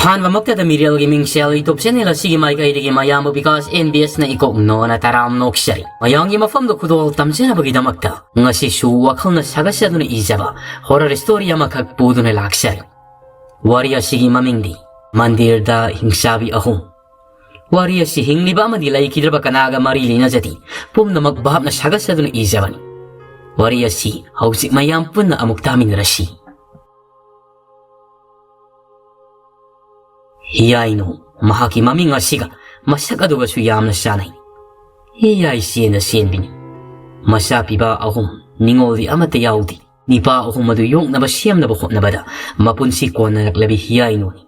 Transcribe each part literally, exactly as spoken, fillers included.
ꯑꯍꯥꯟꯕꯃꯛꯇꯗ ꯃꯤꯔꯦꯜꯒꯤ ꯃꯤꯡꯁꯦꯜ YouTube channel ꯑꯁꯤꯒꯤ ꯃꯥꯏꯀꯩꯗꯒꯤ ꯃꯌꯥꯝꯕꯨ ꯕꯤꯀꯥꯁ ꯑꯦꯟ ꯕꯤ ꯑꯦꯁꯅ ꯏꯀꯣꯛ ꯅꯣꯅ ꯇꯔꯥꯝꯅ ꯑꯣꯛꯆꯔꯤ꯫ ꯃꯌꯥꯝꯒꯤ ꯃꯐꯝꯗ ꯈꯨꯗꯣꯜ ꯇꯝꯖꯅꯕꯒꯤꯗꯃꯛꯇ ꯉꯁꯤꯁꯨ ꯋꯥꯈꯜꯅ ꯁꯥꯒꯠꯆꯗꯨꯅ ꯏꯖꯕ horror story ꯑꯃꯈꯛ ꯄꯨꯗꯨꯅ ꯂꯥꯛꯆꯔꯤ꯫ ꯋꯥꯔꯤ ꯑꯁꯤꯒꯤ ꯃꯃꯤꯡꯗꯤ ꯃꯟꯗꯤꯔꯗ ꯍꯤꯡꯆꯥꯕꯤ ꯑꯍꯨꯝ꯫ ꯋꯥꯔꯤ ꯑꯁꯤ ꯍꯤꯡꯂꯤꯕ ꯑꯃꯗꯤ ꯂꯩꯈꯤꯗ꯭ꯔꯕ ꯀꯅꯥꯒ ꯃꯔꯤ ꯂꯩꯅꯖꯗꯦ, ꯄꯨꯝꯅꯃꯛ ꯚꯥꯞꯅ ꯁꯥꯒꯠꯆꯗꯨꯅ ꯏꯖꯕꯅꯤ꯫ ꯋꯥꯔꯤ ꯑꯁꯤ ꯍꯧꯖꯤꯛ ꯃꯌꯥꯝ ꯄꯨꯟꯅ ꯑꯃꯨꯛ ꯇꯥꯃꯤꯟꯅꯔꯁꯤ꯫ ꯍꯤꯌꯥꯏꯅꯨ, ꯃꯍꯥꯛꯀꯤ ꯃꯃꯤꯡ ꯑꯁꯤꯒ ꯃꯁꯛ ꯑꯗꯨꯒꯁꯨ ꯌꯥꯝꯅ ꯆꯥꯟꯅꯩ꯫ ꯍꯤꯌꯥꯏ ꯆꯦꯟꯗ ꯆꯦꯟꯕꯤꯅꯤ꯫ ꯃꯆꯥ ꯄꯤꯕ ꯑꯍꯨꯝ, ꯅꯤꯡꯉꯣꯜꯗꯤ ꯑꯃꯠꯇ ꯌꯥꯎꯗꯦ꯫ ꯅꯤꯄꯥ ꯑꯍꯨꯝ ꯑꯗꯨ ꯌꯣꯛꯅꯕ ꯁꯦꯝꯅꯕ ꯍꯣꯠꯅꯕꯗ ꯃꯄꯨꯟꯁꯤ ꯀꯣꯟꯅꯔꯛꯂꯕꯤ ꯍꯤꯌꯥꯏꯅꯨꯅꯤ꯫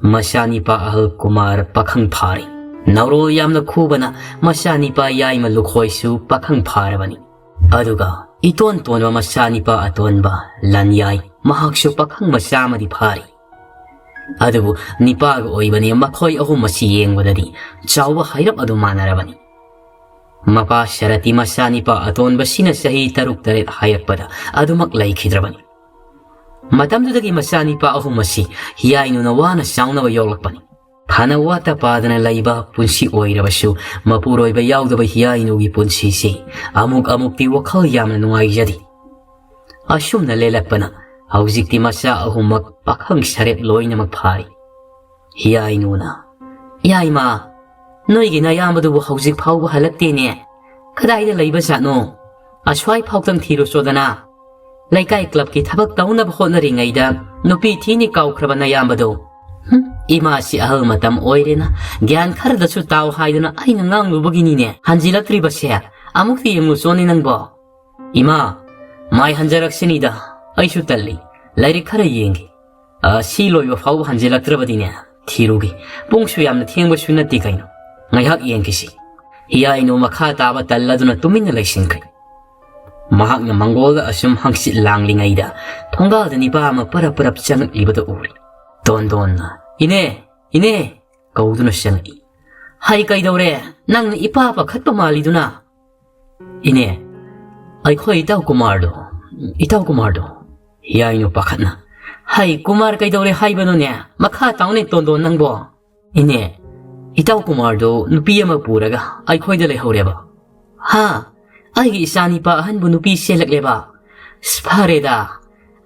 ꯃꯆꯥ ꯅꯤꯄꯥ ꯑꯍꯜ ꯀꯨꯃꯥꯔ ꯄꯥꯈꯪ ꯐꯥꯔꯦ꯫ ꯅꯧꯔꯣꯜ ꯌꯥꯝꯅ ꯈꯨꯕꯅ ꯃꯆꯥ ꯅꯤꯄꯥ ꯌꯥꯏꯃ ꯂꯨꯈꯣꯏꯁꯨ ꯄꯥꯈꯪ ꯐꯥꯔꯕꯅꯤ꯫ ꯑꯗꯨꯒ ꯏꯇꯣꯟ ꯇꯣꯟꯕ ꯃꯆꯥ ꯅꯤꯄꯥ ꯑꯇꯣꯟꯕ ꯂꯟꯌꯥꯏ, ꯃꯍꯥꯛꯁꯨ ꯄꯥꯈꯪ ꯃꯆꯥ ꯑꯃꯗꯤ ꯐꯥꯔꯤ꯫ ꯑꯗꯨꯕꯨ ꯅꯤꯄꯥꯒ ꯑꯣꯏꯕꯅꯤ, ꯃꯈꯣꯏ ꯑꯍꯨꯝ ꯑꯁꯤ ꯌꯦꯡꯕꯗꯗꯤ ꯆꯥꯎꯕ ꯍꯩꯔꯞ ꯑꯗꯨ ꯃꯥꯟꯅꯔꯕꯅꯤ꯫ ꯃꯄꯥ ꯁꯔꯇꯤ ꯃꯆꯥ ꯅꯤꯄꯥ ꯑꯇꯣꯟꯕꯁꯤꯅ ꯆꯍꯤ ꯇꯔꯨꯛ ꯇꯔꯦꯠ ꯍꯥꯏꯔꯛꯄꯗ ꯑꯗꯨꯃꯛ ꯂꯩꯈꯤꯗ꯭ꯔꯕꯅꯤ꯫ ꯃꯇꯝꯗꯨꯗꯒꯤ ꯃꯆꯥ ꯅꯤꯄꯥ ꯑꯍꯨꯝ ꯑꯁꯤ ꯍꯤꯌꯥꯏꯅꯨꯅ ꯋꯥꯅ ꯆꯥꯎꯅꯕ ꯌꯣꯛꯂꯛꯄꯅꯤ꯫ ꯐꯅ ꯋꯥꯠꯇ ꯄꯥꯗꯅ ꯂꯩꯕ ꯄꯨꯟꯁꯤ ꯑꯣꯏꯔꯕꯁꯨ, ꯃꯄꯨꯔꯣꯏꯕ ꯌꯥꯎꯗꯕ ꯍꯤꯌꯥꯏꯅꯨꯒꯤ ꯄꯨꯟꯁꯤꯁꯤ ꯑꯃꯨꯛ ꯑꯃꯨꯛꯇꯤ ꯋꯥꯈꯜ ꯌꯥꯝꯅ ꯅꯨꯡꯉꯥꯏꯖꯗꯦ꯫ ꯑꯁꯨꯝꯅ ꯂꯦꯜꯂꯛꯄꯅ ꯍꯧꯖꯤꯛꯇꯤ ꯃꯆꯥ ꯑꯍꯨꯝꯃꯛ ꯄꯥꯈꯪ ꯁꯔꯦꯞ ꯂꯣꯏꯅꯃꯛ ꯐꯥꯔꯤ꯫ ꯍꯤꯌꯥꯏꯅꯨꯅ, "ꯌꯥꯏꯃ, ꯅꯣꯏꯒꯤ ꯅꯌꯥꯝꯕꯗꯨꯕꯨ ꯍꯧꯖꯤꯛ ꯐꯥꯎꯕ ꯍꯜꯂꯛꯇꯦꯅꯦ꯫ ꯀꯗꯥꯏꯗ ꯂꯩꯕ ꯖꯥꯠꯅꯣ? ꯑꯁ꯭ꯋꯥꯏ ꯐꯥꯎꯇꯪ ꯊꯤꯔꯨꯆꯣꯗꯅ꯫ ꯂꯩꯀꯥꯏ clubꯀꯤ ꯊꯕꯛ ꯇꯧꯅꯕ ꯍꯣꯠꯅꯔꯤꯉꯩꯗ ꯅꯨꯄꯤ ꯊꯤꯅꯤ ꯀꯥꯎꯈ꯭ꯔꯕ ꯅꯌꯥꯝꯕꯗꯣ?" "ꯍꯨꯝ, ꯏꯃꯥꯁꯤ ꯑꯍꯜ ꯃꯇꯝ ꯑꯣꯏꯔꯦꯅ, ꯒ꯭ꯌꯥꯟ ꯈꯔꯗꯁꯨ ꯇꯥꯎ ꯍꯥꯏꯗꯨꯅ ꯑꯩꯅ ꯉꯥꯡꯂꯨꯕꯒꯤꯅꯤꯅꯦ ꯍꯟꯖꯤꯜꯂꯛꯇ꯭ꯔꯤꯕꯁꯦ꯫ ꯑꯃꯨꯛꯇ ꯌꯦꯡꯉꯨꯆꯣꯅꯦ ꯅꯪꯕꯣ꯫" "ꯏꯃꯥ, ꯃꯥꯏ ꯍꯟꯖꯔꯛꯁꯤꯅꯤꯗ, ꯑꯩꯁꯨ ꯇꯜꯂꯤ꯫ ꯂꯥꯏꯔꯤꯛ ꯈꯔ ꯌꯦꯡꯒꯦ꯫ ꯑ, ꯁꯤ ꯂꯣꯏꯕ ꯐꯥꯎꯕ ꯍꯟꯖꯤꯜꯂꯛꯇ꯭ꯔꯕꯗꯤꯅꯦ, ꯊꯤꯔꯨꯒꯦ꯫ ꯄꯨꯡꯁꯨ ꯌꯥꯝꯅ ꯊꯦꯡꯕꯁꯨ ꯅꯠꯇꯦ ꯀꯩꯅꯣ꯫ ꯉꯥꯏꯍꯥꯛ ꯌꯦꯡꯈꯤꯁꯤ꯫" ꯍꯤꯌꯥꯏꯅꯨ ꯃꯈꯥ ꯇꯥꯕ ꯇꯜꯂꯗꯨꯅ ꯇꯨꯃꯤꯟꯅ ꯂꯩꯁꯤꯟꯈ꯭ꯔꯦ꯫ ꯃꯍꯥꯛꯅ ꯃꯪꯒꯣꯜꯗ ꯑꯁꯨꯝ ꯍꯪꯆꯤꯠ ꯂꯥꯡꯂꯤꯉꯩꯗ ꯊꯣꯡꯒꯥꯜꯗ ꯅꯤꯄꯥ ꯑꯃ ꯄꯔꯞ ꯄꯔꯞ ꯆꯪꯉꯛꯂꯤꯕꯗꯨ ꯎꯔꯦ꯫ ꯇꯣꯟꯗꯣꯟꯅ, "ꯏꯅꯦ, ꯏꯅꯦ!" ꯀꯧꯗꯨꯅ ꯆꯪꯉꯛꯏ꯫ "ꯍꯩ, ꯀꯩꯗꯧꯔꯦ? ꯅꯪꯅ ꯏꯄꯥ ꯄꯥꯈꯠꯄ ꯃꯥꯜꯂꯤꯗꯨꯅ?" "ꯏꯅꯦ, ꯑꯩꯈꯣꯏ ꯏꯇꯥꯎ ꯀꯨꯃꯥꯔꯗꯣ, ꯏꯇꯥꯎ ꯀꯨꯃꯥꯔꯗꯣ꯫" ꯍꯤꯌꯥꯏꯅꯨ ꯄꯥꯈꯠꯅ, "ꯍꯩ, ꯀꯨꯃꯥꯔ ꯀꯩꯗꯧꯔꯦ ꯍꯥꯏꯕꯅꯣꯅꯦ? ꯃꯈꯥ ꯇꯥꯎꯅꯦ ꯇꯣꯟꯗꯣꯟ ꯅꯪꯕꯣ?" "ꯏꯅꯦ, ꯏꯇꯥꯎ ꯀꯨꯃꯥꯔꯗꯨ ꯅꯨꯄꯤ ꯑꯃ ꯄꯨꯔꯒ ꯑꯩꯈꯣꯏꯗ ꯂꯩꯍꯧꯔꯦꯕ꯫" "ꯍꯥ? ꯑꯩꯒꯤ ꯏꯆꯥ ꯅꯤꯄꯥ ꯑꯍꯟꯕꯨ ꯅꯨꯄꯤ ꯆꯦꯜꯂꯛꯂꯦꯕ? ꯑꯁ, ꯐꯔꯦꯗ꯫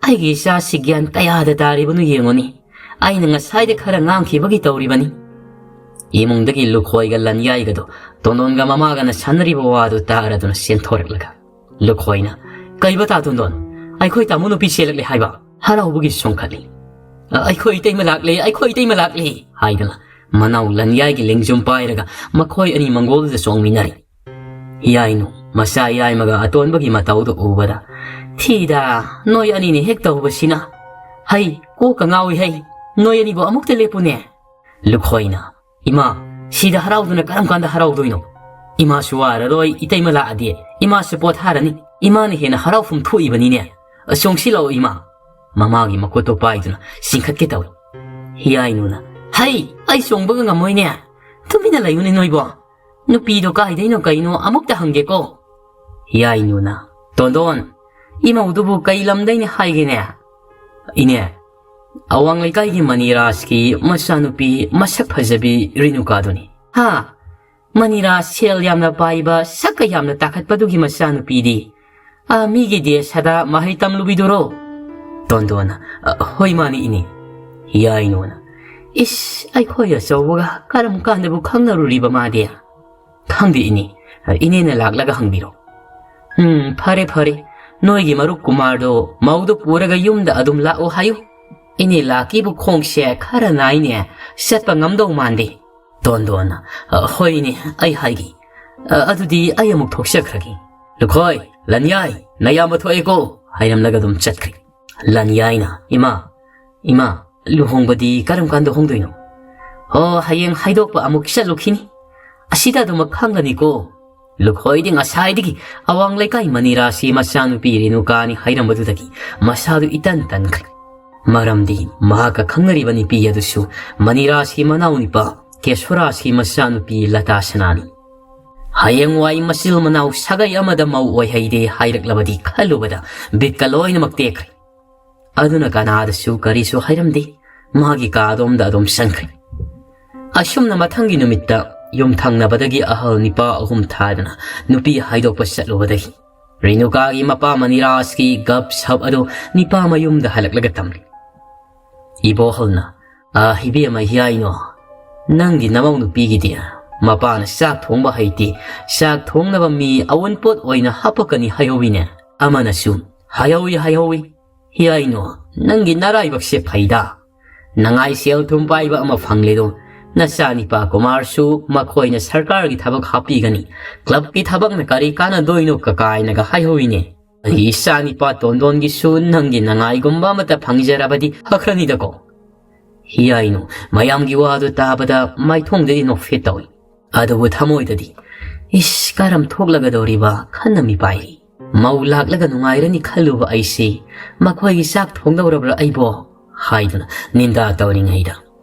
ꯑꯩꯒꯤ ꯏꯆꯥꯁꯤ ꯒ꯭ꯌꯥꯟ ꯀꯌꯥꯗ ꯇꯥꯔꯤꯕꯅꯣ ꯌꯦꯡꯉꯨꯅꯤ꯫ ꯑꯩꯅ ꯉꯁꯥꯏꯗ ꯈꯔ ꯉꯥꯡꯈꯤꯕꯒꯤ ꯇꯧꯔꯤꯕꯅꯤ꯫" ꯏꯃꯨꯡꯗꯒꯤ ꯂꯨꯈꯣꯏꯒ ꯂꯟꯌꯥꯏꯒꯗꯣ ꯇꯣꯟꯗꯣꯟꯒ ꯃꯃꯥꯒꯅ ꯁꯥꯟꯅꯔꯤꯕ ꯋꯥꯗꯨ ꯇꯥꯔꯗꯨꯅ ꯆꯦꯟꯊꯣꯔꯛꯂꯒ ꯂꯨꯈꯣꯏꯅ, "ꯀꯩꯕ ꯇꯥ ꯇꯣꯟꯗꯣꯟ? ꯑꯩꯈꯣꯏ ꯇꯥꯃꯣ ꯅꯨꯄꯤ ꯆꯦꯜꯂꯛꯂꯦ ꯍꯥꯏꯕ? ꯍꯔꯥꯎꯕꯒꯤ ꯆꯣꯡꯈꯠꯂꯤ꯫" "ꯑ-, ꯑꯩꯈꯣꯏ ꯏꯇꯩꯃ ꯂꯥꯛꯂꯦ, ꯑꯩꯈꯣꯏ ꯏꯇꯩꯃ ꯂꯥꯛꯂꯦ!" ꯍꯥꯏꯗꯨꯅ ꯃꯅꯥꯎ ꯂꯟꯌꯥꯏꯒꯤ ꯂꯦꯡꯖꯨꯝ ꯄꯥꯏꯔꯒ ꯃꯈꯣꯏ ꯑꯅꯤ ꯃꯪꯒꯣꯜꯗꯨꯗ ꯆꯣꯡꯃꯤꯟꯅꯔꯤ꯫ ꯍꯤꯌꯥꯏꯅꯨ ꯃꯆꯥ ꯌꯥꯏꯃꯒ ꯑꯇꯣꯟꯕꯒꯤ ꯃꯇꯧꯗꯨ ꯎꯕꯗ, "ꯊꯤꯗ, ꯅꯣꯏ ꯑꯅꯤꯅ ꯍꯦꯛ ꯇꯧꯕꯁꯤꯅ꯫ ꯍꯩ, ꯀꯣꯛꯀ ꯉꯥꯎꯏ ꯍꯩ, ꯅꯣꯏ ꯑꯅꯤꯕꯨ ꯑꯃꯨꯛꯇ ꯂꯦꯞꯄꯨꯅꯦ꯫" ꯂꯨꯈꯣꯏꯅ, "ꯏꯃꯥ, ꯁꯤꯗ ꯍꯔꯥꯎꯗꯨꯅ ꯀꯔꯝ ꯀꯥꯟꯗ ꯍꯔꯥꯎꯗꯣꯏꯅꯣ? ꯏꯃꯥꯁꯨ ꯋꯥꯔꯔꯣꯏ, ꯏꯇꯩꯃ ꯂꯥꯛꯑꯗꯤ ꯏꯃꯥꯁꯨ ꯄꯣꯊꯥꯔꯅꯤ꯫ ꯏꯃꯥꯅ ꯍꯦꯟꯅ ꯍꯔꯥꯎꯐꯝ ꯊꯣꯛꯏꯕꯅꯤꯅꯦ꯫ ꯆꯣꯡꯁꯤꯜꯂꯛꯑꯣ ꯏꯃꯥ꯫" ꯃꯃꯥꯒꯤ ꯃꯈꯨꯠꯇꯨ ꯄꯥꯏꯗꯨꯅ ꯆꯤꯡꯈꯠꯀꯦ ꯇꯧꯏ꯫ ꯍꯤꯌꯥꯏꯅꯨꯅ, "ꯍꯩ, ꯑꯩ ꯆꯣꯡꯕꯒ ꯉꯝꯃꯣꯏꯅꯦ꯫ ꯇꯨꯃꯤꯟꯅ ꯂꯩꯌꯨꯅꯦ ꯅꯣꯏꯕꯣ꯫ ꯅꯨꯄꯤꯗꯣ ꯀꯥꯏꯗꯩꯅꯣ ꯀꯩꯅꯣ ꯑꯃꯨꯛꯇ ꯍꯪꯒꯦꯀꯣ꯫" ꯍꯤꯌꯥꯏꯅꯨꯅ, "ꯇꯣꯟꯗꯣꯟ, ꯏꯃꯧꯗꯨꯕꯨ ꯀꯩ ꯂꯝꯗꯩꯅꯦ ꯍꯥꯏꯒꯦꯅꯦ?" "ꯏꯅꯦ, ꯑꯋꯥꯡ ꯂꯩꯀꯥꯏꯒꯤ ꯃꯅꯤꯔꯥꯖꯀꯤ ꯃꯆꯥꯅꯨꯄꯤ ꯃꯁꯛ ꯐꯖꯕꯤ ꯔꯦꯅꯨꯀꯥꯗꯨꯅꯤ꯫" "ꯍꯥ? ꯃꯅꯤꯔꯥꯖ ꯁꯦꯜ ꯌꯥꯝꯅ ꯄꯥꯏꯕ, ꯁꯛꯀ ꯌꯥꯝꯅ ꯇꯥꯈꯠꯄꯗꯨꯒꯤ ꯃꯆꯥꯅꯨꯄꯤꯗꯤ? ꯑꯥ, ꯃꯤꯒꯤ ꯗꯦꯁꯗ ꯃꯍꯩ ꯇꯝꯂꯨꯕꯤꯗꯨꯔꯣ?" ꯇꯣꯟꯗꯣꯟꯅ, "ꯑ, ꯍꯣꯏ, ꯃꯥꯅꯤ, ꯏꯅꯦ꯫" ꯍꯤꯌꯥꯏꯅꯨꯅ, "ꯏꯁ, ꯑꯩꯈꯣꯏ ꯑꯆꯧꯕꯒ ꯀꯔꯝ ꯀꯥꯟꯗꯕꯨ ꯈꯪꯅꯔꯨꯔꯤꯕ ꯃꯥꯗꯤ?" "ꯈꯪꯗꯦ, ꯏꯅꯦ꯫ ꯏꯅꯦꯅ ꯂꯥꯛꯂꯒ ꯍꯪꯕꯤꯔꯣ꯫" "ꯎꯝ, ꯐꯔꯦ, ꯐꯔꯦ꯫ ꯅꯣꯏꯒꯤ ꯃꯔꯨꯞ ꯀꯨꯃꯥꯔꯗꯣ ꯃꯧꯗꯣ ꯄꯨꯔꯒ ꯌꯨꯝꯗ ꯑꯗꯨꯝ ꯂꯥꯛꯑꯣ ꯍꯥꯏꯌꯨ꯫ ꯏꯅꯦ ꯂꯥꯛꯀꯤꯕꯨ ꯈꯣꯡꯁꯦ ꯈꯔ ꯅꯥꯏꯅꯦ, ꯆꯠꯄ ꯉꯝꯗꯧ ꯃꯥꯟꯗꯦ꯫" ꯇꯣꯟꯗꯣꯟꯅ, "ꯑ, ꯍꯣꯏꯅꯦ, ꯑꯩ ꯍꯥꯏꯒꯦ꯫ ꯑ, ꯑꯗꯨꯗꯤ ꯑꯩ ꯑꯃꯨꯛ ꯊꯣꯛꯆꯈ꯭ꯔꯒꯦ꯫ ꯂꯨꯈꯣꯏ, ꯂꯟꯌꯥꯏ, ꯅꯌꯥꯝꯕ ꯊꯣꯛꯑꯦꯀꯣ," ꯍꯥꯏꯔꯝꯂꯒ ꯑꯗꯨꯝ ꯆꯠꯈ꯭ꯔꯦ꯫ ꯂꯟꯌꯥꯏꯅ, "ꯏꯃꯥ, ꯏꯃꯥ, ꯂꯨꯍꯣꯡꯕꯗꯤ ꯀꯔꯝ ꯀꯥꯟꯗ ꯍꯣꯡꯗꯣꯏꯅꯣ?" "ꯑꯣ, ꯍꯌꯦꯡ ꯍꯥꯏꯗꯣꯛꯄ ꯑꯃꯨꯛ ꯆꯠꯂꯨꯈꯤꯅꯤ꯫ ꯑꯁꯤꯗ ꯑꯗꯨꯃꯛ ꯈꯪꯒꯅꯤꯀꯣ꯫ ꯂꯨꯈꯣꯏꯗꯤ ꯉꯁꯥꯏꯗꯒꯤ ꯑꯋꯥꯡ ꯂꯩꯀꯥꯏ ꯃꯅꯤꯔꯥꯖꯀꯤ ꯃꯆꯥꯅꯨꯄꯤ ꯔꯦꯅꯨꯀꯥꯅꯤ ꯍꯥꯏꯔꯝꯕꯗꯨꯗꯒꯤ ꯃꯁꯥꯗꯨ ꯏꯇꯟ ꯇꯟꯈ꯭ꯔꯦ꯫ ꯃꯔꯝꯗꯤ ꯃꯍꯥꯛꯀ ꯈꯪꯅꯔꯤꯕ ꯅꯨꯄꯤ ꯑꯗꯨꯁꯨ ꯃꯅꯤꯔꯥꯖꯀꯤ ꯃꯅꯥꯎꯅꯨꯄꯥ ꯀꯦꯁꯣꯔꯥꯖꯀꯤ ꯃꯆꯥꯅꯨꯄꯤ ꯂꯇꯥ ꯁꯅꯥꯅꯤ꯫ ꯍꯌꯦꯡꯋꯥꯏ ꯃꯆꯤꯜ ꯃꯅꯥꯎ ꯁꯥꯒꯩ ꯑꯃꯗ ꯃꯧ ꯑꯣꯏꯍꯩꯗꯦ ꯍꯥꯏꯔꯛꯂꯕꯗꯤ ꯈꯜꯂꯨꯕꯗ ꯕꯤꯠꯀ ꯂꯣꯏꯅꯃꯛ ꯇꯦꯛꯈ꯭ꯔꯦ꯫ ꯑꯗꯨꯅ ꯀꯅꯥꯗꯁꯨ ꯀꯔꯤꯁꯨ ꯍꯥꯏꯔꯝꯗꯦ꯫ ꯃꯥꯒꯤ ꯀꯥꯗꯣꯝꯗ ꯑꯗꯨꯝ ꯆꯪꯈ꯭ꯔꯦ꯫ ꯑꯁꯨꯝꯅ ꯃꯊꯪꯒꯤ ꯅꯨꯃꯤꯠꯇ ꯌꯨꯝ ꯊꯪꯅꯕꯗꯒꯤ ꯑꯍꯜ ꯅꯤꯄꯥ ꯑꯍꯨꯝ ꯊꯥꯗꯅ ꯅꯨꯄꯤ ꯍꯥꯏꯗꯣꯛꯄ ꯆꯠꯂꯨꯕꯗꯒꯤ ꯔꯦꯅꯨꯀꯥꯒꯤ ꯃꯄꯥ ꯃꯅꯤꯔꯥꯖꯀꯤ ꯒꯞ ꯁꯞ ꯑꯗꯨ ꯅꯤꯄꯥ ꯃꯌꯨꯝꯗ ꯍꯜꯂꯛꯂꯒ ꯇꯝꯂꯤ꯫ ꯏꯕꯣꯍꯜꯅ, "ꯑ, ꯏꯕꯦꯝꯃ ꯍꯤꯌꯥꯏꯅꯣ, ꯅꯪꯒꯤ ꯅꯃꯧ ꯅꯨꯄꯤꯒꯤꯗꯤ ꯃꯄꯥꯅ ꯆꯥꯛ ꯊꯣꯡꯕ ꯍꯩꯇꯦ, ꯆꯥꯛ ꯊꯣꯡꯅꯕ ꯃꯤ ꯑꯋꯨꯟꯄꯣꯠ ꯑꯣꯏꯅ ꯍꯥꯄꯛꯀꯅꯤ ꯍꯥꯏꯍꯧꯋꯤꯅꯦ꯫ ꯑꯃꯅꯁꯨ ꯍꯥꯏꯍꯧꯋꯤ, ꯍꯥꯏꯍꯧꯋꯤ꯫ ꯍꯤꯌꯥꯏꯅꯣ, ꯅꯪꯒꯤ ꯅꯔꯥꯏꯕꯛꯁꯦ ꯐꯩꯗ꯫ ꯅꯉꯥꯏ ꯁꯦꯜ ꯊꯨꯝ ꯄꯥꯏꯕ ꯑꯃ ꯐꯪꯂꯦꯗꯣ꯫ ꯅꯆꯥꯅꯤꯄꯥ ꯀꯨꯃꯥꯔꯁꯨ ꯃꯈꯣꯏꯅ ꯁꯔꯀꯥꯔꯒꯤ ꯊꯕꯛ ꯍꯥꯞꯄꯤꯒꯅꯤ꯫ ꯀ꯭ꯂꯕꯀꯤ ꯊꯕꯛꯅ ꯀꯔꯤ ꯀꯥꯟꯅꯗꯣꯏꯅꯣ ꯀꯀꯥꯏꯅꯒ ꯍꯥꯏꯍꯧꯋꯤꯅꯦ꯫ ꯑꯩꯒꯤ ꯏꯆꯥꯅꯤꯄꯥ ꯇꯣꯟꯗꯣꯟꯒꯤꯁꯨ ꯅꯪꯒꯤ ꯅꯉꯥꯏꯒꯨꯝꯕ ꯑꯃꯇ ꯐꯪꯖꯔꯕꯗꯤ ꯐꯈ꯭ꯔꯅꯤꯗꯀꯣ꯫" ꯍꯤꯌꯥꯏꯅꯨ ꯃꯌꯥꯝꯒꯤ ꯋꯥꯗꯨ ꯇꯥꯕꯗ ꯃꯥꯏꯊꯣꯡꯗꯗꯤ ꯅꯣꯛꯐꯦꯠ ꯇꯧꯏ꯫ ꯑꯗꯨꯕꯨ ꯊꯃꯣꯏꯗꯗꯤ, "ꯏꯁ, ꯀꯔꯝ ꯊꯣꯛꯂꯒꯗꯧꯔꯤꯕ?" ꯈꯟꯅ ꯃꯤꯄꯥꯏꯔꯤ꯫ "ꯃꯧ ꯂꯥꯛꯂꯒ ꯅꯨꯡꯉꯥꯏꯔꯅꯤ ꯈꯜꯂꯨꯕ ꯑꯩꯁꯦ ꯃꯈꯣꯏꯒꯤ ꯆꯥꯛ ꯊꯣꯡꯗꯧꯔꯕ꯭ꯔꯥ ꯑꯩꯕꯣ?" ꯍꯥꯏꯗꯨꯅ ꯅꯤꯟꯗꯥ ꯇꯧꯔꯤꯉꯩꯗ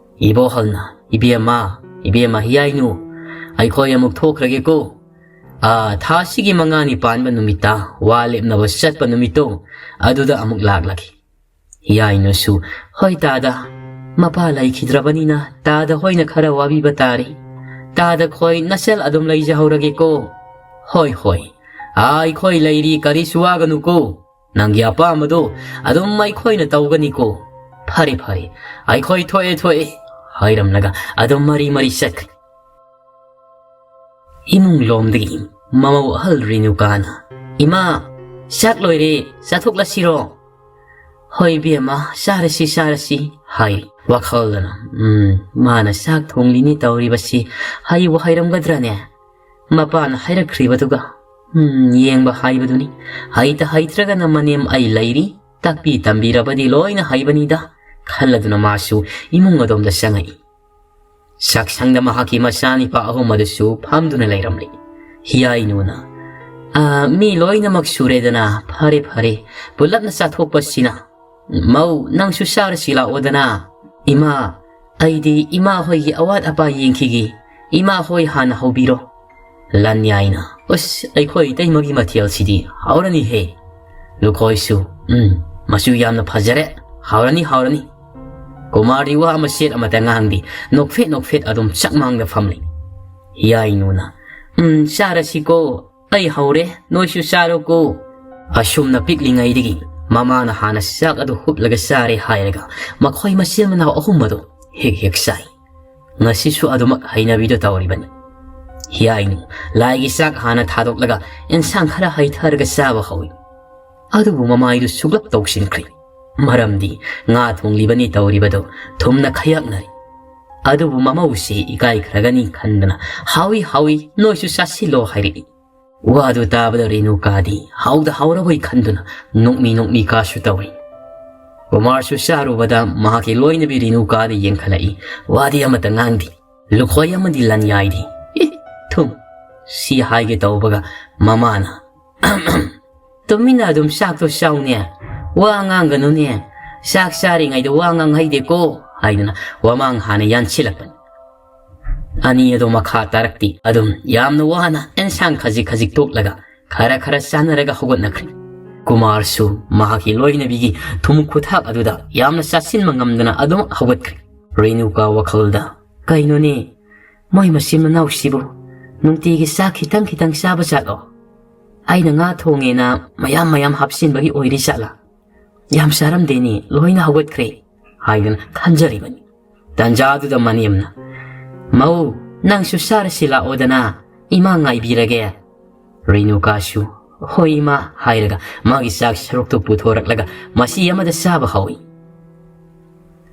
ꯏꯕꯣꯍꯜꯅ, "ꯏꯕꯦꯝꯃ, ꯏꯕꯦꯝꯃ ꯍꯤꯌꯥꯏꯅꯨ, ꯑꯩꯈꯣꯏ ꯑꯃꯨꯛ ꯊꯣꯛꯈ꯭ꯔꯒꯦꯀꯣ꯫ ꯑꯥ, ꯊꯥꯁꯤꯒꯤ ꯃꯉꯥꯅꯤ ꯄꯥꯟꯕ ꯅꯨꯃꯤꯠꯇ ꯋꯥ ꯂꯦꯞꯅꯕ ꯆꯠꯄ ꯅꯨꯃꯤꯠꯇꯣ ꯑꯗꯨꯗ ꯑꯃꯨꯛ ꯂꯥꯛꯂꯒꯦ꯫" ꯍꯤꯌꯥꯏꯅꯨꯁꯨ, "ꯍꯣꯏ ꯇꯥꯗ, ꯃꯄꯥ ꯂꯩꯈꯤꯗ꯭ꯔꯕꯅꯤꯅ ꯇꯥꯗ ꯍꯣꯏꯅ ꯈꯔ ꯋꯥꯕꯤꯕ ꯇꯥꯔꯦ꯫ ꯇꯥꯗ ꯈꯣꯏ ꯅꯆꯜ ꯑꯗꯨꯝ ꯂꯩꯖꯍꯧꯔꯒꯦꯀꯣ꯫" "ꯍꯣꯏ, ꯍꯣꯏ, ꯑꯥ, ꯑꯩꯈꯣꯏ ꯂꯩꯔꯤ, ꯀꯔꯤꯁꯨ ꯋꯥꯒꯅꯨꯀꯣ꯫ ꯅꯪꯒꯤ ꯑꯄꯥꯝꯕꯗꯣ ꯑꯗꯨꯝ ꯑꯩꯈꯣꯏꯅ ꯇꯧꯒꯅꯤꯀꯣ꯫" "ꯐꯔꯦ, ꯐꯔꯦ, ꯑꯩꯈꯣꯏ ꯊꯣꯛꯑꯦ, ꯊꯣꯛꯑꯦ," ꯍꯥꯏꯔꯝꯂꯒ ꯑꯗꯨꯝ ꯃꯔꯤ ꯃꯔꯤ ꯆꯠꯈ꯭ꯔꯦ꯫ ꯏꯃꯨꯡ ꯂꯣꯝꯗꯒꯤ ꯃꯃꯧ ꯑꯍꯜ ꯔꯦꯅꯨꯀꯥꯅ, "ꯏꯃꯥ, ꯆꯥꯛ ꯂꯣꯏꯔꯦ, ꯆꯥꯊꯣꯛꯂꯁꯤꯔꯣ?" "ꯍꯣꯏ ꯏꯕꯦꯝꯃ, ꯆꯥꯔꯁꯤ, ꯆꯥꯔꯁꯤ," ꯍꯥꯏ꯫ ꯋꯥꯈꯜꯗꯅ, "ꯎꯝ, ꯃꯥꯅ ꯆꯥꯛ ꯊꯣꯡꯂꯤꯅꯤ ꯇꯧꯔꯤꯕꯁꯤ ꯍꯩꯕꯨ ꯍꯩꯔꯝꯒꯗ꯭ꯔꯅꯦ? ꯃꯄꯥꯅ ꯍꯥꯏꯔꯛꯈ꯭ꯔꯤꯕꯗꯨꯒ, ꯎꯝ, ꯌꯦꯡꯕ ꯍꯥꯏꯕꯗꯨꯅꯤ꯫ ꯍꯩꯇ ꯍꯩꯇ꯭ꯔꯒꯅ ꯃꯅꯦꯝ ꯑꯩ ꯂꯩꯔꯤ, ꯇꯥꯛꯄꯤ ꯇꯝꯕꯤꯔꯕꯗꯤ ꯂꯣꯏꯅ ꯍꯩꯕꯅꯤꯗ," ꯈꯜꯂꯗꯨꯅ ꯃꯥꯁꯨ ꯏꯃꯨꯡ ꯑꯗꯣꯝꯗ ꯆꯪꯉꯛꯏ꯫ ꯆꯥꯛꯁꯪꯗ ꯃꯍꯥꯛꯀꯤ ꯃꯆꯥꯅꯤꯄꯥ ꯑꯍꯨꯝ ꯑꯗꯨꯁꯨ ꯐꯝꯗꯨꯅ ꯂꯩꯔꯝꯂꯤ꯫ ꯍꯤꯌꯥꯏꯅꯨꯅ, "ꯑꯥ, ꯃꯤ ꯂꯣꯏꯅꯃꯛ ꯁꯨꯔꯦꯗꯅ, ꯐꯔꯦ, ꯐꯔꯦ, ꯄꯨꯂꯞꯅ ꯆꯥꯊꯣꯛꯄꯁꯤꯅ꯫ ꯃꯧ, ꯅꯪꯁꯨ ꯆꯥꯔꯁꯤ ꯂꯥꯛꯑꯣꯗꯅ꯫ ꯏꯃꯥ, ꯑꯩꯗꯤ ꯏꯃꯥ ꯍꯣꯏꯒꯤ ꯑꯋꯥꯠ ꯑꯄꯥ ꯌꯦꯡꯈꯤꯒꯦ꯫ ꯏꯃꯥ ꯍꯣꯏ ꯍꯥꯟꯅ ꯍꯧꯕꯤꯔꯣ꯫" ꯂꯟꯌꯥꯏꯅ, "ꯑꯁ, ꯑꯩꯈꯣꯏ ꯏꯇꯩꯃꯒꯤ ꯃꯊꯦꯜꯁꯤꯗꯤ ꯍꯥꯎꯔꯅꯤꯍꯦ꯫" ꯂꯨꯈꯣꯏꯁꯨ, "ꯎꯝ, "ꯃꯆꯨ ꯌꯥꯝꯅ ꯐꯖꯔꯦ, ꯍꯥꯎꯔꯅꯤ, ꯍꯥꯎꯔꯅꯤ"꯫ ꯀꯨꯃꯥꯔꯗꯤ ꯋꯥ ꯃꯆꯦꯠ ꯑꯃꯠꯇ ꯉꯥꯡꯗꯦ, ꯅꯣꯛꯐꯦꯠ ꯅꯣꯛꯐꯦꯠ ꯑꯗꯨꯝ ꯆꯥꯛꯃꯥꯡꯗ ꯐꯝꯂꯤ꯫ ꯍꯤꯌꯥꯏꯅꯨꯅ, "ꯎꯝ, ꯆꯥꯔꯁꯤꯀꯣ, ꯑꯩ ꯍꯧꯔꯦ, ꯅꯣꯏꯁꯨ ꯆꯥꯔꯣꯀꯣ"꯫ ꯑꯁꯨꯝꯅ ꯄꯤꯛꯂꯤꯉꯩꯗꯒꯤ ꯃꯃꯥꯅ ꯍꯥꯟꯅ ꯆꯥꯛ ꯑꯗꯨ ꯍꯨꯞꯂꯒ ꯆꯥꯔꯦ ꯍꯥꯏꯔꯒ ꯃꯈꯣꯏ ꯃꯆꯤꯟ ꯃꯅꯥꯎ ꯑꯍꯨꯝ ꯑꯗꯨ ꯍꯦꯛ ꯍꯦꯛ ꯆꯥꯏ꯫ ꯉꯁꯤꯁꯨ ꯑꯗꯨꯃꯛ ꯍꯩꯅꯕꯤꯗꯨ ꯇꯧꯔꯤꯕꯅꯤ꯫ ꯍꯤꯌꯥꯏꯅꯨ ꯂꯥꯏꯒꯤ ꯆꯥꯛ ꯍꯥꯟꯅ ꯊꯥꯗꯣꯛꯂꯒ ꯑꯦꯟꯁꯥꯡ ꯈꯔ ꯍꯩꯊꯔꯒ ꯆꯥꯕ ꯍꯧꯏ꯫ ꯑꯗꯨꯕꯨ ꯃꯃꯥꯏꯗꯨ ꯁꯨꯒ꯭ꯂꯞ ꯇꯧꯁꯤꯟꯈ꯭ꯔꯦ꯫ ꯃꯔꯝꯗꯤ ꯉꯥ ꯊꯣꯡꯂꯤꯕꯅꯤ ꯇꯧꯔꯤꯕꯗꯨ ꯊꯨꯝꯅ ꯈꯌꯥꯛꯅꯔꯤ꯫ ꯑꯗꯨꯕꯨ ꯃꯃꯧꯁꯤ ꯏꯀꯥꯏꯈ꯭ꯔꯒꯅꯤ ꯈꯟꯗꯅ, "ꯍꯥꯎꯏ, ꯍꯥꯎꯏ, ꯅꯣꯏꯁꯨ ꯆꯥꯁꯤꯜꯂꯣ" ꯍꯥꯏꯔꯛꯏ꯫ ꯋꯥꯗꯨ ꯇꯥꯕꯗ ꯔꯦꯅꯨꯀꯥꯗꯤ ꯍꯥꯎꯗ ꯍꯥꯎꯔꯕꯣꯏ ꯈꯟꯗꯨꯅ ꯅꯣꯛꯃꯤ ꯅꯣꯛꯃꯤ ꯀꯥꯁꯨ ꯇꯧꯏ꯫ ꯀꯨꯃꯥꯔꯁꯨ ꯆꯥꯔꯨꯕꯗ ꯃꯍꯥꯛꯀꯤ ꯂꯣꯏꯅꯕꯤ ꯔꯦꯅꯨꯀꯥꯗ ꯌꯦꯡꯈꯠꯂꯛꯏ꯫ ꯋꯥꯗꯤ ꯑꯃꯠꯇ ꯉꯥꯡꯗꯦ꯫ ꯂꯨꯈꯣꯏ ꯑꯃꯗꯤ ꯂꯟ ꯌꯥꯏꯔꯤ꯫ "ꯏ! ꯊꯨꯝ!" ꯁꯤ ꯍꯥꯏꯒꯦ ꯇꯧꯕꯒ ꯃꯃꯥꯅ, "ꯇꯨꯃꯤꯟꯅ ꯑꯗꯨꯝ ꯆꯥꯛꯇꯣ ꯆꯥꯎꯅꯦ꯫ ꯋꯥ ꯉꯥꯡꯒꯅꯨꯅꯦ꯫ ꯆꯥꯛ ꯆꯥꯔꯤꯉꯩꯗ ꯋꯥ ꯉꯥꯡꯍꯩꯗꯦꯀꯣ" ꯍꯥꯏꯗꯨꯅ ꯋꯥꯃꯥꯡ ꯍꯥꯟꯅ ꯌꯥꯟꯁꯤꯜꯂꯛꯄꯅꯤ꯫ ꯑꯅꯤ ꯑꯗꯨ ꯃꯈꯥ ꯇꯥꯔꯛꯇꯦ꯫ ꯑꯗꯨꯝ ꯌꯥꯝꯅ ꯋꯥꯅ ꯑꯦꯟꯁꯥꯡ ꯈꯖꯤꯛ ꯈꯖꯤꯛ ꯇꯣꯛꯂꯒ ꯈꯔ ꯈꯔ ꯆꯥꯅꯔꯒ ꯍꯧꯒꯠꯅꯈ꯭ꯔꯦ꯫ ꯀꯨꯃꯥꯔꯁꯨ ꯃꯍꯥꯛꯀꯤ ꯂꯣꯏꯅꯕꯤꯒꯤ ꯊꯨꯝ ꯈꯨꯊꯥꯛ ꯑꯗꯨꯗ ꯌꯥꯝꯅ ꯆꯥꯁꯤꯟꯕ ꯉꯝꯗꯅ ꯑꯗꯨꯝ ꯍꯧꯒꯠꯈ꯭ꯔꯦ꯫ ꯔꯦꯅꯨꯀꯥ ꯋꯥꯈꯜꯗ, "ꯀꯩꯅꯣꯅꯦ, ꯃꯣꯏ ꯃꯆꯤꯟ ꯃꯅꯥꯎꯁꯤꯕꯨ ꯅꯨꯡꯇꯤꯒꯤ ꯆꯥꯛ ꯈꯤꯇꯪ ꯈꯤꯇꯪ ꯆꯥꯕ ꯖꯥꯠꯂꯣ? ꯑꯩꯅ ꯉꯥ ꯊꯣꯡꯉꯦꯅ ꯃꯌꯥꯝ ꯃꯌꯥꯝ ꯍꯥꯞꯆꯤꯟꯕꯒꯤ ꯑꯣꯏꯔꯤ ꯖꯥꯠꯂꯥ? ꯌꯥꯝ ꯆꯥꯔꯝꯗꯦꯅꯦ, ꯂꯣꯏꯅ ꯍꯧꯒꯠꯈ꯭ꯔꯦ" ꯍꯥꯏꯗꯨꯅ ꯈꯟꯖꯔꯤꯕꯅꯤ꯫ ꯇꯟꯖꯥꯗꯨꯗ ꯃꯅꯦꯝꯅ, "ꯃꯧ, ꯅꯪꯁꯨ ꯆꯥꯔꯁꯤ ꯂꯥꯛꯑꯣꯗꯅ, ꯏꯃꯥ ꯉꯥꯏꯕꯤꯔꯒꯦ"꯫ ꯔꯦꯅꯨꯀꯥꯁꯨ, "ꯍꯣꯏ ꯏꯃꯥ" ꯍꯥꯏꯔꯒ ꯃꯥꯒꯤ ꯆꯥꯛ ꯁꯔꯨꯛꯇꯨ ꯄꯨꯊꯣꯔꯛꯂꯒ ꯃꯆꯤ ꯑꯃꯗ ꯆꯥꯕ ꯍꯧꯏ꯫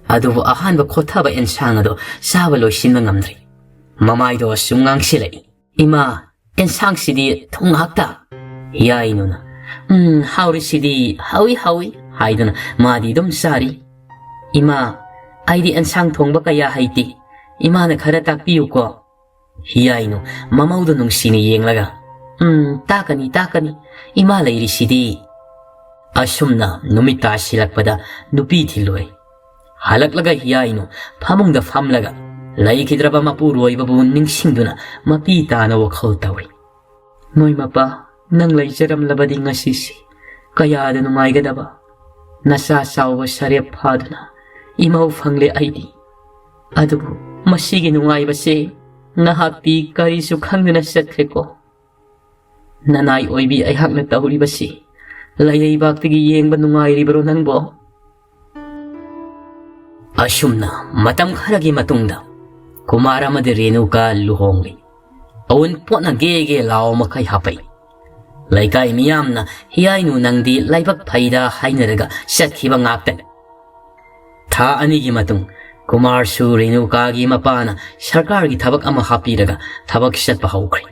ꯑꯗꯨꯕꯨ ꯑꯍꯥꯟꯕ ꯈꯣꯊꯕ ꯑꯦꯟꯁꯥꯡ ꯑꯗꯣ ꯆꯥꯕ ꯂꯣꯏꯁꯤꯟꯕ ꯉꯝꯗ꯭ꯔꯦ꯫ ꯃꯃꯥꯏꯗꯣ ꯑꯁꯨꯝ ꯉꯥꯡꯁꯤꯜꯂꯛꯏ, "ꯏꯃꯥ, ꯑꯦꯟꯁꯥꯡꯁꯤꯗꯤ ꯊꯨꯝ ꯉꯥꯛꯇ"꯫ ꯍꯤꯌꯥꯏꯅꯨꯅ, "ꯎꯝ, ꯍꯥꯎꯔꯤꯁꯤꯗꯤ, ꯍꯥꯎꯏ ꯍꯥꯎꯏ" ꯍꯥꯏꯗꯨꯅ ꯃꯥꯗꯤ ꯑꯗꯨꯝ ꯆꯥꯔꯤ꯫ "ꯏꯃꯥ, ꯑꯩꯗꯤ ꯑꯦꯟꯁꯥꯡ ꯊꯣꯡꯕ ꯀꯌꯥ ꯍꯩꯇꯦ, ꯏꯃꯥꯅ ꯈꯔ ꯇꯥꯛꯄꯤꯌꯨꯀꯣ"꯫ ꯍꯤꯌꯥꯏꯅꯨ ꯃꯃꯧꯗ ꯅꯨꯡꯁꯤꯅ ꯌꯦꯡꯂꯒ, "ꯎꯝ, ꯇꯥꯛꯀꯅꯤ, ꯇꯥꯛꯀꯅꯤ, ꯏꯃꯥ ꯂꯩꯔꯤꯁꯤꯗꯤ"꯫ ꯑꯁꯨꯝꯅ ꯅꯨꯃꯤꯠ ꯇꯥꯁꯤꯜꯂꯛꯄꯗ ꯅꯨꯄꯤ ꯊꯤꯜꯂꯨꯔꯦ꯫ ꯍꯜꯂꯛꯂꯒ ꯍꯤꯌꯥꯏꯅꯨ ꯐꯃꯨꯡꯗ ꯐꯝꯂꯒ ꯂꯩꯈꯤꯗ꯭ꯔꯕ ꯃꯄꯨꯔꯣꯏꯕꯕꯨ ꯅꯤꯡꯁꯤꯡꯗꯨꯅ ꯃꯄꯤ ꯇꯥꯅ ꯋꯥꯈꯜ ꯇꯧꯔꯤ꯫ "ꯅꯣꯏ ꯃꯄꯥ, ꯅꯪ ꯂꯩꯖꯔꯝꯂꯕꯗꯤ ꯉꯁꯤꯁꯤ ꯀꯌꯥꯗ ꯅꯨꯡꯉꯥꯏꯒꯗꯕ"꯫ ꯅꯆꯥ ꯆꯥꯎꯕ ꯁꯔꯦꯞ ꯐꯥꯗꯨꯅ ꯏꯃꯧ ꯐꯪꯂꯦ ꯑꯩꯗꯤ꯫ ꯑꯗꯨꯕꯨ ꯃꯁꯤꯒꯤ ꯅꯨꯡꯉꯥꯏꯕꯁꯦ ꯅꯍꯥꯛꯇꯤ ꯀꯔꯤꯁꯨ ꯈꯪꯗꯅ ꯆꯠꯈ꯭ꯔꯦꯀꯣ꯫ ꯅꯅꯥꯏ ꯑꯣꯏꯕꯤ ꯑꯩꯍꯥꯛꯅ ꯇꯧꯔꯤꯕꯁꯤ ꯂꯩꯔꯩꯕꯥꯛꯇꯒꯤ ꯌꯦꯡꯕ ꯅꯨꯡꯉꯥꯏꯔꯤꯕꯔꯣ ꯅꯪꯕꯣ? ꯑꯁꯨꯝꯅ ꯃꯇꯝ ꯈꯔꯒꯤ ꯃꯇꯨꯡꯗ ꯀꯨꯃꯥꯔ ꯑꯃꯗꯤ ꯔꯦꯅꯨꯀꯥ ꯂꯨꯍꯣꯡꯂꯤ꯫ ꯑꯋꯨꯟꯄꯣꯠꯅ ꯒꯦ ꯒꯦ ꯂꯥꯎ ꯃꯈꯩ ꯍꯥꯞꯄꯛꯏ꯫ ꯂꯩꯀꯥꯏ ꯃꯤꯌꯥꯝꯅ, "ꯍꯤꯌꯥꯏꯅꯨ, ꯅꯪꯗꯤ ꯂꯥꯏꯕꯛ ꯐꯩꯗ" ꯍꯥꯏꯅꯔꯒ ꯆꯠꯈꯤꯕ ꯉꯥꯛꯇꯅꯤ꯫ ꯊꯥ ꯑꯅꯤꯒꯤ ꯃꯇꯨꯡ ꯀꯨꯃꯥꯔꯁꯨ ꯔꯦꯅꯨꯀꯥꯒꯤ ꯃꯄꯥꯅ ꯁꯔꯀꯥꯔꯒꯤ ꯊꯕꯛ ꯑꯃ ꯍꯥꯞꯄꯤꯔꯒ ꯊꯕꯛ ꯆꯠꯄ ꯍꯧꯈ꯭ꯔꯦ꯫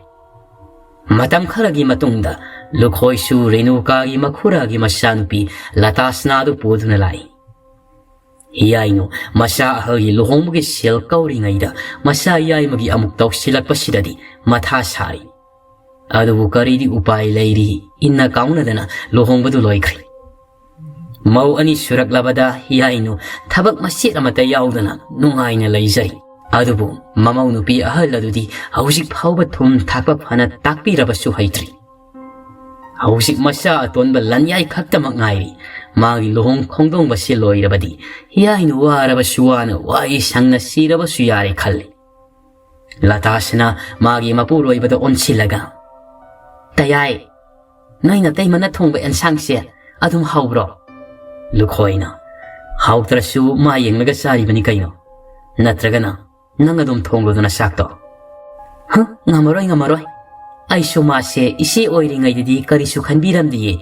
ꯃꯇꯝ ꯈꯔꯒꯤ ꯃꯇꯨꯡꯗ ꯂꯨꯈꯣꯏꯁꯨ ꯔꯦꯅꯨꯀꯥꯒꯤ ꯃꯈꯨꯔꯥꯒꯤ ꯃꯆꯥꯅꯨꯄꯤ ꯂꯇꯥꯁꯅꯥꯗꯨ ꯄꯨꯗꯨꯅ ꯂꯥꯛꯏ꯫ ꯍꯤꯌꯥꯏꯅꯨ ꯃꯆꯥ ꯑꯍꯜꯒꯤ ꯂꯨꯍꯣꯡꯕꯒꯤ ꯁꯦꯜ ꯀꯧꯔꯤꯉꯩꯗ ꯃꯆꯥ ꯌꯥꯏꯃꯒꯤ ꯑꯃꯨꯛ ꯇꯧꯁꯤꯜꯂꯛꯄꯁꯤꯗꯗꯤ ꯃꯊꯥ ꯁꯥꯔꯤ꯫ ꯑꯗꯨꯕꯨ ꯀꯔꯤꯗꯤ ꯎꯄꯥꯏ ꯂꯩꯔꯤ, ꯏꯟꯅ ꯀꯥꯎꯅꯗꯅ ꯂꯨꯍꯣꯡꯕꯗꯨ ꯂꯣꯏꯈ꯭ꯔꯦ꯫ ꯃꯧ ꯑꯅꯤ ꯁꯨꯔꯛꯂꯕꯗ ꯍꯤꯌꯥꯏꯅꯨ ꯊꯕꯛ ꯃꯆꯦꯠ ꯑꯃꯠꯇ ꯌꯥꯎꯗꯅ ꯅꯨꯡꯉꯥꯏꯅ ꯂꯩꯖꯔꯤ꯫ ꯑꯗꯨꯕꯨ ꯃꯃꯧ ꯅꯨꯄꯤ ꯑꯍꯜ ꯑꯗꯨꯗꯤ ꯍꯧꯖꯤꯛ ꯐꯥꯎꯕ ꯊꯨꯝ ꯊꯥꯛꯄ ꯐꯅ ꯇꯥꯛꯄꯤꯔꯕꯁꯨ ꯍꯩꯇ꯭ꯔꯤ꯫ ꯍꯧꯖꯤꯛ ꯃꯆꯥ ꯑꯇꯣꯟꯕ ꯂꯟꯌꯥꯏ ꯈꯛꯇꯃꯛ ꯉꯥꯏꯔꯤ꯫ ꯃꯥꯒꯤ ꯂꯨꯍꯣꯡ ꯈꯣꯡꯗꯣꯡꯕꯁꯤ ꯂꯣꯏꯔꯕꯗꯤ ꯍꯤꯌꯥꯏꯅꯨ ꯋꯥꯔꯕꯁꯨ ꯋꯥꯅ, ꯋꯥꯏ ꯁꯪꯅ ꯁꯤꯔꯕꯁꯨ ꯌꯥꯔꯦ ꯈꯜꯂꯤ꯫ ꯂꯇꯥꯁꯤꯅ ꯃꯥꯒꯤ ꯃꯄꯨꯔꯣꯏꯕꯗ ꯑꯣꯟꯁꯤꯜꯂꯒ, "ꯇꯌꯥꯏ, ꯅꯣꯏ ꯅꯇꯩꯃꯅ ꯊꯣꯡꯕ ꯑꯦꯟꯁꯥꯡꯁꯦ ꯑꯗꯨꯝ ꯍꯥꯎꯕ꯭ꯔꯣ?" ꯂꯨꯈꯣꯏꯅ, "ꯍꯥꯎꯇ꯭ꯔꯁꯨ ꯃꯥ ꯌꯦꯡꯂꯒ ꯆꯥꯔꯤꯕꯅꯤ ꯀꯩꯅꯣ꯫ ꯅꯠꯇ꯭ꯔꯒꯅ ꯅꯪ ꯑꯗꯨꯝ ꯊꯣꯡꯂꯨꯗꯅ ꯆꯥꯛꯇꯣ꯫" "ꯍ, ꯉꯝꯃꯔꯣꯏ, ꯉꯝꯃꯔꯣꯏ꯫ ꯑꯩꯁꯨ ꯃꯥꯁꯦ ꯏꯆꯦ ꯑꯣꯏꯔꯤꯉꯩꯗꯗꯤ ꯀꯔꯤꯁꯨ ꯈꯟꯕꯤꯔꯝꯗꯤꯌꯦ꯫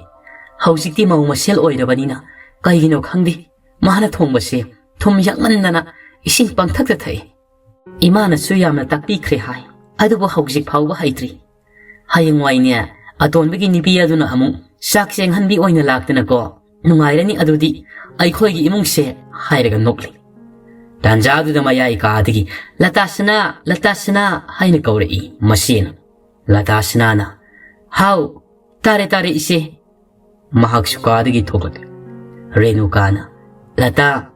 ꯍꯧꯖꯤꯛꯇꯤ ꯃꯧ ꯃꯁꯦꯜ ꯑꯣꯏꯔꯕꯅꯤꯅ ꯀꯩꯒꯤꯅꯣ ꯈꯪꯗꯦ, ꯃꯥꯅ ꯊꯣꯡꯕꯁꯦ ꯊꯨꯝ ꯌꯥꯛꯃꯟꯗꯅ ꯏꯁꯤꯡ ꯄꯪꯊꯛꯇ ꯊꯛꯏ꯫ ꯏꯃꯥꯅꯁꯨ ꯌꯥꯝꯅ ꯇꯥꯛꯄꯤꯈ꯭ꯔꯦ ꯍꯥꯏ, ꯑꯗꯨꯕꯨ ꯍꯧꯖꯤꯛ ꯐꯥꯎꯕ ꯍꯩꯇ꯭ꯔꯤ꯫ ꯍꯌꯦꯡꯋꯥꯏꯅꯦ, ꯑꯇꯣꯟꯕꯒꯤ ꯅꯨꯄꯤ ꯑꯗꯨꯅ ꯑꯃꯨꯛ ꯆꯥꯛ ꯆꯦꯡꯍꯟꯕꯤ ꯑꯣꯏꯅ ꯂꯥꯛꯇꯅꯀꯣ, ꯅꯨꯡꯉꯥꯏꯔꯅꯤ ꯑꯗꯨꯗꯤ ꯑꯩꯈꯣꯏꯒꯤ ꯏꯃꯨꯡꯁꯦ," ꯍꯥꯏꯔꯒ ꯅꯣꯛꯂꯤ꯫ ꯇꯥꯟꯖꯥꯗꯨꯗ ꯃꯌꯥꯏ ꯀꯥꯗꯒꯤ, "ꯂꯇꯥꯁꯅꯥ, ꯂꯇꯥꯁꯅꯥ" ꯍꯥꯏꯅ ꯀꯧꯔꯛꯏ ꯃꯆꯦꯅ꯫ ꯂꯇꯥꯁꯅꯥꯅ, "ꯍꯥꯎ, ꯇꯥꯔꯦ, ꯇꯥꯔꯦ, ꯏꯆꯦ꯫" ꯃꯍꯥꯛꯁꯨ ꯀꯥꯗꯒꯤ ꯊꯣꯛꯂꯛꯂꯦ꯫ ꯔꯦꯅꯨꯀꯥꯅ, "ꯂꯇꯥ,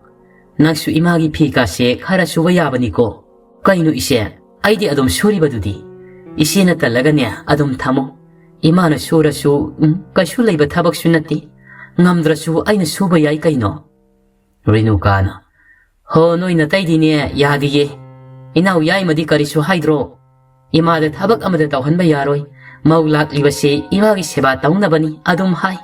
ꯅꯪꯁꯨ ꯏꯃꯥꯒꯤ ꯐꯤ ꯀꯥꯁꯦ ꯈꯔ ꯁꯨꯕ ꯌꯥꯕꯅꯤꯀꯣ?" "ꯀꯩꯅꯣ ꯏꯆꯦ, ꯑꯩꯗꯤ ꯑꯗꯨꯝ ꯁꯨꯔꯤꯕꯗꯨꯗꯤ꯫ ꯏꯆꯦꯅ ꯇꯜꯂꯒꯅꯦ ꯑꯗꯨꯝ ꯊꯝꯃꯣ꯫ ꯏꯃꯥꯅ ꯁꯨꯔꯁꯨ, ꯎꯝ, ꯀꯩꯁꯨ ꯂꯩꯕ ꯊꯕꯛꯁꯨ ꯅꯠꯇꯦ꯫ ꯉꯝꯗ꯭ꯔꯁꯨ ꯑꯩꯅ ꯁꯨꯕ ꯌꯥꯏ ꯀꯩꯅꯣ꯫ ꯔꯦꯅꯨꯀꯥꯅ, "ꯍꯣ, ꯅꯣꯏ ꯅꯇꯩꯗꯤꯅꯦ ꯌꯥꯗꯤꯌꯦ꯫ ꯏꯅꯥꯎ ꯌꯥꯏꯃꯗꯤ ꯀꯔꯤꯁꯨ ꯍꯥꯏꯗ꯭ꯔꯣ? ꯏꯃꯥꯗ ꯊꯕꯛ ꯑꯃꯗ ꯇꯧꯍꯟꯕ ꯌꯥꯔꯣꯏ꯫ ꯃꯧ ꯂꯥꯛꯂꯤꯕꯁꯦ ꯏꯃꯥꯒꯤ ꯁꯦꯕꯥ ꯇꯧꯅꯕꯅꯤ ꯑꯗꯨꯝ ꯍꯥꯏ꯫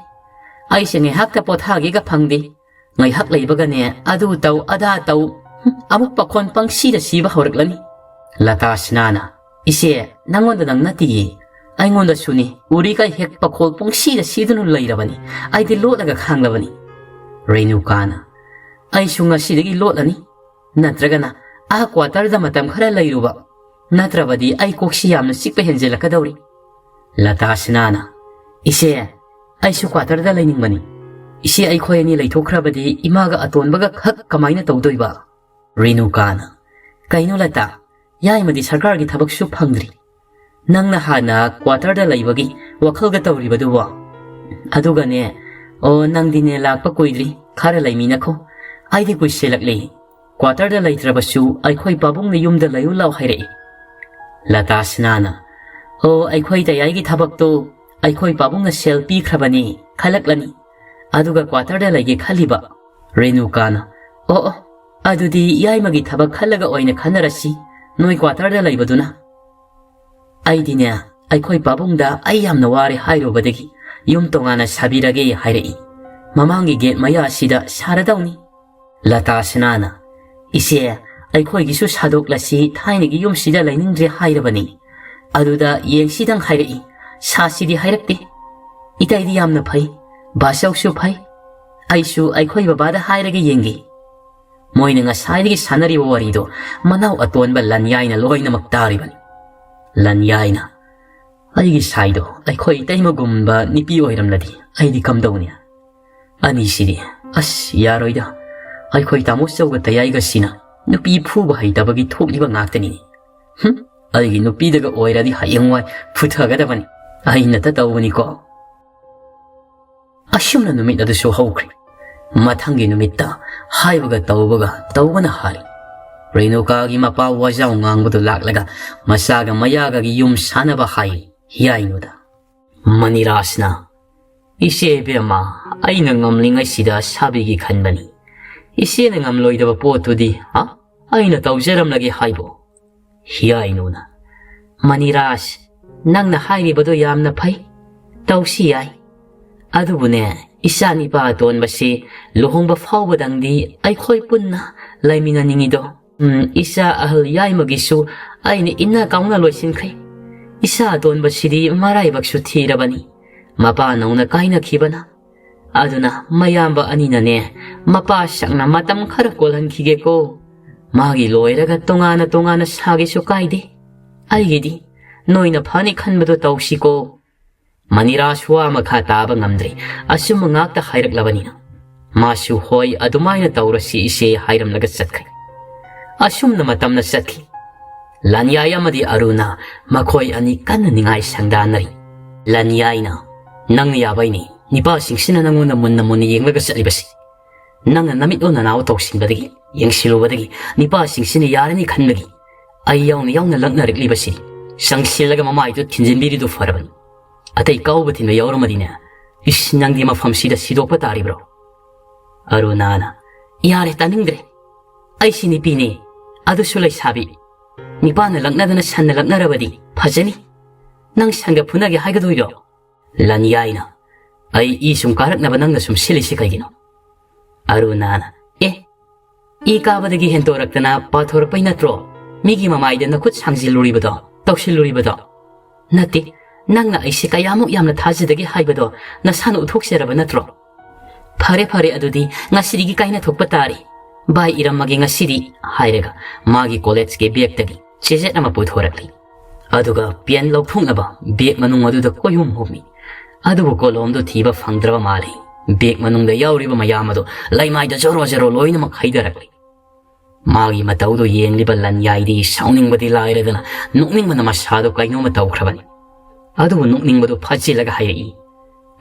ꯑꯩꯁꯦ ꯉꯥꯏꯍꯥꯛꯇ ꯄꯣꯊꯥꯒꯦꯒ ꯐꯪꯗꯦ꯫ ꯉꯥꯏꯍꯥꯛ ꯂꯩꯕꯒꯅꯦ ꯑꯗꯨ ꯇꯧ ꯑꯗꯥ ꯇꯧ꯫ ꯍꯨꯝ, ꯑꯃꯨꯛ ꯄꯥꯈꯣꯟ ꯄꯪꯁꯤꯗ ꯁꯤꯕ ꯍꯧꯔꯛꯂꯅꯤ꯫" ꯂꯇꯥꯁꯅꯥꯅ, "ꯏꯆꯦ, ꯅꯪꯉꯣꯟꯗ ꯅꯪ ꯅꯠꯇꯤꯌꯦ, ꯑꯩꯉꯣꯟꯗꯁꯨꯅꯤ꯫ ꯎꯔꯤꯈꯩ ꯍꯦꯛ ꯄꯥꯈꯣꯜ ꯄꯪꯁꯤꯗ ꯁꯤꯗꯨꯅ ꯂꯩꯔꯕꯅꯤ꯫ ꯑꯩꯗꯤ ꯂꯣꯠꯂꯒ ꯈꯥꯡꯂꯕꯅꯤ꯫" ꯔꯦꯅꯨꯀꯥꯅ, "ꯑꯩꯁꯨ ꯉꯁꯤꯗꯒꯤ ꯂꯣꯠꯂꯅꯤ꯫ ꯅꯠꯇ꯭ꯔꯒꯅ ꯑꯥ ꯀ꯭ꯋꯥꯇꯔꯗ ꯃꯇꯝ ꯈꯔ ꯂꯩꯔꯨꯕ꯫ ꯅꯠꯇ꯭ꯔꯕꯗꯤ ꯑꯩ ꯀꯣꯛꯁꯤ ꯌꯥꯝꯅ ꯆꯤꯛꯄ ꯍꯦꯟꯖꯤꯜꯂꯛꯀꯗꯧꯔꯤ꯫" ꯂꯇꯥꯁꯅꯥꯅ, "ꯏꯆꯦ, ꯑꯩꯁꯨ ꯀ꯭ꯋꯥꯇꯔꯗ ꯂꯩꯅꯤꯡꯕꯅꯤ꯫ ꯏꯆꯦ ꯑꯩꯈꯣꯏ ꯑꯅꯤ ꯂꯩꯊꯣꯛꯈ꯭ꯔꯕꯗꯤ ꯏꯃꯥꯒ ꯑꯇꯣꯟꯕꯒ ꯈꯛ ꯀꯃꯥꯏꯅ ꯇꯧꯗꯣꯏꯕ?" ꯔꯦꯅꯨꯀꯥꯅ, "ꯀꯩꯅꯣ ꯂꯇꯥ, ꯌꯥꯏꯃꯗꯤ ꯁꯔꯀꯥꯔꯒꯤ ꯊꯕꯛꯁꯨ ꯐꯪꯗ꯭ꯔꯤ꯫ ꯅꯪꯅ ꯍꯥꯟꯅ ꯀ꯭ꯋꯥꯇꯔꯗ ꯂꯩꯕꯒꯤ ꯋꯥꯈꯜꯒ ꯇꯧꯔꯤꯕꯗꯨꯕꯣ? ꯑꯗꯨꯒꯅꯦ, ꯑꯣ, ꯅꯪꯗꯤꯅꯦ ꯂꯥꯛꯄ ꯀꯨꯏꯗ꯭ꯔꯤ, ꯈꯔ ꯂꯩꯃꯤꯟꯅꯈꯣ꯫ ꯑꯩꯗꯤ ꯀꯨꯏꯁꯤꯜꯂꯛꯂꯦ꯫ ꯀ꯭ꯋꯥꯇꯔꯗ ꯂꯩꯇ꯭ꯔꯕꯁꯨ ꯑꯩꯈꯣꯏ ꯄꯥꯕꯨꯡꯅ ꯌꯨꯝꯗ ꯂꯩꯌꯨ ꯂꯥꯎ ꯍꯥꯏꯔꯛꯏ꯫" ꯂꯇꯥꯁꯅꯥꯅ, "ꯑꯣ, ꯑꯩꯈꯣꯏ ꯇꯌꯥꯏꯒꯤ ꯊꯕꯛꯇꯣ ꯑꯩꯈꯣꯏ ꯄꯥꯕꯨꯡꯅ ꯁꯦꯜ ꯄꯤꯈ꯭ꯔꯕꯅꯤ, ꯈꯜꯂꯛꯂꯅꯤ꯫ ꯑꯗꯨꯒ ꯀ꯭ꯋꯥꯇꯔꯗ ꯂꯩꯒꯦ ꯈꯜꯂꯤꯕ꯫" ꯔꯦꯅꯨꯀꯥꯅ, "ꯑꯣ, ꯑꯣ, ꯑꯗꯨꯗꯤ ꯌꯥꯏꯃꯒꯤ ꯊꯕꯛ ꯈꯜꯂꯒ ꯑꯣꯏꯅ ꯈꯟꯅꯔꯁꯤ, ꯅꯣꯏ ꯀ꯭ꯋꯥꯇꯔꯗ ꯂꯩꯕꯗꯨꯅ꯫" "ꯑꯩꯗꯤꯅꯦ, ꯑꯩꯈꯣꯏ ꯄꯥꯕꯨꯡꯗ ꯑꯩ ꯌꯥꯝꯅ ꯋꯥꯔꯦ ꯍꯥꯏꯔꯨꯕꯗꯒꯤ ꯌꯨꯝ ꯇꯣꯉꯥꯟꯅ ꯁꯥꯕꯤꯔꯒꯦ ꯍꯥꯏꯔꯛꯏ꯫ ꯃꯃꯥꯡꯒꯤ ꯒꯦꯠ ꯃꯌꯥ ꯑꯁꯤꯗ ꯁꯥꯔꯗꯧꯅꯤ꯫" ꯂꯇꯥꯁꯅꯥꯅ, "ꯏꯆꯦ, ꯑꯩꯈꯣꯏꯒꯤꯁꯨ ꯁꯥꯗꯣꯛꯂꯁꯤ, ꯊꯥꯏꯅꯒꯤ ꯌꯨꯝꯁꯤꯗ ꯂꯩꯅꯤꯡꯗ꯭ꯔꯦ ꯍꯥꯏꯔꯕꯅꯤ꯫ ꯑꯗꯨꯗ ꯌꯦꯡꯁꯤꯗꯪ ꯍꯥꯏꯔꯛꯏ, ꯁꯥꯁꯤꯗꯤ ꯍꯥꯏꯔꯛꯇꯦ꯫ ꯏꯇꯩꯗꯤ ꯌꯥꯝꯅ ꯐꯩ, ꯕꯥꯆꯧꯁꯨ ꯐꯩ꯫ ꯑꯩꯁꯨ ꯑꯩꯈꯣꯏ ꯕꯕꯥꯗ ꯍꯥꯏꯔꯒ ꯌꯦꯡꯒꯦ꯫" ꯃꯣꯏꯅ ꯉꯁꯥꯏꯗꯒꯤ ꯁꯥꯟꯅꯔꯤꯕ ꯋꯥꯔꯤꯗꯣ ꯃꯅꯥꯎ ꯑꯇꯣꯟꯕ ꯂꯟꯌꯥꯏꯅ ꯂꯣꯏꯅꯃꯛ ꯇꯥꯔꯤꯕꯅꯤ꯫ ꯂꯟꯌꯥꯏꯅ, "ꯑꯩꯒꯤ ꯁꯥꯏꯗꯣ ꯑꯩꯈꯣꯏ ꯏꯇꯩꯃꯒꯨꯝꯕ ꯅꯨꯄꯤ ꯑꯣꯏꯔꯝꯂꯗꯤ ꯑꯩꯗꯤ ꯀꯝꯗꯧꯅꯤ?" ꯑꯅꯤꯁꯤꯗꯤ, ꯑꯁ, ꯌꯥꯔꯣꯏꯗ꯫ ꯑꯩꯈꯣꯏ ꯇꯥꯃꯣ ꯆꯧꯒ ꯇꯌꯥꯏꯒꯁꯤꯅ ꯅꯨꯄꯤ ꯐꯨꯕ ꯍꯩꯇꯕꯒꯤ ꯊꯣꯛꯂꯤꯕ ꯉꯥꯛꯇꯅꯤꯅꯦ꯫ ꯍꯨꯝ, ꯑꯩꯒꯤ ꯅꯨꯄꯤꯗꯒ ꯑꯣꯏꯔꯗꯤ ꯍꯌꯦꯡꯋꯥꯏ ꯐꯨꯊꯒꯗꯕꯅꯤ꯫ ꯑꯩꯅꯇ ꯇꯧꯕꯅꯤꯀꯣ꯫ ꯑꯁꯨꯝꯅ ꯅꯨꯃꯤꯠ ꯑꯗꯨꯁꯨ ꯍꯧꯈ꯭ꯔꯦ꯫ ꯃꯊꯪꯒꯤ ꯅꯨꯃꯤꯠꯇ ꯍꯥꯏꯕꯒ ꯇꯧꯕꯒ ꯇꯧꯕꯅ ꯍꯥꯜꯂꯤ꯫ ꯔꯦꯅꯨꯀꯥꯒꯤ ꯃꯄꯥ ꯋꯥꯖꯥꯎ ꯉꯥꯡꯕꯗꯨ ꯂꯥꯛꯂꯒ ꯃꯆꯥꯒ ꯃꯌꯥꯒꯒꯤ ꯌꯨꯝ ꯁꯥꯅꯕ ꯍꯥꯏ ꯌꯥꯏꯅꯨꯗ꯫ ꯃꯅꯤꯔꯥꯁꯅ, "ꯏꯆꯦ ꯏꯕꯦꯝꯃ, ꯑꯩꯅ ꯉꯝꯂꯤꯉꯩꯁꯤꯗ ꯁꯥꯕꯤꯒꯤ ꯈꯟꯕꯅꯤ꯫ ꯏꯆꯦꯅ ꯉꯝꯂꯣꯏꯗꯕ ꯄꯣꯠꯇꯨꯗꯤ, ꯍꯥ? ꯑꯩꯅ ꯇꯧꯖꯔꯝꯂꯒꯦ ꯍꯥꯏꯕꯣ?" ꯍꯤꯌꯥꯏꯅꯨꯅ, "ꯃꯅꯤꯔꯥꯖ, ꯅꯪꯅ ꯍꯥꯏꯔꯤꯕꯗꯣ ꯌꯥꯝꯅ ꯐꯩ, ꯇꯧꯁꯤ ꯌꯥꯏ꯫ ꯑꯗꯨꯕꯨꯅꯦ, ꯏꯆꯥ ꯅꯤꯄꯥ ꯑꯇꯣꯟꯕꯁꯤ ꯂꯨꯍꯣꯡꯕ ꯐꯥꯎꯕꯗꯪꯗꯤ ꯑꯩꯈꯣꯏ ꯄꯨꯟꯅ ꯂꯩꯃꯤꯟꯅꯅꯤꯡꯉꯤꯗꯣ꯫ ꯎꯝ, ꯏꯆꯥ ꯑꯍꯜ ꯌꯥꯏꯃꯒꯤꯁꯨ ꯑꯩꯅ ꯏꯟꯅ ꯀꯥꯎꯅ ꯂꯣꯏꯁꯤꯟꯈ꯭ꯔꯦ꯫ ꯏꯆꯥ ꯑꯇꯣꯟꯕꯁꯤꯗꯤ ꯃꯔꯥꯏꯕꯛꯁꯨ ꯊꯤꯔꯕꯅꯤ꯫ ꯃꯄꯥ ꯅꯧꯅ ꯀꯥꯏꯅꯈꯤꯕꯅ꯫ ꯑꯗꯨꯅ ꯃꯌꯥꯝꯕ ꯑꯅꯤꯅꯅꯦ, ꯃꯄꯥ ꯁꯛꯅ ꯃꯇꯝ ꯈꯔ ꯀꯣꯜꯍꯟꯈꯤꯒꯦꯀꯣ꯫ ꯃꯥꯒꯤ ꯂꯣꯏꯔꯒ ꯇꯣꯉꯥꯟꯅ ꯇꯣꯉꯥꯟꯅ ꯁꯥꯒꯦꯁꯨ ꯀꯥꯏꯗꯦ꯫ ꯑꯩꯒꯤꯗꯤ ꯅꯣꯏꯅ ꯐꯅꯤ ꯈꯟꯕꯗꯣ ꯇꯧꯁꯤꯀꯣ꯫" ꯃꯅꯤꯔꯥꯁ ꯋꯥ ꯃꯈꯥ ꯇꯥꯕ ꯉꯝꯗ꯭ꯔꯦ꯫ ꯑꯆꯨꯝꯕ ꯉꯥꯛꯇ ꯍꯥꯏꯔꯛꯂꯕꯅꯤꯅ꯫ ꯃꯥꯁꯨ, "ꯍꯣꯏ, ꯑꯗꯨꯃꯥꯏꯅ ꯇꯧꯔꯁꯤ ꯏꯆꯦ" ꯍꯥꯏꯔꯝꯂꯒ ꯆꯠꯈ꯭ꯔꯦ꯫ ꯑꯁꯨꯝꯅ ꯃꯇꯝꯅ ꯆꯠꯈꯤ꯫ ꯂꯟꯌꯥꯏ ꯑꯃꯗꯤ ꯑꯔꯨꯅ ꯃꯈꯣꯏ ꯑꯅꯤ ꯀꯟꯅ ꯅꯤꯡꯉꯥꯏ ꯁꯪꯗꯥꯟꯅꯔꯤ꯫ ꯂꯟꯌꯥꯏꯅ, "ꯅꯪꯅ ꯌꯥꯕꯩꯅꯦ ꯅꯤꯄꯥꯁꯤꯡꯁꯤꯅ ꯅꯪꯉꯣꯟꯗ ꯃꯨꯟꯅ ꯃꯨꯟꯅ ꯌꯦꯡꯂꯒ ꯆꯠꯂꯤꯕꯁꯤ꯫ ꯅꯪꯅ ꯅꯃꯤꯠꯂꯣ ꯅꯅꯥꯎ ꯇꯧꯁꯤꯟꯕꯗꯒꯤ, ꯌꯦꯡꯁꯤꯜꯂꯨꯕꯗꯒꯤ ꯅꯤꯄꯥꯁꯤꯡꯁꯤꯅ ꯌꯥꯔꯅꯤ ꯈꯟꯕꯒꯤ ꯑꯩ ꯌꯥꯎꯅ ꯌꯥꯎꯅ ꯂꯛꯅꯔꯛꯂꯤꯕꯁꯤ꯫ ꯆꯪꯁꯤꯜꯂꯒ ꯃꯃꯥꯏꯗꯨ ꯊꯤꯟꯖꯤꯟꯕꯤꯔꯤꯗꯨ ꯐꯔꯕꯅꯤ꯫ ꯑꯇꯩ ꯀꯥꯎꯕ ꯊꯤꯟꯕ ꯌꯥꯎꯔꯝꯃꯗꯤꯅꯦ, ꯏꯁ, ꯅꯪꯗꯤ ꯃꯐꯝꯁꯤꯗ ꯁꯤꯗꯣꯛꯄ ꯇꯥꯔꯤꯕ꯭ꯔꯣ?" ꯑꯔꯨꯅꯥꯅ, "ꯌꯥꯔꯦ, ꯇꯥꯅꯤꯡꯗ꯭ꯔꯦ꯫ ꯑꯩꯁꯤ ꯅꯨꯄꯤꯅꯦ, ꯑꯗꯨꯁꯨ ꯂꯩꯁꯥꯕꯤ꯫ ꯅꯤꯄꯥꯅ ꯂꯛꯅꯗꯅ ꯁꯟꯅ ꯂꯛꯅꯔꯕꯗꯤ ꯐꯖꯅꯤ꯫ ꯅꯪ ꯁꯟꯒ ꯐꯨꯅꯒꯦ ꯍꯥꯏꯒꯗꯣꯏꯔꯣ?" ꯂꯟꯌꯥꯏꯅ, "ꯑꯩ ꯏ ꯁꯨꯝ ꯀꯥꯔꯛꯅꯕ ꯅꯪꯅ ꯁꯨꯝ ꯁꯤꯜꯂꯤꯁꯤ ꯀꯩꯒꯤꯅꯣ?" ꯑꯔꯨꯅꯥꯅ, "ꯑꯦ, ꯏ ꯀꯥꯕꯗꯒꯤ ꯍꯦꯟꯇꯣꯔꯛꯇꯅ ꯄꯥꯊꯣꯔꯛꯄꯩ ꯅꯠꯇ꯭ꯔꯣ ꯃꯤꯒꯤ ꯃꯃꯥꯏꯗ ꯅꯈꯨꯠ ꯁꯥꯡꯖꯤꯜꯂꯨꯔꯤꯕꯗꯣ, ꯇꯧꯁꯤꯜꯂꯨꯔꯤꯕꯗꯣ? ꯅꯠꯇꯦ, ꯅꯪꯅ ꯑꯩꯁꯦ ꯀꯌꯥꯃꯨꯛ ꯌꯥꯝꯅ ꯊꯥꯖꯗꯒꯦ ꯍꯥꯏꯕꯗꯣ ꯅꯁꯥꯅ ꯎꯠꯊꯣꯛꯆꯔꯕ ꯅꯠꯇ꯭ꯔꯣ? ꯐꯔꯦ, ꯐꯔꯦ, ꯑꯗꯨꯗꯤ ꯉꯁꯤꯗꯒꯤ ꯀꯥꯏꯅ ꯊꯣꯛꯄ ꯇꯥꯔꯦ꯫ ꯕꯥꯏ ꯏꯔꯝꯃꯒꯦ ꯉꯁꯤꯗꯤ", ꯍꯥꯏꯔꯒ ꯃꯥꯒꯤ ꯀꯣꯂꯦꯖꯀꯤ ꯕꯦꯒꯇꯒꯤ ꯆꯦꯖꯦꯠ ꯑꯃ ꯄꯨꯊꯣꯔꯛꯂꯤ꯫ ꯑꯗꯨꯒ ꯄꯦꯟ ꯂꯧꯊꯣꯛꯅꯕ ꯕꯦꯒ ꯃꯅꯨꯡ ꯑꯗꯨꯗ ꯀꯣꯏꯍꯨꯝ ꯍꯨꯝꯃꯤ꯫ ꯑꯗꯨꯕꯨ ꯀꯣꯂꯣꯝꯗꯨ ꯊꯤꯕ ꯐꯪꯗ꯭ꯔꯕ ꯃꯥꯜꯂꯤ꯫ ꯕꯦꯒ ꯃꯅꯨꯡꯗ ꯌꯥꯎꯔꯤꯕ ꯃꯌꯥꯝ ꯑꯗꯨ ꯂꯩꯃꯥꯏꯗ ꯖꯣꯔꯣ ꯖꯣꯔꯣ ꯂꯣꯏꯅꯃꯛ ꯍꯩꯊꯔꯛꯂꯤ꯫ ꯃꯥꯒꯤ ꯃꯇꯧꯗꯨ ꯌꯦꯡꯂꯤꯕ ꯂꯟꯌꯥꯏꯗꯤ ꯁꯥꯎꯅꯤꯡꯕꯗꯤ ꯂꯥꯏꯔꯗꯅ ꯅꯣꯛꯅꯤꯡꯕꯅ ꯃꯁꯥꯗꯨ ꯀꯩꯅꯣꯝꯃ ꯇꯧꯈ꯭ꯔꯕꯅꯤ꯫ ꯑꯗꯨꯕꯨ ꯅꯣꯛꯅꯤꯡꯕꯗꯨ ꯐꯥꯖꯤꯜꯂꯒ ꯍꯥꯏꯔꯛꯏ,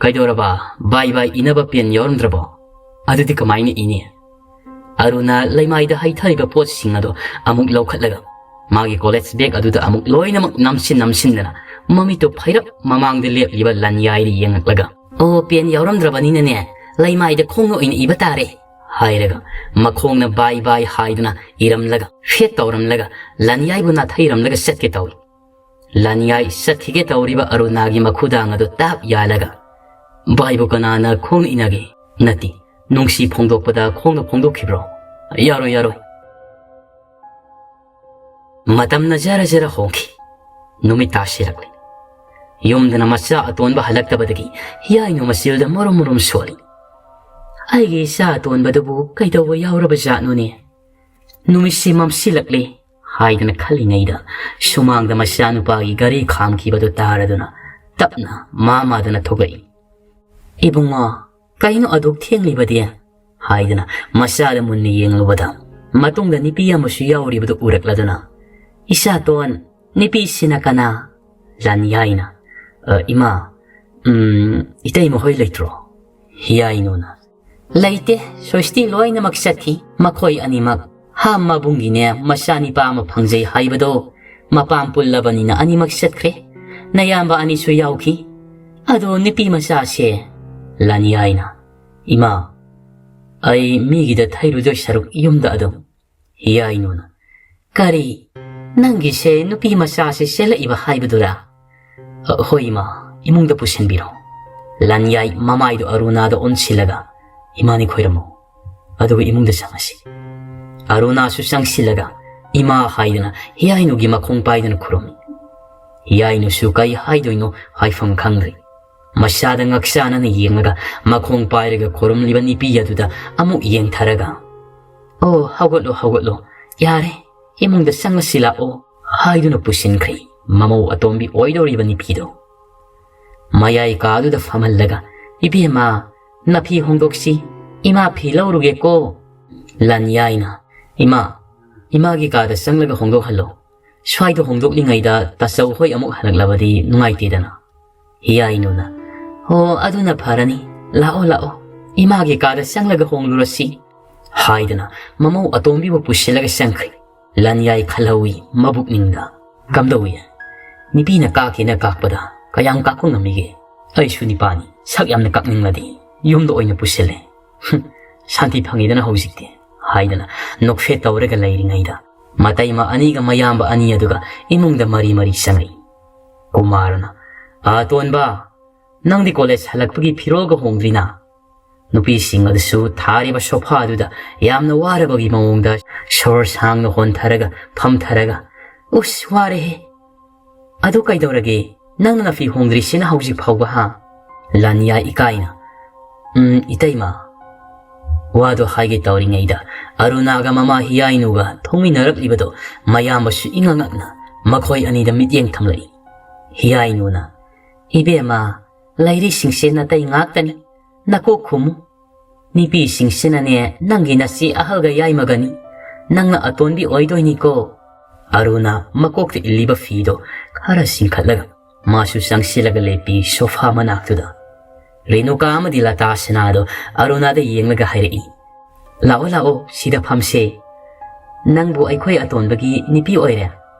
"ꯀꯩꯗꯧꯔꯕ? ꯕꯥꯏ ꯕꯥꯏ ꯏꯅꯕ ꯄꯦꯟ ꯌꯥꯎꯔꯝꯗ꯭ꯔꯕꯣ? ꯑꯗꯨꯗꯤ ꯀꯃꯥꯏꯅ ꯏꯅꯤ?" ꯑꯔꯨꯅ ꯂꯩꯃꯥꯏꯗ ꯍꯩꯊꯔꯤꯕ ꯄꯣꯠꯁꯤꯡ ꯑꯗꯨ ꯑꯃꯨꯛ ꯂꯧꯈꯠꯂꯒ ꯃꯥꯒꯤ ꯀꯣꯂꯦꯖ ꯕꯦꯒ ꯑꯗꯨꯗ ꯑꯃꯨꯛ ꯂꯣꯏꯅꯃꯛ ꯅꯝꯁꯤꯟ ꯅꯝꯁꯤꯟꯗꯅ ꯃꯃꯤꯠꯇꯨ ꯐꯩꯔꯞ ꯃꯃꯥꯡꯗ ꯂꯦꯞꯂꯤꯕ ꯂꯟꯌꯥꯏꯗ ꯌꯦꯡꯂꯛꯂꯒ, "ꯑꯣ, ꯄꯦꯟ ꯌꯥꯎꯔꯝꯗ꯭ꯔꯕꯅꯤꯅꯅꯦ, ꯂꯩꯃꯥꯏꯗ ꯈꯣꯡꯅ ꯑꯣꯏꯅ ꯏꯕ ꯇꯥꯔꯦ," ꯍꯥꯏꯔꯒ ꯃꯈꯣꯡꯅ ꯕꯥꯏ ꯕꯥꯏ ꯍꯥꯏꯗꯨꯅ ꯏꯔꯝꯂꯒ, ꯐꯦꯠ ꯇꯧꯔꯝꯂꯒ, ꯂꯥꯟꯌꯥꯏꯕꯨ ꯅꯥꯊꯩꯔꯝꯂꯒ ꯆꯠꯀꯦ ꯇꯧꯏ꯫ ꯂꯥꯟꯌꯥꯏ ꯆꯠꯈꯤꯒꯦ ꯇꯧꯔꯤꯕ ꯑꯔꯨꯅꯥꯒꯤ ꯃꯈꯨꯗꯥꯡ ꯑꯗꯨ ꯇꯥꯞ ꯌꯥꯜꯂꯒ, "ꯚꯥꯏꯕꯨ ꯀꯅꯥꯅ ꯈꯣꯡꯅ ꯏꯅꯒꯦ? ꯅꯠꯇꯦ, ꯅꯨꯡꯁꯤ ꯐꯣꯡꯗꯣꯛꯄꯗ ꯈꯣꯡꯅ ꯐꯣꯡꯗꯣꯛꯈꯤꯕ꯭ꯔꯣ? ꯌꯥꯔꯣꯏ, ꯌꯥꯔꯣꯏ꯫" ꯃꯇꯝꯅ ꯖꯔ ꯖꯔ ꯍꯣꯡꯈꯤ꯫ ꯅꯨꯃꯤꯠ ꯇꯥꯁꯤꯜꯂꯛꯂꯦ꯫ ꯌꯨꯝꯗꯅ ꯃꯆꯥ ꯑꯇꯣꯟꯕ ꯍꯜꯂꯛꯇꯕꯗꯒꯤ ꯍꯤꯌꯥꯏꯅꯨ ꯃꯆꯤꯜꯗ ꯃꯔꯨꯝ ꯃꯔꯨꯝ ꯁꯣꯜꯂꯤ꯫ "ꯑꯩꯒꯤ ꯏꯆꯥ ꯑꯇꯣꯟꯕꯗꯨꯕꯨ ꯀꯩꯗꯧꯕ ꯌꯥꯎꯔꯕ ꯖꯥꯠꯅꯣꯅꯦ? ꯅꯨꯃꯤꯠꯁꯤ ꯃꯝꯁꯤꯜꯂꯛꯂꯦ," ꯍꯥꯏꯗꯅ ꯈꯜꯂꯤꯉꯩꯗ, ꯁꯨꯃꯥꯡꯗ ꯃꯆꯥꯅꯨꯄꯥꯒꯤ ꯒꯥꯔꯤ ꯈꯥꯝꯈꯤꯕꯗꯨ ꯇꯥꯔꯗꯨꯅ ꯇꯞꯅ ꯃꯥ ꯃꯥꯗꯅ ꯊꯣꯛꯂꯛꯏ꯫ "ꯏꯕꯨꯡꯉꯣ, ꯀꯩꯅꯣ ꯑꯗꯨꯛ ꯊꯦꯡꯂꯤꯕꯗꯤ?" ꯍꯥꯏꯗꯅ ꯃꯆꯥꯗ ꯃꯨꯟꯅ ꯌꯦꯡꯂꯨꯕꯗ, ꯃꯇꯨꯡꯗ ꯅꯨꯄꯤ ꯑꯃꯁꯨ ꯌꯥꯎꯔꯤꯕꯗꯨ ꯎꯔꯛꯂꯗꯨꯅ, "ꯏꯆꯥꯇꯣꯟ, ꯅꯨꯄꯤꯁꯤꯅ ꯀꯅꯥ?" ꯂꯥꯟꯌꯥꯏꯅ, "ꯑ, ꯏꯃꯥ, ꯎꯝ, ꯏꯇꯩꯃ ꯍꯣꯏ ꯂꯩꯇ꯭ꯔꯣ?" ꯍꯤꯌꯥꯏꯅꯨꯅ, "ꯂꯩꯇꯦ, ꯁ꯭ꯋꯦꯁꯇꯤ ꯂꯣꯏꯅꯃꯛ ꯆꯠꯈꯤ꯫ ꯃꯈꯣꯏ ꯑꯅꯤꯃꯛ ꯍꯥ ꯃꯕꯨꯡꯒꯤꯅꯦ ꯃꯆꯥꯅꯤꯄꯥ ꯑꯃ ꯐꯪꯖꯩ ꯍꯥꯏꯕꯗꯣ ꯃꯄꯥꯝ ꯄꯨꯜꯂꯕꯅꯤꯅ ꯑꯅꯤꯃꯛ ꯆꯠꯈ꯭ꯔꯦ꯫ ꯅꯌꯥꯝꯕ ꯑꯅꯤꯁꯨ ꯌꯥꯎꯈꯤ꯫ ꯑꯗꯣ ꯅꯨꯄꯤ ꯃꯆꯥꯁꯦ?" ꯂꯥꯟꯌꯥꯏꯅ, "ꯏꯃꯥ, ꯑꯩ ꯃꯤꯒꯤꯗ ꯊꯩꯔꯨꯗꯣꯏ ꯁꯔꯨꯛ ꯌꯨꯝꯗ ꯑꯗꯨꯝ꯫" ꯍꯤꯌꯥꯏꯅꯨꯅ, "ꯀꯔꯤ? ꯅꯪꯒꯤꯁꯦ ꯅꯨꯄꯤ ꯃꯆꯥꯁꯦ ꯆꯦꯜꯂꯛꯏꯕ ꯍꯥꯏꯕꯗꯨꯔꯥ?" "ꯑ, ꯍꯣꯏ ꯏꯃꯥ, ꯏꯃꯨꯡꯗ ꯄꯨꯁꯤꯟꯕꯤꯔꯣ꯫" ꯂꯥꯟꯌꯥꯏ ꯃꯃꯥꯏꯗꯨ ꯑꯔꯨꯅꯥꯗ ꯑꯣꯟꯁꯤꯜꯂꯒ, "ꯏꯃꯥꯅꯤ ꯈꯣꯏꯔꯝꯃꯨ, ꯑꯗꯨꯒ ꯏꯃꯨꯡꯗ ꯆꯪꯉꯁꯤ꯫" ꯑꯔꯨꯅꯥꯁꯨ ꯆꯪꯁꯤꯜꯂꯒ, "ꯏꯃꯥ" ꯍꯥꯏꯗꯨꯅ ꯍꯤꯌꯥꯏꯅꯨꯒꯤ ꯃꯈꯣꯡ ꯄꯥꯏꯗꯨꯅ ꯈꯨꯔꯨꯝꯃꯤ꯫ ꯍꯤꯌꯥꯏꯅꯨꯁꯨ ꯀꯩ ꯍꯥꯏꯗꯣꯏꯅꯣ ꯍꯥꯏꯐꯝ ꯈꯪꯗ꯭ꯔꯦ꯫ ꯃꯆꯥꯗ ꯉꯛꯆꯥꯅꯅ ꯌꯦꯡꯂꯒ, ꯃꯈꯣꯡ ꯄꯥꯏꯔꯒ ꯈꯨꯔꯨꯝꯂꯤꯕ ꯅꯨꯄꯤ ꯑꯗꯨꯗ ꯑꯃꯨꯛ ꯌꯦꯡꯊꯔꯒ, "ꯑꯣ, ꯍꯧꯒꯠꯂꯣ, ꯍꯧꯒꯠꯂꯣ, ꯌꯥꯔꯦ, ꯏꯃꯨꯡꯗ ꯆꯪꯉꯁꯤ ꯂꯥꯛꯑꯣ," ꯍꯥꯏꯗꯨꯅ ꯄꯨꯁꯤꯟꯈ꯭ꯔꯦ ꯃꯃꯧ ꯑꯇꯣꯝꯕꯤ ꯑꯣꯏꯗꯧꯔꯤꯕ ꯅꯨꯄꯤꯗꯣ꯫ ꯃꯌꯥꯏ ꯀꯥꯗꯨꯗ ꯐꯝꯍꯜꯂꯒ, "ꯏꯕꯦꯝꯃ, ꯅꯐꯤ ꯍꯣꯡꯗꯣꯛꯁꯤ, ꯏꯃꯥ ꯐꯤ ꯂꯧꯔꯨꯒꯦꯀꯣ꯫" ꯂꯥꯟꯌꯥꯏꯅ, "ꯏꯃꯥ, ꯏꯃꯥꯒꯤ ꯀꯥꯗ ꯆꯪꯂꯒ ꯍꯣꯡꯗꯣꯛꯍꯜꯂꯣ꯫ ꯁ꯭ꯋꯥꯏꯗ ꯍꯣꯡꯗꯣꯛꯂꯤꯉꯩꯗ ꯇꯥꯆꯧ ꯍꯣꯏ ꯑꯃꯨꯛ ꯍꯜꯂꯛꯂꯕꯗꯤ ꯅꯨꯡꯉꯥꯏꯇꯦꯗꯅ꯫" ꯍꯤꯌꯥꯏꯅꯨꯅ, "ꯍꯣ, ꯑꯗꯨꯅ ꯐꯔꯅꯤ꯫ ꯂꯥꯛꯑꯣ, ꯂꯥꯛꯑꯣ, ꯏꯃꯥꯒꯤ ꯀꯥꯗ ꯆꯪꯂꯒ ꯍꯣꯡꯂꯨꯔꯁꯤ," ꯍꯥꯏꯗꯅ ꯃꯃꯧ ꯑꯇꯣꯝꯕꯤꯕꯨ ꯄꯨꯁꯤꯜꯂꯒ ꯆꯪꯈ꯭ꯔꯦ꯫ ꯂꯥꯟꯌꯥꯏ ꯈꯜꯍꯧꯏ ꯃꯕꯨꯛꯅꯤꯡꯗ, "ꯀꯝꯗꯧꯏ? ꯅꯨꯄꯤꯅ ꯀꯥꯛꯀꯦꯅ ꯀꯥꯛꯄꯗ ꯀꯌꯥꯝ ꯀꯥꯛꯄ ꯉꯝꯃꯤꯒꯦ? "ꯑꯩꯁꯨ ꯅꯤꯄꯥꯅꯤ, ꯁꯛ ꯌꯥꯝꯅ ꯀꯛꯅꯤꯡꯂꯗꯤ ꯌꯨꯝꯗ ꯑꯣꯏꯅ ꯄꯨꯁꯤꯜꯂꯦ꯫ ꯍꯨꯝ, ꯁꯥꯟꯇꯤ ꯐꯪꯉꯤꯗꯅ ꯍꯧꯖꯤꯛꯇꯤ," ꯍꯥꯏꯗꯅ ꯅꯣꯛꯐꯦꯠ ꯇꯧꯔꯒ ꯂꯩꯔꯤꯉꯩꯗ, ꯃꯇꯩꯃ ꯑꯅꯤꯒ ꯃꯌꯥꯝꯕ ꯑꯅꯤ ꯑꯗꯨꯒ ꯏꯃꯨꯡꯗ ꯃꯔꯤ ꯃꯔꯤ ꯆꯪꯉꯛꯏ꯫ ꯀꯨꯃꯥꯔꯅ, "ꯑꯇꯣꯟꯕ, ꯅꯪꯗꯤ ꯀꯣꯂꯦꯖ ꯍꯜꯂꯛꯄꯒꯤ ꯐꯤꯔꯣꯜꯒ ꯍꯣꯡꯗ꯭ꯔꯤꯅ?" ꯅꯨꯄꯤꯁꯤꯡ ꯑꯗꯨꯁꯨ ꯊꯥꯔꯤꯕ ꯁꯣꯐꯥꯗꯨꯗ ꯌꯥꯝꯅ ꯋꯥꯔꯕꯒꯤ ꯃꯑꯣꯡꯗ ꯁꯣꯔ ꯁꯥꯡꯅ ꯍꯣꯟꯊꯔꯒ ꯐꯝꯊꯔꯒ, "ꯎꯁ, ꯋꯥꯔꯦꯍꯦ꯫ ꯑꯗꯨ ꯀꯩꯗꯧꯔꯒꯦ? ꯅꯪꯅ ꯅꯐꯤ ꯍꯣꯡꯗ꯭ꯔꯤꯁꯤꯅ ꯍꯧꯖꯤꯛ ꯐꯥꯎꯕ, ꯍꯥ?" ꯂꯥꯅꯤꯌꯥ ꯏꯀꯥꯏꯅ, "ꯎꯝ, ꯏꯇꯩꯃ꯫" ꯋꯥꯗꯣ ꯍꯥꯏꯒꯦ ꯇꯧꯔꯤꯉꯩꯗ ꯑꯔꯨꯅꯥꯒ ꯃꯃꯥ ꯍꯤꯌꯥꯏꯅꯨꯒ ꯊꯣꯡꯃꯤꯟꯅꯔꯛꯂꯤꯕꯗꯣ ꯃꯌꯥꯝꯕꯁꯨ ꯏꯉꯛ ꯉꯛꯅ ꯃꯈꯣꯏ ꯑꯅꯤꯗ ꯃꯤꯠꯌꯦꯡ ꯊꯝꯂꯛꯏ꯫ ꯍꯤꯌꯥꯏꯅꯨꯅ, "ꯏꯕꯦꯝꯃ, ꯂꯩꯔꯤꯁꯤꯡꯁꯦ ꯅꯥꯇꯩ ꯉꯥꯛꯇꯅꯤ꯫ ꯅꯀꯣꯛ ꯈꯨꯝꯃꯨ꯫ ꯅꯨꯄꯤꯁꯤꯡꯁꯤꯅꯅꯦ ꯅꯪꯒꯤ ꯅꯆꯦ ꯑꯍꯜꯒ ꯌꯥꯏꯃꯒꯅꯤ꯫ ꯅꯪꯅ ꯑꯇꯣꯟꯕꯤ ꯑꯣꯏꯗꯣꯏꯅꯤꯀꯣ꯫" ꯑꯔꯨꯅꯥ ꯃꯀꯣꯛꯇ ꯏꯜꯂꯤꯕ ꯐꯤꯗꯣ ꯈꯔ ꯆꯤꯡꯈꯠꯂꯒ ꯃꯥꯁꯨ ꯆꯪꯁꯤꯜꯂꯒ ꯂꯦꯞꯄꯤ ꯁꯣꯐꯥ ꯃꯅꯥꯛꯇꯨꯗ꯫ ꯔꯦꯅꯨꯀꯥ ꯑꯃꯗꯤ ꯂꯇꯥ ꯁꯅꯥꯗꯣ ꯑꯔꯨꯅꯥꯗ ꯌꯦꯡꯂꯒ ꯍꯥꯏꯔꯛꯏ, "ꯂꯥꯛꯑꯣ, ꯂꯥꯛꯑꯣ, ꯁꯤꯗ ꯐꯝꯁꯦ꯫ ꯅꯪꯕꯨ ꯑꯩꯈꯣꯏ ꯑꯇꯣꯟꯕꯒꯤ ꯅꯨꯄꯤ ꯑꯣꯏꯔꯦ꯫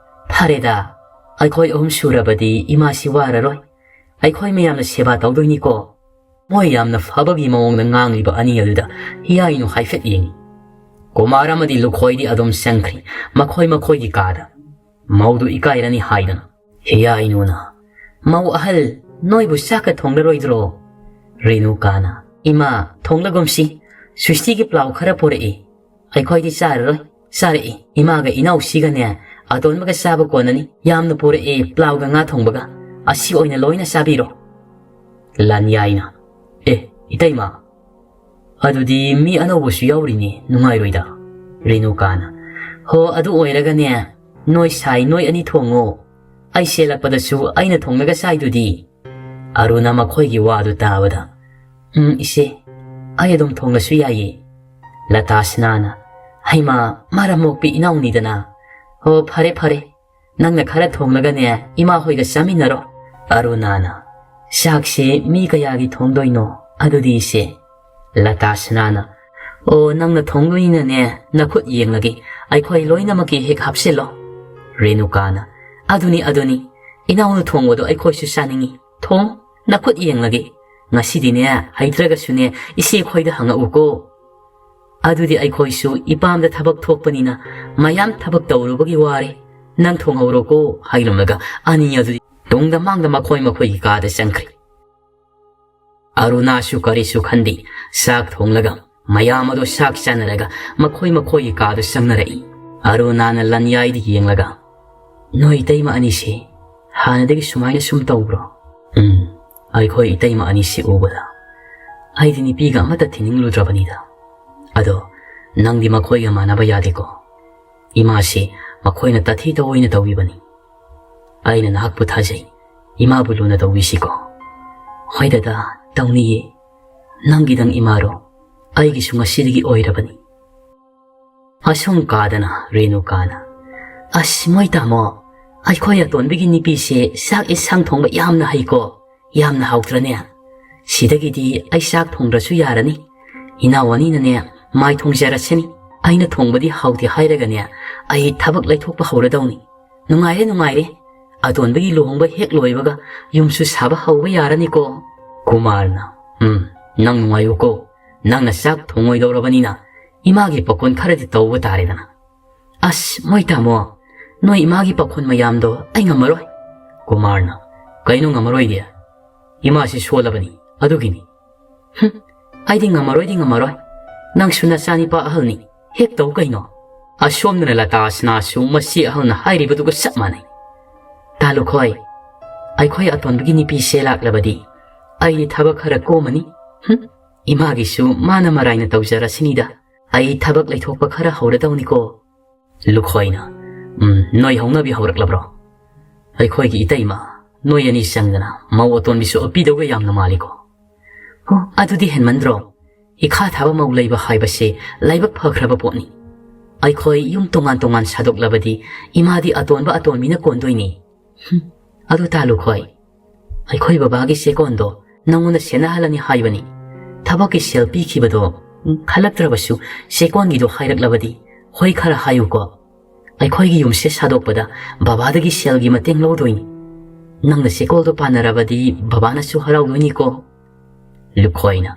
ꯐꯔꯦꯗ, ꯑꯩꯈꯣꯏ ꯑꯍꯨꯝ ꯁꯨꯔꯕꯗꯤ ꯏꯃꯥꯁꯤ ꯋꯥꯔꯔꯣꯏ꯫ ꯑꯩꯈꯣꯏ ꯃꯌꯥꯝꯅ ꯁꯦꯕꯥ ꯇꯧꯗꯣꯏꯅꯤꯀꯣ꯫" ꯃꯣꯏ ꯌꯥꯝꯅ ꯐꯕꯒꯤ ꯃꯑꯣꯡꯗ ꯉꯥꯡꯂꯤꯕ ꯑꯅꯤ ꯑꯗꯨꯗ ꯍꯤꯌꯥꯏꯅꯨ ꯍꯥꯏꯐꯦꯠ ꯌꯦꯡꯏ꯫ ꯀꯨꯃꯥꯔ ꯑꯃꯗꯤ ꯂꯨꯈꯣꯏꯗꯤ ꯑꯗꯨꯝ ꯆꯪꯈ꯭ꯔꯤ, ꯃꯈꯣꯏ ꯃꯈꯣꯏꯒꯤ ꯀꯥꯗ꯫ ꯃꯧꯗꯨ ꯏꯀꯥꯏꯔꯅꯤ ꯍꯥꯏꯗꯅ꯫ ꯍꯤꯌꯥꯏꯅꯨꯅ, "ꯃꯧ ꯑꯍꯜ, ꯅꯣꯏꯕꯨ ꯆꯥꯛꯀ ꯊꯣꯡꯂꯔꯣꯏꯗ꯭ꯔꯣ?" ꯔꯦꯅꯨꯀꯥꯅ, "ꯏꯃꯥ, ꯊꯣꯡꯂꯒꯨꯝꯁꯤ꯫ ꯁ꯭ꯋꯤꯁꯇꯤꯒꯤ ꯄ꯭ꯂꯥꯎ ꯈꯔ ꯄꯨꯔꯛꯏ꯫ ꯑꯩꯈꯣꯏꯗꯤ ꯆꯥꯔꯔꯣꯏ꯫ ꯆꯥꯔꯛꯏ꯫ ꯏꯃꯥꯒ ꯏꯅꯥꯎꯁꯤꯒꯅꯦ, ꯑꯇꯣꯟꯕꯒ ꯆꯥꯕ ꯀꯣꯟꯅꯅꯤ꯫ ꯌꯥꯝꯅ ꯄꯨꯔꯛꯑꯦ, ꯄ꯭ꯂꯥꯎꯒ ꯉꯥ ꯊꯣꯡꯕꯒ꯫ ꯑꯁꯤ ꯑꯣꯏꯅ ꯂꯣꯏꯅ ꯆꯥꯕꯤꯔꯣ꯫" ꯂꯥꯟꯌꯥꯏꯅ, "ꯑꯦ, ꯏꯇꯩꯃ, ꯑꯗꯨꯗꯤ ꯃꯤ ꯑꯅꯧꯕꯁꯨ ꯌꯥꯎꯔꯤꯅꯦ, ꯅꯨꯡꯉꯥꯏꯔꯣꯏꯗ?" ꯔꯦꯅꯨꯀꯥꯅ, "ꯍꯣ, ꯑꯗꯨ ꯑꯣꯏꯔꯒꯅꯦ, ꯅꯣꯏ ꯁꯥꯏ, ꯅꯣꯏ ꯑꯅꯤ ꯊꯣꯡꯉꯣ꯫ ꯑꯩ ꯆꯦꯜꯂꯛꯄꯗꯁꯨ ꯑꯩꯅ ꯊꯣꯡꯂꯒ ꯆꯥꯏꯗꯨꯗꯤ꯫" ꯑꯔꯨꯅ ꯃꯈꯣꯏꯒꯤ ꯋꯥꯗꯨ ꯇꯥꯕꯗ, "ꯎꯝ, ꯏꯆꯦ, ꯑꯩ ꯑꯗꯨꯝ ꯊꯣꯡꯂꯁꯨ ꯌꯥꯏꯌꯦ꯫" ꯂꯇꯥꯁꯅꯥꯅ, "ꯍꯩꯃꯥ, ꯃꯔꯝ ꯃꯣꯛꯄꯤ ꯏꯅꯥꯎꯅꯤꯗꯅ꯫ ꯍꯣ, ꯐꯔꯦ, ꯐꯔꯦ, ꯅꯪꯅ ꯈꯔ ꯊꯣꯡꯂꯒꯅꯦ, ꯏꯃꯥ ꯍꯣꯏꯒ ꯆꯥꯃꯤꯟꯅꯔꯣ꯫" ꯑꯔꯨꯅꯥꯅ, "ꯆꯥꯛꯁꯦ ꯃꯤ ꯀꯌꯥꯒꯤ ꯊꯣꯡꯗꯣꯏꯅꯣ? ꯑꯗꯨꯗꯤ ꯏꯆꯦ꯫" ꯂꯇꯥꯁꯅꯥꯅ, "ꯑꯣ, ꯅꯪꯅ ꯊꯣꯡꯗꯣꯏꯅꯤꯅꯅꯦ, ꯅꯈꯨꯠ ꯌꯦꯡꯂꯒꯦ꯫ ꯑꯩꯈꯣꯏ ꯂꯣꯏꯅꯃꯛꯀꯤ ꯍꯦꯛ ꯍꯥꯞꯆꯤꯜꯂꯣ꯫" ꯔꯦꯅꯨꯀꯥꯅ, "ꯑꯗꯨꯅꯤ, ꯑꯗꯨꯅꯤ, ꯏꯅꯥꯎꯅ ꯊꯣꯡꯕꯗꯣ ꯑꯩꯈꯣꯏꯁꯨ ꯆꯥꯅꯤꯡꯏ꯫ ꯊꯣꯡ꯫" ꯅꯈꯨꯠ ꯌꯦꯡꯂꯒꯦ꯫ ꯉꯁꯤꯗꯤꯅꯦ, ꯍꯩꯇ꯭ꯔꯒꯁꯨꯅꯦ, ꯏꯆꯦ ꯈꯣꯏꯗ ꯍꯪꯉꯛꯎꯀꯣ꯫ ꯑꯗꯨꯗꯤ ꯑꯩꯈꯣꯏꯁꯨ ꯏꯄꯥꯝꯗ ꯊꯕꯛ ꯊꯣꯛꯄꯅꯤꯅ ꯃꯌꯥꯝ ꯊꯕꯛ ꯇꯧꯔꯨꯕꯒꯤ ꯋꯥꯔꯦ꯫ ꯅꯪ ꯊꯣꯡꯍꯧꯔꯣꯀꯣ ꯍꯥꯏꯔꯝꯂꯒ ꯑꯅꯤ ꯑꯗꯨꯗꯤ ꯇꯨꯡꯗ ꯃꯥꯡꯗ ꯃꯈꯣꯏ ꯃꯈꯣꯏꯒꯤ ꯀꯥꯗ ꯆꯪꯈ꯭ꯔꯦ꯫ ꯑꯔꯨꯅꯥꯁꯨ ꯀꯔꯤꯁꯨ ꯈꯟꯗꯦ, ꯆꯥꯛ ꯊꯣꯡꯂꯒ ꯃꯌꯥꯝ ꯑꯗꯨ ꯆꯥꯛ ꯆꯥꯅꯔꯒ ꯃꯈꯣꯏ ꯃꯈꯣꯏꯒꯤ ꯀꯥꯗ ꯆꯪꯅꯔꯛꯏ꯫ ꯑꯔꯨꯅꯥꯅ ꯂꯟꯌꯥꯏꯗ ꯌꯦꯡꯂꯒ, "ꯅꯣꯏ ꯏꯇꯩꯃ ꯑꯅꯤꯁꯦ ꯍꯥꯟꯅꯗꯒꯤ ꯁꯨꯃꯥꯏꯅ ꯁꯨꯝ ꯇꯧꯕ꯭ꯔꯣ?" "ꯎꯝ, ꯑꯩꯈꯣꯏ ꯏꯇꯩꯃ ꯑꯅꯤꯁꯤ ꯎꯕꯗ ꯑꯩꯗꯤ ꯅꯨꯄꯤꯒ ꯑꯃꯠꯇ ꯊꯤꯅꯤꯡꯂꯨꯗ꯭ꯔꯕꯅꯤꯗ꯫ ꯑꯗꯣ ꯅꯪꯗꯤ ꯃꯈꯣꯏꯒ ꯃꯥꯟꯅꯕ ꯌꯥꯗꯦꯀꯣ꯫ ꯏꯃꯥꯁꯤ ꯃꯈꯣꯏꯅ ꯇꯥꯊꯤ ꯇꯧꯑꯣꯏꯅ ꯇꯧꯕꯤꯕꯅꯤ꯫ ꯑꯩꯅ ꯅꯍꯥꯛꯄꯨ ꯊꯥꯖꯩ꯫ ꯏꯃꯥꯕꯨ ꯂꯨꯅ ꯇꯧꯕꯤꯁꯤꯀꯣ꯫" "ꯍꯣꯏ ꯗꯗꯥ, ꯇꯧꯅꯤꯌꯦ꯫ ꯅꯪꯒꯤꯗꯪ ꯏꯃꯥꯔꯣ? ꯑꯩꯒꯤꯁꯨ ꯉꯁꯤꯗꯒꯤ ꯑꯣꯏꯔꯕꯅꯤ꯫" ꯑꯁꯨꯝ ꯀꯥꯗꯅ ꯔꯦꯅꯨꯀꯥꯅ, "ꯑꯁ, ꯃꯣꯏ ꯇꯥꯃꯣ, ꯑꯩꯈꯣꯏ ꯑꯇꯣꯟꯕꯤꯒꯤ ꯅꯨꯄꯤꯁꯦ ꯆꯥꯛ ꯏꯟꯁꯥꯡ ꯊꯣꯡꯕ ꯌꯥꯝꯅ ꯍꯩꯀꯣ, ꯌꯥꯝꯅ ꯍꯥꯎꯇ꯭ꯔꯅꯦ? ꯁꯤꯗꯒꯤꯗꯤ ꯑꯩ ꯆꯥꯛ ꯊꯣꯡꯗ꯭ꯔꯁꯨ ꯌꯥꯔꯅꯤ꯫ ꯏꯅꯥꯎ ꯑꯅꯤꯅꯅꯦ ꯃꯥꯏ ꯊꯣꯡꯖꯔꯁꯅꯤ꯫ ꯑꯩꯅ ꯊꯣꯡꯕꯗꯤ ꯍꯥꯎꯇꯦ ꯍꯥꯏꯔꯒꯅꯦ, ꯑꯩ ꯊꯕꯛ ꯂꯩꯊꯣꯛꯄ ꯍꯧꯔꯗꯧꯅꯤ꯫ ꯅꯨꯡꯉꯥꯏꯔꯦ, ꯅꯨꯡꯉꯥꯏꯔꯦ꯫ ꯑꯇꯣꯟꯕꯒꯤ ꯂꯨꯍꯣꯡꯕ ꯍꯦꯛ ꯂꯣꯏꯕꯒ ꯌꯨꯝꯁꯨ ꯁꯥꯕ ꯍꯧꯕ ꯌꯥꯔꯅꯤꯀꯣ꯫" ꯀꯨꯃꯥꯔꯅ, "ꯎꯝ, ꯅꯪ ꯅꯨꯡꯉꯥꯏꯌꯨꯀꯣ꯫ ꯅꯪꯅ ꯆꯥꯛ ꯊꯣꯡꯉꯣꯏꯗꯧꯔꯕꯅꯤꯅ ꯏꯃꯥꯒꯤ ꯄꯥꯈꯣꯟ ꯈꯔꯗꯤ ꯇꯧꯕ ꯇꯥꯔꯦꯗꯅ꯫" "ꯑꯁ, ꯃꯣꯏ ꯇꯥꯃꯣ, ꯅꯣꯏ ꯏꯃꯥꯒꯤ ꯄꯥꯈꯣꯟ ꯃꯌꯥꯝꯗꯣ ꯑꯩ ꯉꯝꯃꯔꯣꯏ꯫" ꯀꯨꯃꯥꯔꯅ, "ꯀꯩꯅꯣ ꯉꯝꯃꯔꯣꯏꯗꯤ? ꯏꯃꯥꯁꯤ ꯁꯣꯜꯂꯕꯅꯤ, ꯑꯗꯨꯒꯤꯅꯤ꯫" "ꯍꯨꯝ, ꯑꯩꯗꯤ ꯉꯝꯃꯔꯣꯏꯗꯤ ꯉꯝꯃꯔꯣꯏ꯫ ꯅꯪꯁꯨ ꯅꯆꯥꯅꯤꯄꯥ ꯑꯍꯜꯅꯤ, ꯍꯦꯛ ꯇꯧ ꯀꯩꯅꯣ꯫" ꯑꯁꯣꯝꯗꯅ ꯂꯇꯥꯁꯅꯥꯁꯨ ꯃꯆꯦ ꯑꯍꯜꯅ ꯍꯥꯏꯔꯤꯕꯗꯨꯒ ꯆꯞ ꯃꯥꯟꯅꯩ꯫ "ꯇꯥ ꯂꯨꯈꯣꯏ, ꯑꯩꯈꯣꯏ ꯑꯇꯣꯟꯕꯒꯤ ꯅꯨꯄꯤꯁꯦ ꯂꯥꯛꯂꯕꯗꯤ ꯑꯩꯗꯤ ꯊꯕꯛ ꯈꯔ ꯀꯣꯝꯃꯅꯤ꯫ ꯍꯨꯝ, ꯏꯃꯥꯒꯤꯁꯨ ꯃꯥꯅ ꯃꯔꯥꯏꯅ ꯇꯧꯖꯔꯁꯤꯅꯤꯗ꯫ ꯑꯩ ꯊꯕꯛ ꯂꯩꯊꯣꯛꯄ ꯈꯔ ꯍꯧꯔꯗꯧꯅꯤꯀꯣ꯫" ꯂꯨꯈꯣꯏꯅ, "ꯎꯝ, ꯅꯣꯏ ꯍꯧꯅꯕꯤ ꯍꯧꯔꯛꯂꯕ꯭ꯔꯣ? ꯑꯩꯈꯣꯏꯒꯤ ꯏꯇꯩꯃ, ꯅꯣꯏ ꯑꯅꯤ ꯆꯪꯗꯅ ꯃꯧ ꯑꯇꯣꯟꯕꯤꯁꯨ ꯑꯣꯠꯄꯤꯗꯧꯒ ꯌꯥꯝꯅ ꯃꯥꯜꯂꯤꯀꯣ꯫" "ꯑꯣ, ꯑꯗꯨꯗꯤ ꯍꯦꯟꯃꯟꯗ꯭ꯔꯣ? ꯏꯈꯥ ꯊꯥꯕ ꯃꯧ ꯂꯩꯕ ꯍꯥꯏꯕꯁꯦ ꯂꯥꯏꯕꯛ ꯐꯈ꯭ꯔꯕ ꯄꯣꯠꯅꯤ꯫ ꯑꯩꯈꯣꯏ ꯌꯨꯝ ꯇꯣꯉꯥꯟ ꯇꯣꯉꯥꯟ ꯁꯥꯗꯣꯛꯂꯕꯗꯤ ꯏꯃꯥꯗꯤ ꯑꯇꯣꯟꯕ ꯑꯇꯣꯟꯕꯤꯅ ꯀꯣꯟꯗꯣꯏꯅꯤ꯫" "ꯍꯨꯝ, ꯑꯗꯨ ꯇꯥ ꯂꯨꯈꯣꯏ, ꯑꯩꯈꯣꯏ ꯕꯕꯥꯒꯤ ꯆꯦꯀꯣꯟꯗꯣ ꯅꯪꯉꯣꯟꯗ ꯁꯦꯟꯅꯍꯜꯂꯅꯤ ꯍꯥꯏꯕꯅꯤ꯫ ꯊꯕꯛꯀꯤ ꯁꯦꯜ ꯄꯤꯈꯤꯕꯗꯣ, ꯎꯝ, ꯈꯜꯂꯛꯇ꯭ꯔꯕꯁꯨ ꯆꯦꯀꯣꯟꯒꯤꯗꯣ ꯍꯥꯏꯔꯛꯂꯕꯗꯤ ꯍꯣꯏ ꯈꯔ ꯍꯥꯏꯌꯨꯀꯣ꯫ ꯑꯩꯈꯣꯏꯒꯤ ꯌꯨꯝꯁꯦ ꯁꯥꯗꯣꯛꯄꯗ ꯕꯕꯥꯗꯒꯤ ꯁꯦꯜꯒꯤ ꯃꯇꯦꯡ ꯂꯧꯗꯣꯏꯅꯤ꯫" "ꯅꯪꯅ ꯁꯦꯀꯣꯜꯗꯣ ꯄꯥꯟꯅꯔꯕꯗꯤ ꯕꯕꯥꯅꯁꯨ ꯍꯔꯥꯎꯗꯣꯏꯅꯤꯀꯣ?" ꯂꯨꯈꯣꯏꯅ,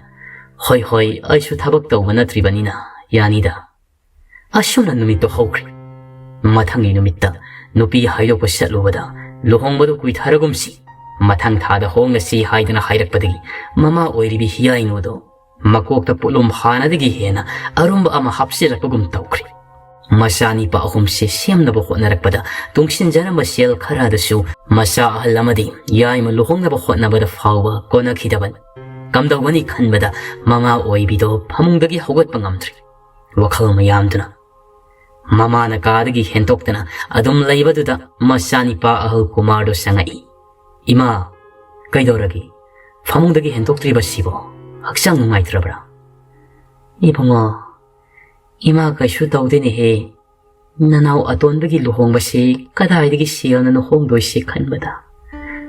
"ꯍꯣꯏ ꯍꯣꯏ, ꯑꯩꯁꯨ ꯊꯕꯛ ꯇꯧꯕ ꯅꯠꯇ꯭ꯔꯤꯕꯅꯤꯅ ꯌꯥꯅꯤꯗ"꯫ ꯑꯁꯨꯝꯅ ꯅꯨꯃꯤꯠꯇꯣ ꯍꯧꯈ꯭ꯔꯦ꯫ ꯃꯊꯪꯒꯤ ꯅꯨꯃꯤꯠꯇ ꯅꯨꯄꯤ ꯍꯥꯏꯗꯣꯛꯄ ꯆꯠꯂꯨꯕꯗ, "ꯂꯨꯍꯣꯡꯕꯗꯨ ꯀꯨꯏꯊꯔꯒꯨꯝꯁꯤ, ꯃꯊꯪ ꯊꯥꯗ ꯍꯣꯡꯂꯁꯤ" ꯍꯥꯏꯗꯨꯅ ꯍꯥꯏꯔꯛꯄꯗꯒꯤ ꯃꯃꯥ ꯑꯣꯏꯔꯤꯕꯤ ꯍꯤꯌꯥꯏꯅꯨꯗꯣ ꯃꯀꯣꯛꯇ ꯄꯣꯠꯂꯨꯝ ꯍꯥꯟꯅꯗꯒꯤ ꯍꯦꯟꯅ ꯑꯔꯨꯝꯕ ꯑꯃ ꯍꯥꯞꯆꯤꯜꯂꯛꯄꯒꯨꯝ ꯇꯧꯈ꯭ꯔꯦ꯫ ꯃꯆꯥꯅꯤꯄꯥ ꯑꯍꯨꯝꯁꯦ ꯁꯦꯝꯅꯕ ꯍꯣꯠꯅꯔꯛꯄꯗ ꯇꯨꯡꯁꯤꯟꯖꯔꯝꯕ ꯁꯦꯜ ꯈꯔꯗꯨꯁꯨ ꯃꯆꯥ ꯑꯍꯜ ꯑꯃꯗꯤ ꯌꯥꯏꯃ ꯂꯨꯍꯣꯡꯅꯕ ꯍꯣꯠꯅꯕꯗ ꯐꯥꯎꯕ ꯀꯣꯟꯅꯈꯤꯗꯕꯅꯤ꯫ ꯀꯝꯗꯧꯒꯅꯤ ꯈꯟꯕꯗ ꯃꯃꯥ ꯑꯣꯏꯕꯤꯗꯣ ꯐꯃꯨꯡꯗꯒꯤ ꯍꯧꯒꯠꯄ ꯉꯝꯗ꯭ꯔꯦ꯫ ꯋꯥꯈꯜ ꯃꯌꯥꯝꯗꯨꯅ ꯃꯃꯥꯅ ꯀꯥꯗꯒꯤ ꯍꯦꯟꯇꯣꯛꯇꯅ ꯑꯗꯨꯝ ꯂꯩꯕꯗꯨꯗ ꯃꯆꯥꯅꯤꯄꯥ ꯑꯍꯜ ꯀꯨꯃꯥꯔꯗꯨ ꯆꯪꯉꯛꯏ꯫ "ꯏꯃꯥ, ꯀꯩꯗꯧꯔꯒꯦ? ꯐꯃꯨꯡꯗꯒꯤ ꯍꯦꯟꯇꯣꯛꯇ꯭ꯔꯤꯕꯁꯤꯕꯣ? ꯍꯛꯆꯥꯡ ꯅꯨꯡꯉꯥꯏꯇ꯭ꯔꯕ꯭ꯔꯥ?" "ꯏꯕꯨꯡꯉꯣ, ꯏꯃꯥ ꯀꯩꯁꯨ ꯇꯧꯗꯦꯅꯦꯍꯦ꯫ ꯅꯅꯥꯎ ꯑꯇꯣꯟꯕꯒꯤ ꯂꯨꯍꯣꯡꯕꯁꯤ ꯀꯗꯥꯏꯗꯒꯤ ꯁꯦꯜꯅꯅꯣ ꯍꯣꯡꯗꯣꯏꯁꯤ ꯈꯟꯕꯗ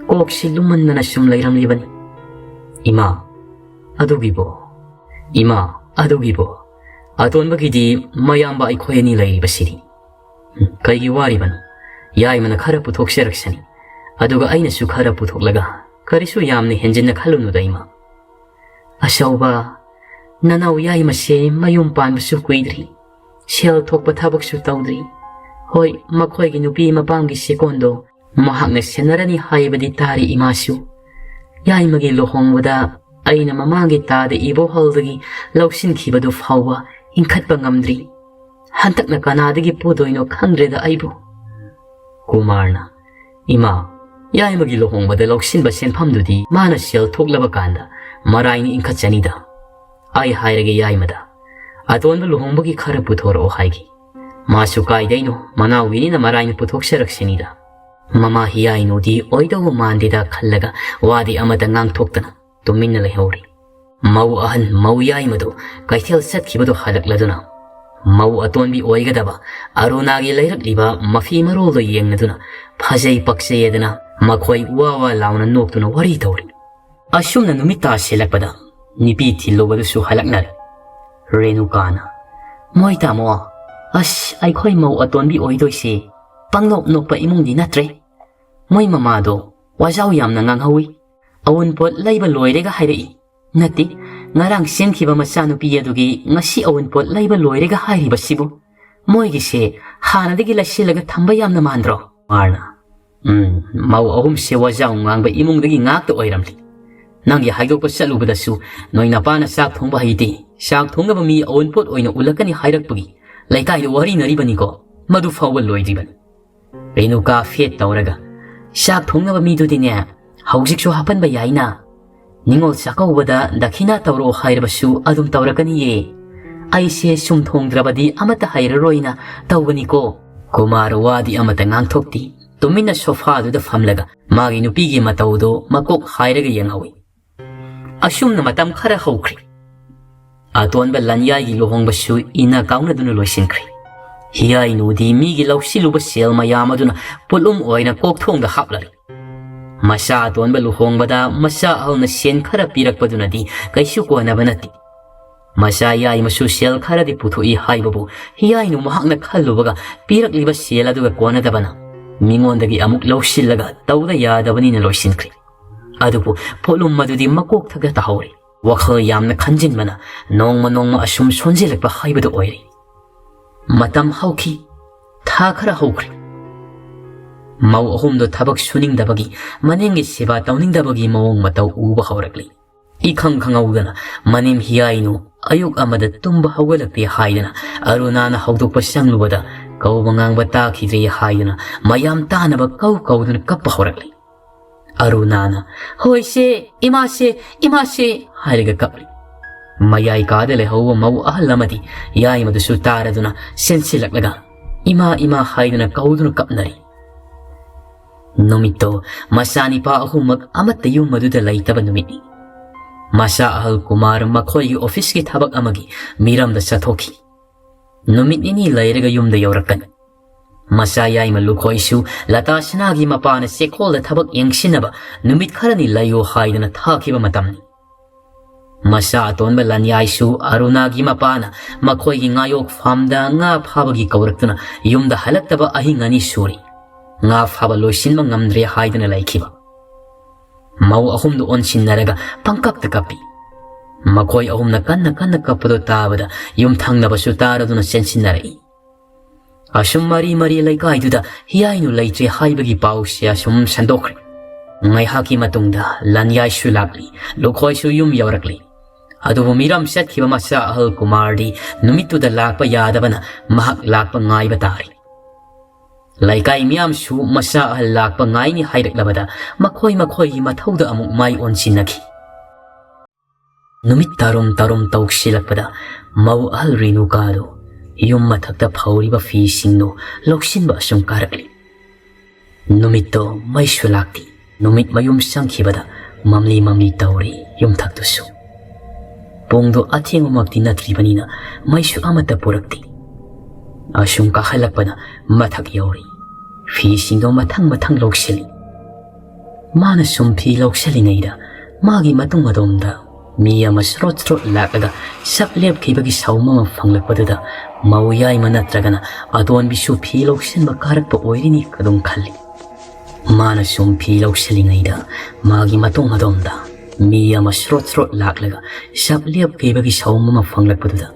ꯀꯣꯛꯁꯤ ꯂꯨꯝꯃꯟꯗꯅ ꯁꯨꯝ ꯂꯩꯔꯝꯂꯤꯕꯅꯤ꯫ ꯏꯃꯥ, ꯑꯗꯨꯒꯤꯕꯣ? ꯏꯃꯥ, ꯑꯗꯨꯒꯤꯕꯣ? ꯑꯇꯣꯟꯕꯒꯤꯗꯤ ꯃꯌꯥꯝꯕ ꯑꯩꯈꯣꯏ ꯑꯅꯤ ꯂꯩꯔꯤꯕꯁꯤꯗꯤ꯫ ꯀꯩꯒꯤ ꯋꯥꯔꯤꯕꯅꯣ? ꯌꯥꯏꯃꯅ ꯈꯔ ꯄꯨꯊꯣꯛꯆꯔꯛꯁꯅꯤ꯫ ꯑꯗꯨꯒ ꯑꯩꯅꯁꯨ ꯈꯔ ꯄꯨꯊꯣꯛꯂꯒ ꯀꯔꯤꯁꯨ ꯌꯥꯝꯅ ꯍꯦꯟꯖꯤꯟꯅ ꯈꯜꯂꯨꯅꯨꯗ ꯏꯃꯥ꯫" "ꯑꯆꯧꯕ, ꯅꯅꯥꯎ ꯌꯥꯏꯃꯁꯦ ꯃꯌꯨꯝ ꯄꯥꯟꯕꯁꯨ ꯀꯨꯏꯗ꯭ꯔꯤ, ꯁꯦꯜ ꯊꯣꯛꯄ ꯊꯕꯛꯁꯨ ꯇꯧꯗ꯭ꯔꯤ꯫ ꯍꯣꯏ, ꯃꯈꯣꯏꯒꯤ ꯅꯨꯄꯤ ꯃꯄꯥꯝꯒꯤ ꯁꯦꯀꯣꯟꯗꯣ ꯃꯍꯥꯛꯅ ꯁꯦꯟꯅꯔꯅꯤ ꯍꯥꯏꯕꯗꯤ ꯇꯥꯔꯤ ꯏꯃꯥꯁꯨ꯫ ꯌꯥꯏꯃꯒꯤ ꯂꯨꯍꯣꯡꯕꯗ ꯑꯩꯅ ꯃꯃꯥꯡꯒꯤ ꯇꯥꯗ ꯏꯕꯣꯍꯜꯗꯒꯤ ꯂꯧꯁꯤꯟꯈꯤꯕꯗꯨ ꯐꯥꯎꯕ ꯏꯟꯈꯠꯄ ꯉꯝꯗ꯭ꯔꯤ꯫ ꯍꯟꯗꯛꯅ ꯀꯅꯥꯗꯒꯤ ꯄꯨꯗꯣꯏꯅꯣ ꯈꯪꯗ꯭ꯔꯦꯗ ꯑꯩꯕꯨ꯫" ꯀꯨꯃꯥꯔꯅ, "ꯏꯃꯥ, ꯌꯥꯏꯃꯒꯤ ꯂꯨꯍꯣꯡꯕꯗ ꯂꯧꯁꯤꯟꯕ ꯁꯦꯟꯐꯝꯗꯨꯗꯤ ꯃꯥꯅ ꯁꯦꯜ ꯊꯣꯛꯂꯕ ꯀꯥꯟꯗ ꯃꯔꯥꯏꯅ ꯏꯟꯈꯠꯆꯅꯤꯗ꯫ ꯑꯩ ꯍꯥꯏꯔꯒꯦ ꯌꯥꯏꯃꯗ, ꯑꯇꯣꯟꯕ ꯂꯨꯍꯣꯡꯕꯒꯤ ꯈꯔ ꯄꯨꯊꯣꯔꯛꯑꯣ ꯍꯥꯏꯒꯦ꯫ ꯃꯥꯁꯨ ꯀꯥꯏꯗꯩꯅꯣ, ꯃꯅꯥꯎꯒꯤꯅꯤꯅ ꯃꯔꯥꯏꯅ ꯄꯨꯊꯣꯛꯆꯔꯛꯁꯅꯤꯗ꯫" ꯃꯃꯥ ꯍꯤꯌꯥꯏꯅꯨꯗꯤ ꯑꯣꯏꯗꯧꯕ ꯃꯥꯟꯗꯦꯗ ꯈꯜꯂꯒ ꯋꯥꯗꯤ ꯑꯃꯇ ꯉꯥꯡꯊꯣꯛꯇꯅ ꯇꯨꯃꯤꯟꯅ ꯂꯩꯍꯧꯔꯤ꯫ ꯃꯧ ꯑꯍꯟ ꯃꯧ ꯌꯥꯏꯃꯗꯨ ꯀꯩꯊꯦꯜ ꯆꯠꯈꯤꯕꯗꯨ ꯍꯜꯂꯛꯂꯗꯨꯅ ꯃꯧ ꯑꯇꯣꯟꯕꯤ ꯑꯣꯏꯒꯗꯕ ꯑꯔꯨꯅꯥꯒꯤ ꯂꯩꯔꯛꯂꯤꯕ ꯃꯐꯤ ꯃꯔꯣꯜꯗꯨ ꯌꯦꯡꯂꯗꯨꯅ ꯐꯖꯩ ꯄꯛꯆꯩ ꯑꯗꯨꯅ ꯃꯈꯣꯏ ꯋꯥ ꯋꯥ ꯂꯥꯎꯅ ꯅꯣꯛꯇꯨꯅ ꯋꯥꯔꯤ ꯇꯧꯔꯤ꯫ ꯑꯁꯨꯝꯅ ꯅꯨꯃꯤꯠ ꯇꯥꯁꯤꯜꯂꯛꯄꯗ ꯅꯨꯄꯤ ꯊꯤꯜꯂꯨꯕꯗꯨꯁꯨ ꯍꯜꯂꯛꯅꯔꯦ꯫ ꯔꯦꯅꯨꯀꯥꯅ, "ꯃꯣꯏ ꯇꯥꯃꯣ, ꯑꯁ, ꯑꯩꯈꯣꯏ ꯃꯧ ꯑꯇꯣꯟꯕꯤ ꯑꯣꯏꯗꯣꯏꯁꯦ ꯄꯪꯅꯣꯛ ꯅꯣꯛꯄ ꯏꯃꯨꯡꯗꯤ ꯅꯠꯇ꯭ꯔꯦ꯫ ꯃꯣꯏ ꯃꯃꯥꯗꯣ ꯋꯥꯖꯥꯎ ꯌꯥꯝꯅ ꯉꯥꯡꯍꯧꯏ꯫ "ꯑꯋꯨꯟꯄꯣꯠ ꯂꯩꯕ ꯂꯣꯏꯔꯦꯒ ꯍꯥꯏꯔꯛꯏ꯫ ꯅꯠꯇꯦ, ꯉꯔꯥꯡ ꯆꯦꯟꯈꯤꯕ ꯃꯆꯥꯅꯨꯄꯤ ꯑꯗꯨꯒꯤ ꯉꯁꯤ ꯑꯋꯨꯟꯄꯣꯠ ꯂꯩꯕ ꯂꯣꯏꯔꯦꯒ ꯍꯥꯏꯔꯤꯕꯁꯤꯕꯨ? ꯃꯣꯏꯒꯤꯁꯦ ꯍꯥꯟꯅꯗꯒꯤ ꯂꯩꯁꯤꯜꯂꯒ ꯊꯝꯕ ꯌꯥꯝꯅ ꯃꯥꯟꯗ꯭ꯔꯣ?" ꯃꯥꯔꯅ, "ꯎꯝ, ꯃꯧ ꯑꯍꯨꯝꯁꯦ ꯋꯥꯖꯥꯎ ꯉꯥꯡꯕ ꯏꯃꯨꯡꯗꯒꯤ ꯉꯥꯛꯇ ꯑꯣꯏꯔꯝꯂꯤ꯫ ꯅꯪꯒꯤ ꯍꯥꯏꯗꯣꯛꯄ ꯆꯠꯂꯨꯕꯗꯁꯨ ꯅꯣꯏ ꯅꯄꯥꯅ ꯆꯥꯛ ꯊꯣꯡꯕ ꯍꯩꯇꯦ, ꯆꯥꯛ ꯊꯣꯡꯅꯕ ꯃꯤ ꯑꯋꯨꯟꯄꯣꯠ ꯑꯣꯏꯅ ꯎꯠꯂꯛꯀꯅꯤ ꯍꯥꯏꯔꯛꯄꯒꯤ ꯂꯩꯀꯥꯏꯗ ꯋꯥꯔꯤꯅꯔꯤꯕꯅꯤꯀꯣ꯫ ꯃꯗꯨ ꯐꯥꯎꯕ ꯂꯣꯏꯗ꯭ꯔꯤꯕꯅꯤ꯫" ꯔꯦꯅꯨꯀꯥ ꯐꯦꯠ ꯇꯧꯔꯒ, "ꯆꯥꯛ ꯊꯣꯡꯅꯕ ꯃꯤꯗꯨꯗꯤꯅꯦ, ꯍꯧꯖꯤꯛꯁꯨ ꯍꯥꯞꯍꯟꯕ ꯌꯥꯏꯅ꯫ ꯅꯤꯉꯣꯜ ꯆꯥꯛꯀꯧꯕꯗ ꯗꯈꯤꯅꯥ ꯇꯧꯔꯛꯑꯣ ꯍꯥꯏꯔꯕꯁꯨ ꯑꯗꯨꯝ ꯇꯧꯔꯛꯀꯅꯤꯌꯦ꯫ ꯑꯩꯁꯦ ꯁꯨꯝ ꯊꯣꯡꯗ꯭ꯔꯕꯗꯤ ꯑꯃꯠꯇ ꯍꯩꯔꯔꯣꯏꯅ ꯇꯧꯕꯅꯤꯀꯣ꯫" ꯀꯨꯃꯥꯔ ꯋꯥꯗꯤ ꯑꯃꯠꯇ ꯉꯥꯡꯊꯣꯛꯇꯦ꯫ ꯇꯨꯃꯤꯟꯅ ꯁꯣꯐꯥꯗꯨꯗ ꯐꯝꯂꯒ ꯃꯥꯒꯤ ꯅꯨꯄꯤꯒꯤ ꯃꯇꯧꯗꯣ ꯃꯀꯣꯛ ꯍꯥꯏꯔꯒ ꯌꯦꯡꯍꯧꯏ꯫ ꯑꯁꯨꯝꯅ ꯃꯇꯝ ꯈꯔ ꯍꯧꯈ꯭ꯔꯦ꯫ ꯑꯇꯣꯟꯕ ꯂꯟꯌꯥꯏꯒꯤ ꯂꯨꯍꯣꯡꯕꯁꯨ ꯏꯟꯅ ꯀꯥꯎꯅꯗꯨꯅ ꯂꯣꯏꯁꯤꯟꯈ꯭ꯔꯦ꯫ ꯍꯤꯌꯥꯏꯅꯨꯗꯤ ꯃꯤꯒꯤ ꯂꯧꯁꯤꯜꯂꯨꯕ ꯁꯦꯜ ꯃꯌꯥꯝ ꯑꯗꯨꯅ ꯄꯣꯠꯂꯨꯝ ꯑꯣꯏꯅ ꯀꯣꯛꯊꯣꯡꯗ ꯍꯥꯞꯂꯔꯦ꯫ ꯃꯆꯥ ꯑꯇꯣꯟꯕ ꯂꯨꯍꯣꯡꯕꯗ ꯃꯆꯥ ꯑꯍꯜꯅ ꯁꯦꯟ ꯈꯔ ꯄꯤꯔꯛꯄꯗꯨꯅꯗꯤ ꯀꯩꯁꯨ ꯀꯣꯟꯅꯕ ꯅꯠꯇꯦ꯫ ꯃꯆꯥ ꯌꯥꯏꯃꯁꯨ ꯁꯦꯜ ꯈꯔꯗꯤ ꯄꯨꯊꯣꯛꯏ ꯍꯥꯏꯕꯕꯨ ꯍꯤꯌꯥꯏꯅꯨ ꯃꯍꯥꯛꯅ ꯈꯜꯂꯨꯕꯒ ꯄꯤꯔꯛꯂꯤꯕ ꯁꯦꯜ ꯑꯗꯨꯒ ꯀꯣꯟꯅꯗꯕꯅ ꯃꯤꯉꯣꯟꯗꯒꯤ ꯑꯃꯨꯛ ꯂꯧꯁꯤꯜꯂꯒ ꯇꯧꯗ ꯌꯥꯗꯕꯅꯤꯅ ꯂꯣꯏꯁꯤꯟꯈ꯭ꯔꯦ꯫ ꯑꯗꯨꯕꯨ ꯄꯣꯠꯂꯨꯝ ꯑꯗꯨꯗꯤ ꯃꯀꯣꯛ ꯊꯛꯇ ꯇꯥꯍꯧꯔꯦ꯫ ꯋꯥꯈꯜ ꯌꯥꯝꯅ ꯈꯟꯖꯤꯟꯕꯅ ꯅꯣꯡꯃ ꯅꯣꯡꯃ ꯑꯁꯨꯝ ꯁꯣꯟꯖꯤꯜꯂꯛꯄ ꯍꯥꯏꯕꯗꯨ ꯑꯣꯏꯔꯦ꯫ ꯃꯇꯝ ꯍꯧꯈꯤ꯫ ꯊꯥ ꯈꯔ ꯍꯧꯈ꯭ꯔꯦ꯫ ꯃꯧ ꯑꯍꯨꯝꯗꯣ ꯊꯕꯛ ꯁꯨꯅꯤꯡꯗꯕꯒꯤ, ꯃꯅꯦꯝꯒꯤ ꯁꯦꯕꯥ ꯇꯧꯅꯤꯡꯗꯕꯒꯤ ꯃꯑꯣꯡ ꯃꯇꯧ ꯎꯕ ꯍꯧꯔꯛꯂꯤ꯫ ꯏꯈꯪ ꯈꯪꯍꯧꯗꯅ ꯃꯅꯦꯝ ꯍꯤꯌꯥꯏꯅꯨ ꯑꯌꯨꯛ ꯑꯃꯗ ꯇꯨꯝꯕ ꯍꯧꯒꯠꯂꯛꯇꯦ ꯍꯥꯏꯗꯅ ꯑꯔꯨꯅꯥꯅ ꯍꯧꯗꯣꯛꯄ ꯆꯪꯂꯨꯕꯗ ꯀꯧꯕ ꯉꯥꯡꯕ ꯇꯥꯈꯤꯗ꯭ꯔꯦ ꯍꯥꯏꯗꯨꯅ ꯃꯌꯥꯝ ꯇꯥꯅꯕ ꯀꯧ ꯀꯧꯗꯨꯅ ꯀꯞꯄ ꯍꯧꯔꯛꯂꯤ꯫ ꯑꯔꯨꯅꯥꯅ, "ꯍꯣꯏꯁꯦ, ꯏꯃꯥꯁꯦ, ꯏꯃꯥꯁꯦ" ꯍꯥꯏꯔꯒ ꯀꯞꯂꯤ꯫ ꯃꯌꯥꯏ ꯀꯥꯗ ꯂꯩꯍꯧꯕ ꯃꯧ ꯑꯍꯜ ꯑꯃꯗꯤ ꯌꯥꯏꯃꯗꯨꯁꯨ ꯇꯥꯔꯗꯨꯅ ꯆꯦꯟꯁꯤꯜꯂꯛꯂꯒ "ꯏꯃꯥ, ꯏꯃꯥ" ꯍꯥꯏꯗꯨꯅ ꯀꯧꯗꯨꯅ ꯀꯞꯅꯔꯤ꯫ ꯅꯨꯃꯤꯠꯇꯣ ꯃꯆꯥꯅꯤꯄꯥ ꯑꯍꯨꯝꯃꯛ ꯑꯃꯠꯇ ꯌꯨꯝ ꯑꯗꯨꯗ ꯂꯩꯇꯕ ꯅꯨꯃꯤꯠꯅꯤ꯫ ꯃꯆꯥ ꯑꯍꯜ ꯀꯨꯃꯥꯔ ꯃꯈꯣꯏꯒꯤ ꯑꯣꯐꯤꯁꯀꯤ ꯊꯕꯛ ꯑꯃꯒꯤ ꯃꯤꯔꯝꯗ ꯆꯠꯊꯣꯛꯈꯤ꯫ ꯅꯨꯃꯤꯠ ꯅꯤꯅꯤ ꯂꯩꯔꯒ ꯌꯨꯝꯗ ꯌꯧꯔꯛꯀꯅꯤ꯫ ꯃꯆꯥ ꯌꯥꯏꯃ ꯂꯨꯈꯣꯏꯁꯨ ꯂꯇꯥ ꯁꯤꯅꯥꯒꯤ ꯃꯄꯥꯅ ꯆꯦꯛꯀꯣꯜꯗ ꯊꯕꯛ ꯌꯦꯡꯁꯤꯟꯅꯕ ꯅꯨꯃꯤꯠ ꯈꯔꯅꯤ ꯂꯩꯌꯨ ꯍꯥꯏꯗꯨꯅ ꯊꯥꯈꯤꯕ ꯃꯇꯝꯅꯤ꯫ ꯃꯆꯥ ꯑꯇꯣꯟꯕ ꯂꯟꯌꯥꯏꯁꯨ ꯑꯔꯨꯅꯥꯒꯤ ꯃꯄꯥꯅ ꯃꯈꯣꯏꯒꯤ ꯉꯥꯌꯣꯛ ꯐꯥꯝꯗ ꯉꯥ ꯐꯥꯕꯒꯤ ꯀꯧꯔꯛꯇꯨꯅ ꯌꯨꯝꯗ ꯍꯜꯂꯛꯇꯕ ꯑꯍꯤꯡ ꯑꯅꯤ ꯁꯨꯔꯤ꯫ ꯉꯥ ꯐꯥꯕ ꯂꯣꯏꯁꯤꯟꯕ ꯉꯝꯗ꯭ꯔꯦ ꯍꯥꯏꯗꯨꯅ ꯂꯩꯈꯤꯕ꯫ ꯃꯧ ꯑꯍꯨꯝꯗꯨ ꯑꯣꯟꯁꯤꯟꯅꯔꯒ ꯄꯪꯀꯞꯇ ꯀꯞꯄꯤ꯫ ꯃꯈꯣꯏ ꯑꯍꯨꯝꯅ ꯀꯟꯅ ꯀꯟꯅ ꯀꯞꯄꯗꯨ ꯇꯥꯕꯗ ꯌꯨꯝꯊꯪꯅꯕꯁꯨ ꯇꯥꯔꯗꯨꯅ ꯆꯦꯟꯁꯤꯟꯅꯔꯛꯏ꯫ ꯑꯁꯨꯝ ꯃꯔꯤ ꯃꯔꯤ ꯂꯩꯀꯥꯏꯗꯨꯗ ꯍꯤꯌꯥꯏꯅꯨ ꯂꯩꯇ꯭ꯔꯦ ꯍꯥꯏꯕꯒꯤ ꯄꯥꯎꯁꯦ ꯑꯁꯨꯝ ꯁꯟꯗꯣꯛꯈ꯭ꯔꯦ꯫ ꯉꯥꯏꯍꯥꯛꯀꯤ ꯃꯇꯨꯡꯗ ꯂꯟꯌꯥꯏꯁꯨ ꯂꯥꯛꯂꯤ, ꯂꯨꯈꯣꯏꯁꯨ ꯌꯨꯝ ꯌꯧꯔꯛꯂꯤ꯫ ꯑꯗꯨꯕꯨ ꯃꯤꯔꯝ ꯆꯠꯈꯤꯕ ꯃꯆꯥ ꯑꯍꯜ ꯀꯨꯃꯥꯔꯗꯤ ꯅꯨꯃꯤꯠꯇꯨꯗ ꯂꯥꯛꯄ ꯌꯥꯗꯕꯅ ꯃꯍꯥꯛ ꯂꯥꯛꯄ ꯉꯥꯏꯕ ꯇꯥꯔꯤ꯫ ꯂꯩꯀꯥꯏ ꯃꯤꯌꯥꯝꯁꯨ ꯃꯆꯥ ꯑꯍꯜ ꯂꯥꯛꯄ ꯉꯥꯏꯅꯤ ꯍꯥꯏꯔꯛꯂꯕꯗ ꯃꯈꯣꯏ ꯃꯈꯣꯏꯒꯤ ꯃꯊꯧꯗ ꯑꯃꯨꯛ ꯃꯥꯏ ꯑꯣꯟꯁꯤꯟꯅꯈꯤ꯫ ꯅꯨꯃꯤꯠ ꯇꯥꯔꯨꯝ ꯇꯥꯔꯨꯝ ꯇꯧꯁꯤꯜꯂꯛꯄꯗ ꯃꯧ ꯑꯍꯜ ꯔꯦꯅꯨꯀꯥꯗꯨ ꯌꯨꯝ ꯃꯊꯛꯇ ꯐꯧꯔꯤꯕ ꯐꯤꯁꯤꯡꯗꯨ ꯂꯧꯁꯤꯟꯕ ꯑꯁꯨꯝ ꯀꯥꯔꯛꯂꯤ꯫ ꯅꯨꯃꯤꯠꯇꯣ ꯃꯩꯁꯨ ꯂꯥꯛꯇꯦ꯫ ꯅꯨꯃꯤꯠ ꯃꯌꯨꯝ ꯆꯪꯈꯤꯕꯗ ꯃꯝꯂꯤ ꯃꯝꯂꯤ ꯇꯧꯔꯤ ꯌꯨꯝꯊꯛꯇꯨꯁꯨ꯫ ꯄꯨꯡꯗꯨ ꯑꯊꯦꯡꯕꯃꯛꯇꯤ ꯅꯠꯇ꯭ꯔꯤꯕꯅꯤꯅ ꯃꯩꯁꯨ ꯑꯃꯠꯇ ꯄꯨꯔꯛꯇꯦ꯫ ꯑꯁꯨꯝ ꯀꯥꯈꯠꯂꯛꯄꯅ ꯃꯊꯛ ꯌꯧꯔꯤ꯫ ꯐꯤꯁꯤꯡꯗꯣ ꯃꯊꯪ ꯃꯊꯪ ꯂꯧꯁꯤꯜꯂꯤ꯫ ꯃꯥꯅ ꯁꯨꯝ ꯐꯤ ꯂꯧꯁꯤꯜꯂꯤꯉꯩꯗ ꯃꯥꯒꯤ ꯃꯇꯨꯡ ꯑꯗꯣꯝꯗ ꯃꯤ ꯑꯃ ꯁ꯭ꯔꯣꯠ ꯁ꯭ꯔꯣꯠ ꯂꯥꯛꯂꯒ ꯁꯛ ꯂꯦꯞꯈꯤꯕꯒꯤ ꯁꯥꯎꯝ ꯑꯃ ꯐꯪꯂꯛꯄꯗꯨꯗ ꯃꯧ ꯌꯥꯏꯃ ꯅꯠꯇ꯭ꯔꯒꯅ ꯑꯇꯣꯟꯕꯤꯁꯨ ꯐꯤ ꯂꯧꯁꯤꯟꯕ ꯀꯥꯔꯛꯄ ꯑꯣꯏꯔꯤꯅꯤ ꯑꯗꯨꯝ ꯈꯜꯂꯤ꯫ ꯃꯥꯅ ꯁꯨꯝ ꯐꯤ ꯂꯧꯁꯤꯜꯂꯤꯉꯩꯗ ꯃꯥꯒꯤ ꯃꯇꯨꯡ ꯑꯗꯣꯝꯗ ꯃꯤ ꯑꯃ ꯁ꯭ꯔꯣꯠ ꯁ꯭ꯔꯣꯠ ꯂꯥꯛꯂꯒ ꯁꯛ ꯂꯦꯞꯈꯤꯕꯒꯤ ꯁꯥꯎꯝ ꯑꯃ ꯐꯪꯂꯛꯄꯗꯨꯗ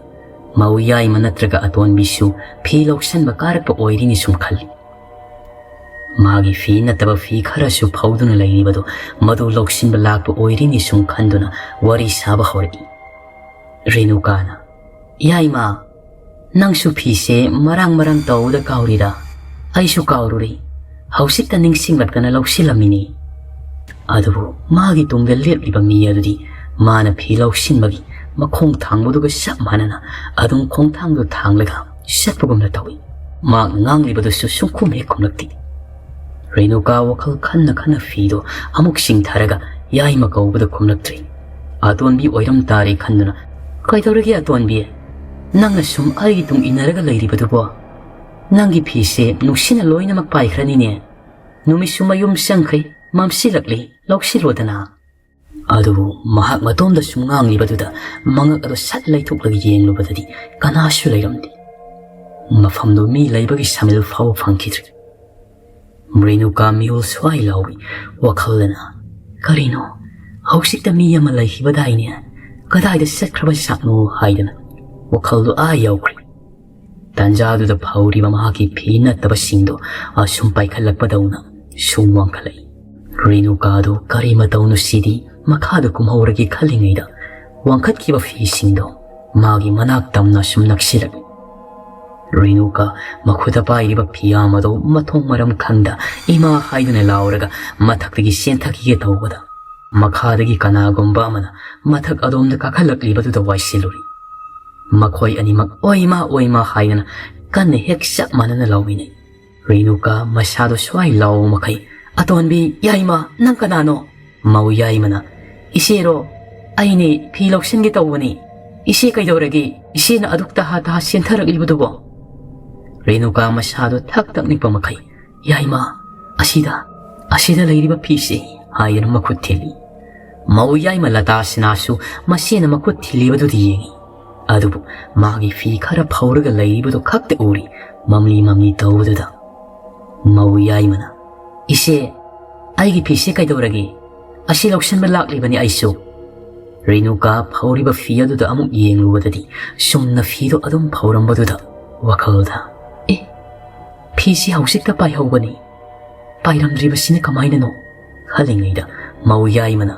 ꯃꯧ ꯌꯥꯏꯃ ꯅꯠꯇ꯭ꯔꯒ ꯑꯇꯣꯟꯕꯤꯁꯨ ꯐꯤ ꯂꯧꯁꯤꯟꯕ ꯀꯥꯔꯛꯄ ꯑꯣꯏꯔꯤꯅꯤ ꯁꯨꯝ ꯈꯜꯂꯤ꯫ ꯃꯥꯒꯤ ꯐꯤ ꯅꯠꯇꯕ ꯐꯤ ꯈꯔꯁꯨ ꯐꯧꯗꯨꯅ ꯂꯩꯔꯤꯕꯗꯨ ꯃꯗꯨ ꯂꯧꯁꯤꯟꯕ ꯂꯥꯛꯄ ꯑꯣꯏꯔꯤꯅꯤ ꯁꯨꯝ ꯈꯟꯗꯨꯅ ꯋꯥꯔꯤ ꯁꯥꯕ ꯍꯧꯔꯛꯏ꯫ ꯔꯦꯅꯨꯀꯥꯅ, "ꯌꯥꯏꯃ, ꯅꯪꯁꯨ ꯐꯤꯁꯦ ꯃꯔꯥꯡ ꯃꯔꯥꯡ ꯇꯧꯕꯗ ꯀꯥꯎꯔꯤꯔꯥ? ꯑꯩꯁꯨ ꯀꯥꯎꯔꯨꯔꯦ꯫ ꯍꯧꯖꯤꯛꯇ ꯅꯤꯡꯁꯤꯡꯂꯛꯇꯅ ꯂꯧꯁꯤꯜꯂꯝꯃꯤꯅꯤ꯫" ꯑꯗꯨꯕꯨ ꯃꯥꯒꯤ ꯇꯨꯡꯗ ꯂꯦꯞꯂꯤꯕ ꯃꯤ ꯑꯗꯨꯗꯤ ꯃꯥꯅ ꯐꯤ ꯂꯧꯁꯤꯟꯕꯒꯤ ꯃꯈꯣꯡ ꯊꯥꯡꯕꯗꯨꯒ ꯆꯞ ꯃꯥꯟꯅꯅ ꯑꯗꯨꯝ ꯈꯣꯡꯊꯥꯡꯗꯨ ꯊꯥꯡꯂꯒ ꯆꯠꯄꯒꯨꯝꯅ ꯇꯧꯏ꯫ ꯃꯍꯥꯛꯅ ꯉꯥꯡꯂꯤꯕꯗꯨꯁꯨ ꯁꯨꯡꯈꯨꯝ ꯍꯦꯛ ꯈꯨꯝꯂꯛꯇꯦ꯫ ꯔꯦꯅꯨꯀꯥ ꯋꯥꯈꯜ ꯈꯟꯅ ꯈꯟꯅ ꯐꯤꯗꯣ ꯑꯃꯨꯛ ꯆꯤꯡꯊꯔꯒ ꯌꯥꯏꯃ ꯀꯧꯕꯗ ꯈꯨꯝꯂꯛꯇ꯭ꯔꯦ꯫ ꯑꯇꯣꯟꯕꯤ ꯑꯣꯏꯔꯝ ꯇꯥꯔꯦ ꯈꯟꯗꯨꯅ, "ꯀꯩꯗꯧꯔꯒꯦ ꯑꯇꯣꯟꯕꯤ? ꯅꯪꯅ ꯁꯨꯝ ꯑꯩꯒꯤ ꯇꯨꯡ ꯏꯟꯅꯔꯒ ꯂꯩꯔꯤꯕꯗꯨꯕꯣ? ꯅꯪꯒꯤ ꯐꯤꯁꯦ ꯅꯨꯡꯁꯤꯠꯅ ꯂꯣꯏꯅꯃꯛ ꯄꯥꯏꯈ꯭ꯔꯅꯤꯅꯦ꯫ ꯅꯨꯃꯤꯠꯁꯨ ꯃꯌꯨꯝ ꯆꯪꯈ꯭ꯔꯦ, ꯃꯝꯁꯤꯜꯂꯛꯂꯦ, ꯂꯧꯁꯤꯜꯂꯣꯗꯅ꯫" ꯑꯗꯨꯕꯨ ꯃꯍꯥꯛ ꯃꯇꯣꯝꯗ ꯁꯨꯝ ꯉꯥꯡꯂꯤꯕꯗꯨꯗ ꯃꯉꯛ ꯑꯗꯨ ꯁꯠ ꯂꯩꯊꯣꯛꯂꯒ ꯌꯦꯡꯂꯨꯕꯗꯗꯤ ꯀꯅꯥꯁꯨ ꯂꯩꯔꯝꯗꯦ꯫ ꯃꯐꯝꯗꯨ ꯃꯤ ꯂꯩꯕꯒꯤ ꯁꯃꯤꯜ ꯐꯥꯎꯕ ꯐꯪꯈꯤꯗ꯭ꯔꯦ꯫ ꯔꯦꯅꯨꯀꯥ ꯃꯤꯍꯨꯜ ꯁ꯭ꯋꯥꯏ ꯂꯥꯎꯏ꯫ ꯋꯥꯈꯜꯗꯅ, "ꯀꯔꯤꯅꯣ? ꯍꯧꯖꯤꯛꯇ ꯃꯤ ꯑꯃ ꯂꯩꯈꯤꯕꯗꯥꯏꯅꯦ? ꯀꯗꯥꯏꯗ ꯆꯠꯈ꯭ꯔꯕ ꯖꯥꯠꯅꯣ?" ꯍꯥꯏꯗꯅ ꯋꯥꯈꯜꯗꯨ ꯑꯥ ꯌꯧꯈ꯭ꯔꯦ꯫ ꯇꯥꯟꯖꯥꯗꯨꯗ ꯐꯧꯔꯤꯕ ꯃꯍꯥꯛꯀꯤ ꯐꯤ ꯅꯠꯇꯕꯁꯤꯡꯗꯣ ꯑꯁꯨꯝ ꯄꯥꯏꯈꯠꯂꯛꯄꯗꯧꯅ ꯁꯨꯝ ꯋꯥꯡꯈꯠꯂꯛꯏ꯫ ꯔꯦꯅꯨꯀꯥꯗꯨ ꯀꯔꯤ ꯃꯇꯧꯅꯣ ꯁꯤꯗꯤ, ꯃꯈꯥꯗ ꯀꯨꯝꯍꯧꯔꯒꯦ ꯈꯜꯂꯤꯉꯩꯗ ꯋꯥꯡꯈꯠꯈꯤꯕ ꯐꯤꯁꯤꯡꯗꯣ ꯃꯥꯒꯤ ꯃꯅꯥꯛ ꯇꯝꯅ ꯁꯨꯝ ꯅꯛꯁꯤꯜꯂꯛꯏ꯫ ꯔꯦꯅꯨꯀꯥ ꯃꯈꯨꯠꯇ ꯄꯥꯏꯔꯤꯕ ꯐꯤꯌꯥꯝ ꯑꯗꯨ ꯃꯊꯣꯡ ꯃꯔꯝ ꯈꯪꯗ "ꯏꯃꯥ" ꯍꯥꯏꯗꯨꯅ ꯂꯥꯎꯔꯒ ꯃꯊꯛꯇꯒꯤ ꯆꯦꯟꯊꯈꯤꯒꯦ ꯇꯧꯕꯗ, ꯃꯈꯥꯗꯒꯤ ꯀꯅꯥꯒꯨꯝꯕ ꯑꯃꯅ ꯃꯊꯛ ꯑꯗꯣꯝꯗ ꯀꯥꯈꯠꯂꯛꯂꯤꯕꯗꯨꯗ ꯋꯥꯏꯁꯤꯜꯂꯨꯔꯤ꯫ ꯃꯈꯣꯏ ꯑꯅꯤꯃꯛ "ꯑꯣꯏꯃꯥ, ꯑꯣꯏꯃꯥ" ꯍꯥꯏꯗꯅ ꯀꯟꯅ ꯍꯦꯛ ꯆꯞ ꯃꯥꯟꯅꯅ ꯂꯥꯎꯃꯤꯟꯅꯩ꯫ ꯔꯦꯅꯨꯀꯥ ꯃꯁꯥꯗꯣ ꯁ꯭ꯋꯥꯏ ꯂꯥꯎꯕ ꯃꯈꯩ, "ꯑꯇꯣꯟꯕꯤ, ꯌꯥꯏꯃ, ꯅꯪ ꯀꯅꯥꯅꯣ?" ꯃꯧ ꯌꯥꯏꯃꯅ, "ꯏꯆꯦꯔꯣ? ꯑꯩꯅꯦ, ꯐꯤ ꯂꯧꯁꯤꯟꯒꯦ ꯇꯧꯕꯅꯤ꯫ ꯏꯆꯦ ꯀꯩꯗꯧꯔꯒꯦ? ꯏꯆꯦꯅ ꯑꯗꯨꯛ ꯇꯍꯥ ꯇꯍꯥ ꯆꯦꯟꯊꯔꯛꯂꯤꯕꯗꯨꯕꯣ?" ꯔꯦꯅꯨꯀꯥ ꯃꯁꯥꯗꯣ ꯊꯛ ꯊꯛ ꯅꯤꯛꯄ ꯃꯈꯩ, "ꯌꯥꯏꯃ, ꯑꯁꯤꯗ, ꯑꯁꯤꯗ ꯂꯩꯔꯤꯕ ꯐꯤꯁꯦ" ꯍꯥꯏꯗꯅ ꯃꯈꯨꯠ ꯊꯤꯜꯂꯤ꯫ ꯃꯧ ꯌꯥꯏꯃ ꯂꯇꯥ ꯁꯤꯅꯥꯁꯨ ꯃꯆꯦꯅ ꯃꯈꯨꯠ ꯊꯤꯜꯂꯤꯕꯗꯨꯗꯤ ꯌꯦꯡꯉꯤ꯫ ꯑꯗꯨꯕꯨ ꯃꯥꯒꯤ ꯐꯤ ꯈꯔ ꯐꯧꯔꯒ ꯂꯩꯔꯤꯕꯗꯨ ꯈꯛꯇ ꯎꯔꯤ, ꯃꯝꯂꯤ ꯃꯝꯂꯤ ꯇꯧꯕꯗꯨꯗ꯫ ꯃꯧ ꯌꯥꯏꯃꯅ, "ꯏꯆꯦ, ꯑꯩꯒꯤ ꯐꯤꯁꯦ ꯀꯩꯗꯧꯔꯒꯦ? ꯑꯁꯤ ꯂꯧꯁꯤꯟꯕ ꯂꯥꯛꯂꯤꯕꯅꯤ ꯑꯩꯁꯨ꯫" ꯔꯦꯅꯨꯀꯥ ꯐꯧꯔꯤꯕ ꯐꯤ ꯑꯗꯨꯗ ꯑꯃꯨꯛ ꯌꯦꯡꯂꯨꯕꯗꯗꯤ ꯆꯨꯝꯅ ꯐꯤꯗꯣ ꯑꯗꯨꯝ ꯐꯧꯔꯝꯕꯗꯨꯗ ꯋꯥꯈꯜꯗ, "ꯑꯦ, ꯐꯤꯁꯤ ꯍꯧꯖꯤꯛꯇ ꯄꯥꯏꯍꯧꯕꯅꯤ, ꯄꯥꯏꯔꯝꯗ꯭ꯔꯤꯕꯁꯤꯅ ꯀꯃꯥꯏꯅꯅꯣ?" ꯈꯜꯂꯤꯉꯩꯗ ꯃꯧ ꯌꯥꯏꯃꯅ,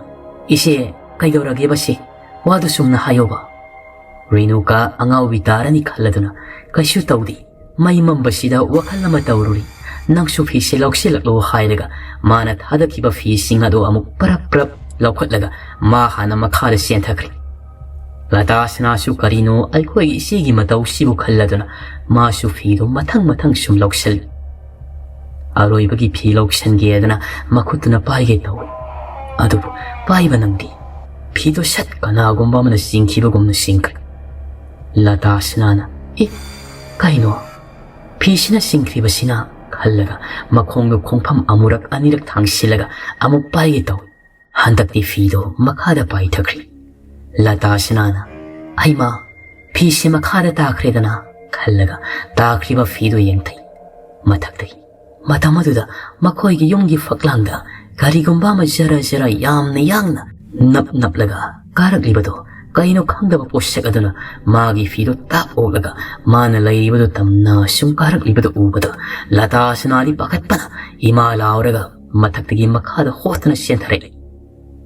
"ꯏꯆꯦ, ꯀꯩꯗꯧꯔꯒꯦꯕ ꯁꯤ? ꯋꯥꯗꯨ ꯆꯨꯝꯅ ꯍꯥꯏꯌꯣꯕ꯫" ꯔꯦꯅꯨꯀꯥ ꯑꯉꯥꯎꯕꯤ ꯇꯥꯔꯅꯤ ꯈꯜꯂꯗꯨꯅ, "ꯀꯩꯁꯨ ꯇꯧꯗꯦ, ꯃꯩ ꯃꯝꯕꯁꯤꯗ ꯋꯥꯈꯜ ꯑꯃ ꯇꯧꯔꯨꯔꯤ, ꯅꯪꯁꯨ ꯐꯤꯁꯦ ꯂꯧꯁꯤꯜꯂꯛꯂꯣ" ꯍꯥꯏꯔꯒ ꯃꯥꯅ ꯊꯥꯗꯈꯤꯕ ꯐꯤꯁꯤꯡ ꯑꯗꯨ ꯑꯃꯨꯛ ꯄꯔꯞ ꯄꯔꯞ ꯂꯧꯈꯠꯂꯒ ꯃꯥ ꯍꯥꯟꯅ ꯃꯈꯥꯗ ꯆꯦꯟꯊꯈ꯭ꯔꯦ꯫ ꯂꯇꯥ ꯁꯅꯥꯁꯨ ꯀꯔꯤꯅꯣ ꯑꯩꯈꯣꯏꯒꯤ ꯏꯆꯦꯒꯤ ꯃꯇꯧꯁꯤꯕꯨ ꯈꯜꯂꯗꯨꯅ ꯃꯥꯁꯨ ꯐꯤꯗꯨ ꯃꯊꯪ ꯃꯊꯪ ꯁꯨꯝ ꯂꯧꯁꯤꯜꯂꯤ꯫ ꯑꯔꯣꯏꯕꯒꯤ ꯐꯤ ꯂꯧꯁꯤꯟꯒꯦꯗꯅ ꯃꯈꯨꯠꯇꯨꯅ ꯄꯥꯏꯒꯦ ꯇꯧꯏ꯫ ꯑꯗꯨꯕꯨ ꯄꯥꯏꯕ ꯅꯪꯗꯦ꯫ ꯐꯤꯗꯣ ꯁꯠ ꯀꯅꯥꯒꯨꯝꯕ ꯑꯃꯅ ꯆꯤꯡꯈꯤꯕꯒꯨꯝꯅ ꯆꯤꯡꯈ꯭ꯔꯦ꯫ ꯂꯇꯥ ꯁꯅꯥꯅ, "ꯑꯦ, ꯀꯩꯅꯣ? ꯐꯤꯁꯤꯅ ꯆꯤꯡꯈ꯭ꯔꯤꯕꯁꯤꯅ" ꯈꯜꯂꯒ ꯃꯈꯣꯡꯗꯣ ꯈꯣꯡꯐꯝ ꯑꯃꯨꯔꯛ ꯑꯅꯤꯔꯛ ꯊꯥꯡꯁꯤꯜꯂꯒ ꯑꯃꯨꯛ ꯄꯥꯏꯒꯦ ꯇꯧꯏ꯫ ꯍꯟꯗꯛꯇꯤ ꯐꯤꯗꯣ ꯃꯈꯥꯗ ꯄꯥꯏꯊꯈ꯭ꯔꯦ꯫ ꯂꯇꯥ ꯁꯅꯥꯅ, "ꯍꯩꯃꯥ, ꯐꯤꯁꯦ ꯃꯈꯥꯗ ꯇꯥꯈ꯭ꯔꯦꯗꯅ" ꯈꯜꯂꯒ ꯇꯥꯈ꯭ꯔꯤꯕ ꯐꯤꯗꯣ ꯌꯦꯡꯊꯩ꯫ ꯃꯊꯛꯇꯒꯤ, ꯃꯇꯝ ꯑꯗꯨꯗ ꯃꯈꯣꯏꯒꯤ ꯌꯨꯝꯒꯤ ꯐꯛꯂꯥꯡꯗ ꯀꯔꯤꯒꯨꯝꯕ ꯑꯃ ꯖꯔ ꯖꯔ ꯌꯥꯝꯅ ꯌꯥꯡꯅ ꯅꯞ ꯅꯞꯂꯒ ꯀꯥꯔꯛꯂꯤꯕꯗꯣ ꯀꯩꯅꯣ ꯈꯪꯗꯕ ꯄꯣꯠꯁꯛ ꯑꯗꯨꯅ ꯃꯥꯒꯤ ꯐꯤꯗꯨ ꯇꯥꯛ ꯑꯣꯛꯂꯒ ꯃꯥꯅ ꯂꯩꯔꯤꯕꯗꯨ ꯇꯝꯅ ꯁꯨꯝ ꯀꯥꯔꯛꯂꯤꯕꯗꯨ ꯎꯕꯗ ꯂꯇꯥ ꯁꯅꯥꯗꯤ ꯄꯥꯈꯠꯄꯅ ꯏꯃꯥ ꯂꯥꯎꯔꯒ ꯃꯊꯛꯇꯒꯤ ꯃꯈꯥꯗ ꯍꯣꯠꯇꯅ ꯆꯦꯟꯊꯔꯛꯏ꯫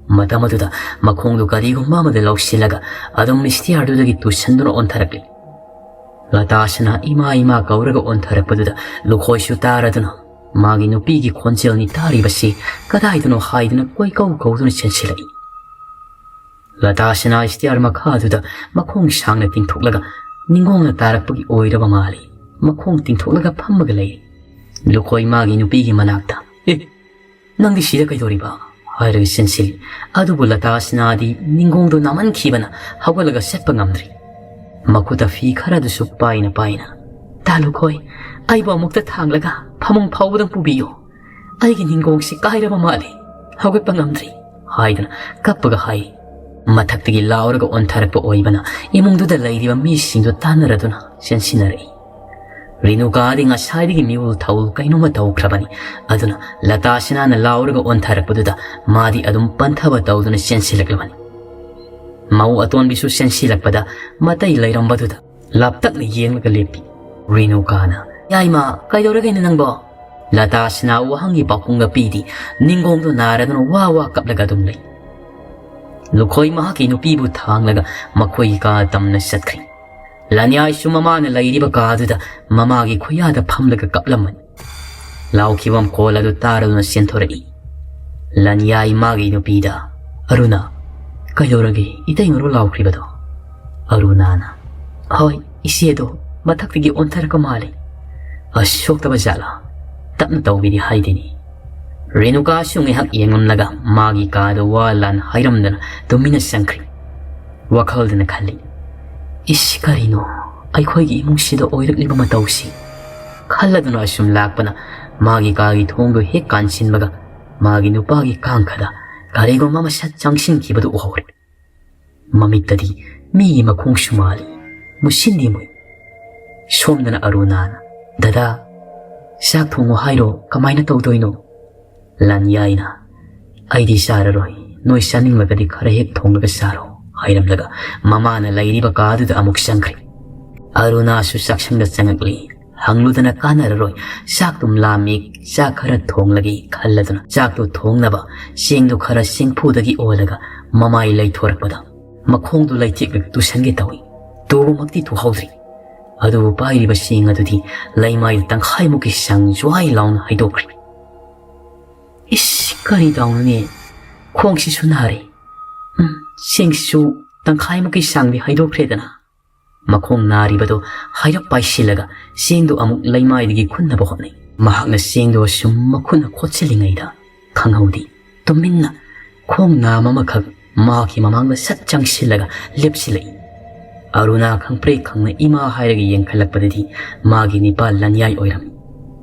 ꯃꯇꯝ ꯑꯗꯨꯗ ꯃꯈꯣꯡꯗꯨ ꯀꯔꯤꯒꯨꯝꯕ ꯑꯃꯗ ꯂꯧꯁꯤꯜꯂꯒ ꯑꯗꯨꯝ ꯏꯁꯇꯤꯌꯥꯔꯗꯨꯗꯒꯤ ꯇꯨꯁꯟꯗꯨꯅ ꯑꯣꯟꯊꯔꯛꯂꯤ꯫ ꯂꯇꯥꯁꯤꯅ ꯏꯃꯥ ꯏꯃꯥ ꯀꯧꯔꯒ ꯑꯣꯟꯊꯔꯛꯄꯗꯨꯗ ꯂꯨꯈꯣꯏꯁꯨ ꯇꯥꯔꯗꯨꯅ ꯃꯥꯒꯤ ꯅꯨꯄꯤꯒꯤ ꯈꯣꯟꯖꯦꯜꯅꯤ ꯇꯥꯔꯤꯕꯁꯤ, ꯀꯗꯥꯏꯗꯅꯣ ꯍꯥꯏꯗꯨꯅ ꯀꯣꯏꯀꯧ ꯀꯧꯗꯨꯅ ꯆꯦꯟꯁꯤꯜꯂꯛꯏ꯫ ꯂꯇꯥꯁꯤꯅ ꯏꯁꯇꯤꯌꯥꯔ ꯃꯈꯥꯗꯨꯗ ꯃꯈꯣꯡ ꯁꯥꯡꯅ ꯇꯤꯡꯊꯣꯛꯂꯒ ꯅꯤꯡꯒꯣꯡꯅ ꯇꯥꯔꯛꯄꯒꯤ ꯑꯣꯏꯔꯕ ꯃꯥꯜꯂꯤ꯫ ꯃꯈꯣꯡ ꯇꯤꯡꯊꯣꯛꯂꯒ ꯐꯝꯃꯒ ꯂꯩꯔꯤ꯫ ꯂꯨꯈꯣꯏ ꯃꯥꯒꯤ ꯅꯨꯄꯤꯒꯤ ꯃꯅꯥꯛꯇ, "ꯑꯦ, ꯅꯪꯗꯤ ꯁꯤꯗ ꯀꯩꯗꯧꯔꯤꯕ?" ꯍꯥꯏꯔꯒ ꯆꯦꯟꯁꯤꯜꯂꯤ꯫ ꯑꯗꯨꯕꯨ ꯂꯇꯥꯁꯤꯅꯥꯗꯤ ꯅꯤꯡꯒꯣꯡꯗꯨ ꯅꯥꯃꯟꯈꯤꯕꯅ ꯍꯧꯒꯠꯂꯒ ꯆꯠꯄ ꯉꯝꯗ꯭ꯔꯤ꯫ ꯃꯈꯨꯠꯇ ꯐꯤ ꯈꯔꯗꯨꯁꯨ ꯄꯥꯏꯅ ꯄꯥꯏꯅ, "ꯇꯥ ꯂꯨꯈꯣꯏ, ꯑꯩꯕꯨ ꯑꯃꯨꯛꯇ ꯊꯥꯡꯂꯒ ꯐꯃꯨꯡ ꯐꯥꯎꯕꯗꯪ ꯄꯨꯕꯤꯌꯨ꯫ ꯑꯩꯒꯤ ꯅꯤꯡꯒꯣꯡꯁꯤ ꯀꯥꯏꯔꯕ ꯃꯥꯜꯂꯤ, ꯍꯧꯒꯠꯄ ꯉꯝꯗ꯭ꯔꯤ," ꯍꯥꯏꯗꯨꯅ ꯀꯞꯄꯒ ꯍꯥꯏ꯫ ꯃꯊꯛꯇꯒꯤ ꯂꯥꯎꯔꯒ ꯑꯣꯟꯊꯔꯛꯄ ꯑꯣꯏꯕꯅ ꯏꯃꯨꯡꯗꯨꯗ ꯂꯩꯔꯤꯕ ꯃꯤꯁꯤꯡꯗꯨ ꯇꯥꯟꯅꯔꯗꯨꯅ ꯆꯦꯟꯁꯤꯟꯅꯔꯛꯏ꯫ ꯔꯦꯅꯨꯀꯥꯗꯤ ꯉꯁꯥꯏꯗꯒꯤ ꯃꯤꯎꯜ ꯊꯧꯎꯜ ꯀꯩꯅꯣꯝꯃ ꯇꯧꯈ꯭ꯔꯕꯅꯤ꯫ ꯑꯗꯨꯅ ꯂꯇꯥꯁꯤꯅꯥꯅ ꯂꯥꯎꯔꯒ ꯑꯣꯟꯊꯔꯛꯄꯗꯨꯗ ꯃꯥꯗꯤ ꯑꯗꯨꯝ ꯄꯟꯊꯕ ꯇꯧꯗꯨꯅ ꯆꯦꯟꯁꯤꯜꯂꯛꯂꯕꯅꯤ꯫ ꯃꯧ ꯑꯇꯣꯟꯕꯤꯁꯨ ꯆꯦꯟꯁꯤꯜꯂꯛꯄꯗ ꯃꯇꯩ ꯂꯩꯔꯝꯕꯗꯨꯗ ꯂꯥꯞꯇꯛꯅ ꯌꯦꯡꯂꯒ ꯂꯦꯞꯄꯤ꯫ ꯔꯦꯅꯨꯀꯥꯅ, "ꯌꯥꯏꯃ, ꯀꯩꯗꯧꯔꯒꯦꯅꯦ ꯅꯪꯕꯣ?" ꯂꯇꯥꯁꯤꯅꯥ ꯋꯥꯍꯪꯒꯤ ꯄꯥꯎꯈꯨꯝꯒ ꯄꯤꯗꯤ ꯅꯤꯡꯒꯣꯡꯗꯨ ꯅꯥꯔꯗꯨꯅ ꯋꯥ ꯋꯥ ꯀꯞꯂꯒ ꯑꯗꯨꯝ ꯂꯩ꯫ ꯂꯨꯈꯣꯏ ꯃꯍꯥꯛꯀꯤ ꯅꯨꯄꯤꯕꯨ ꯊꯥꯡꯂꯒ ꯃꯈꯣꯏꯒꯤ ꯀꯥ ꯇꯝꯅ ꯆꯠꯈ꯭ꯔꯤ꯫ ꯂꯟꯌꯥꯏꯁꯨ ꯃꯃꯥꯅ ꯂꯩꯔꯤꯕ ꯀꯥꯗꯨꯗ ꯃꯃꯥꯒꯤ ꯈꯨꯌꯥꯗ ꯐꯝꯂꯒ ꯀꯞꯂꯝꯃꯅꯤ꯫ ꯂꯥꯎꯈꯤꯕ ꯃꯈꯣꯜ ꯑꯗꯨ ꯇꯥꯔꯗꯨꯅ ꯆꯦꯟꯊꯣꯔꯛꯏ꯫ ꯂꯟꯌꯥꯏ ꯃꯥꯒꯤ ꯅꯨꯄꯤꯗ, "ꯑꯔꯨꯅꯥ, ꯀꯩꯗꯧꯔꯒꯦ? ꯏꯇꯩꯃꯔꯣ ꯂꯥꯎꯈ꯭ꯔꯤꯕꯗꯣ?" ꯑꯔꯨꯅꯥꯅ, "ꯍꯣꯏ, ꯏꯆꯦꯗꯣ ꯃꯊꯛꯇꯒꯤ ꯑꯣꯟꯊꯔꯛꯄ ꯃꯥꯜꯂꯤ꯫ ꯑꯁ, ꯁꯣꯛꯇꯕ ꯖꯥꯠꯂꯥ? ꯇꯞꯅ ꯇꯧꯕꯤꯗꯤ ꯍꯥꯏꯗꯦꯅꯦ꯫" ꯔꯦꯅꯨꯀꯥꯁꯨ ꯉꯥꯏꯍꯥꯛ ꯌꯦꯡꯂꯝꯂꯒ ꯃꯥꯒꯤ ꯀꯥꯗ ꯋꯥ ꯂꯥꯟ ꯍꯥꯏꯔꯝꯗꯅ ꯇꯨꯃꯤꯟꯅ ꯆꯪꯈ꯭ꯔꯤ꯫ ꯋꯥꯈꯜꯗꯅ ꯈꯜꯂꯤ, "ꯏꯁ, ꯀꯔꯤꯅꯣ ꯑꯩꯈꯣꯏꯒꯤ ꯏꯃꯨꯡꯁꯤꯗ ꯑꯣꯏꯔꯛꯂꯤꯕ ꯃꯇꯧꯁꯤ?" ꯈꯜꯂꯗꯨꯅ ꯑꯁꯨꯝ ꯂꯥꯛꯄꯅ ꯃꯥꯒꯤ ꯀꯥꯒꯤ ꯊꯣꯡꯗꯨ ꯍꯦꯛ ꯀꯥꯟꯁꯤꯟꯕꯒ ꯃꯥꯒꯤ ꯅꯨꯄꯥꯒꯤ ꯀꯥꯡꯈꯗ ꯀꯔꯤꯒꯨꯝꯕ ꯑꯃ ꯁꯠ ꯆꯪꯁꯤꯟꯈꯤꯕꯗꯨ ꯎꯍꯧꯔꯦ꯫ ꯃꯃꯤꯠꯇꯗꯤ ꯃꯤꯒꯤ ꯃꯈꯣꯡꯁꯨ ꯃꯥꯜꯂꯤ꯫ ꯃꯨꯁꯤꯟꯗꯤ ꯃꯨꯏ꯫ ꯁꯣꯝꯗꯅ ꯑꯔꯨꯅꯥꯅ, "ꯗꯗꯥ, ꯆꯥꯛ ꯊꯣꯡꯉꯣ ꯍꯥꯏꯔꯣ? ꯀꯃꯥꯏꯅ ꯇꯧꯗꯣꯏꯅꯣ?" ꯂꯟꯌꯥꯏꯅ, "ꯑꯩꯗꯤ ꯆꯥꯔꯔꯣꯏ, ꯅꯣꯏ ꯆꯥꯅꯤꯡꯂꯒꯗꯤ ꯈꯔ ꯍꯦꯛ ꯊꯣꯡꯂꯒ ꯆꯥꯔꯣ" ꯍꯥꯏꯔꯝꯂꯒ ꯃꯃꯥꯅ ꯂꯩꯔꯤꯕ ꯀꯥꯗꯨꯗ ꯑꯃꯨꯛ ꯆꯪꯈ꯭ꯔꯦ꯫ ꯑꯔꯨꯅꯥꯁꯨ ꯆꯥꯛꯁꯪꯗ ꯆꯪꯉꯛꯂꯤ꯫ ꯍꯪꯂꯨꯗꯅ ꯀꯥꯟꯅꯔꯔꯣꯏ, ꯆꯥꯛꯇꯨꯝ ꯂꯥꯝꯃꯤ, ꯆꯥꯛ ꯈꯔ ꯊꯣꯡꯂꯒꯦ ꯈꯜꯂꯗꯨꯅ ꯆꯥꯛꯇꯨ ꯊꯣꯡꯅꯕ ꯆꯦꯡꯗꯨ ꯈꯔ ꯆꯦꯡꯐꯨꯗꯒꯤ ꯑꯣꯜꯂꯒ ꯃꯃꯥꯏ ꯂꯩꯊꯣꯔꯛꯄꯗ ꯃꯈꯣꯡꯗꯨ ꯂꯩꯊꯦꯛꯂꯒ ꯇꯨꯁꯟꯒꯦ ꯇꯧꯏ꯫ ꯇꯨꯕꯃꯛꯇꯤ ꯇꯨꯍꯧꯗ꯭ꯔꯤ꯫ ꯑꯗꯨꯕꯨ ꯄꯥꯏꯔꯤꯕ ꯆꯦꯡ ꯑꯗꯨꯗꯤ ꯂꯩꯃꯥꯏꯗ ꯇꯪꯈꯥꯏꯃꯨꯛꯀꯤ ꯆꯥꯡ ꯖ꯭ꯋꯥꯏ ꯂꯥꯎꯅ ꯍꯩꯗꯣꯛꯈ꯭ꯔꯦ꯫ "ꯏꯁ, ꯀꯔꯤ ꯇꯧꯅꯤ? ꯈꯣꯡꯁꯤꯁꯨ ꯅꯥꯔꯦ꯫ ꯎꯝ, ꯆꯦꯡꯁꯤꯁꯨ ꯇꯪꯈꯥꯏꯃꯨꯛꯀꯤ ꯆꯥꯡꯗꯤ ꯍꯩꯗꯣꯛꯈ꯭ꯔꯦꯗꯅ꯫" ꯃꯈꯣꯡ ꯅꯥꯔꯤꯕꯗꯨ ꯍꯥꯏꯔꯞ ꯄꯥꯏꯁꯤꯜꯂꯒ ꯆꯦꯡꯗꯨ ꯑꯃꯨꯛ ꯂꯩꯃꯥꯏꯗꯒꯤ ꯈꯨꯟꯅꯕ ꯍꯣꯠꯅꯩ꯫ ꯃꯍꯥꯛꯅ ꯆꯦꯡꯗꯨ ꯑꯁꯨꯝ ꯃꯈꯨꯠꯅ ꯈꯣꯠꯆꯤꯜꯂꯤꯉꯩꯗ ꯈꯪꯍꯧꯗꯦ, ꯇꯨꯃꯤꯟꯅ ꯈꯣꯡ ꯅꯥꯝ ꯑꯃꯈꯛ ꯃꯍꯥꯛꯀꯤ ꯃꯃꯥꯡꯗ ꯁꯠ ꯆꯪꯁꯤꯜꯂꯒ ꯂꯦꯞꯁꯤꯜꯂꯛꯏ꯫ ꯑꯔꯨꯅꯥ ꯈꯪꯄ꯭ꯔꯦꯛ ꯈꯪꯅ ꯏꯃꯥ ꯍꯥꯏꯔꯒ ꯌꯦꯡꯈꯠꯂꯛꯄꯗꯗꯤ ꯃꯥꯒꯤ ꯅꯤꯄꯥ ꯂꯟꯌꯥꯏ ꯑꯣꯏꯔꯝꯃꯤ꯫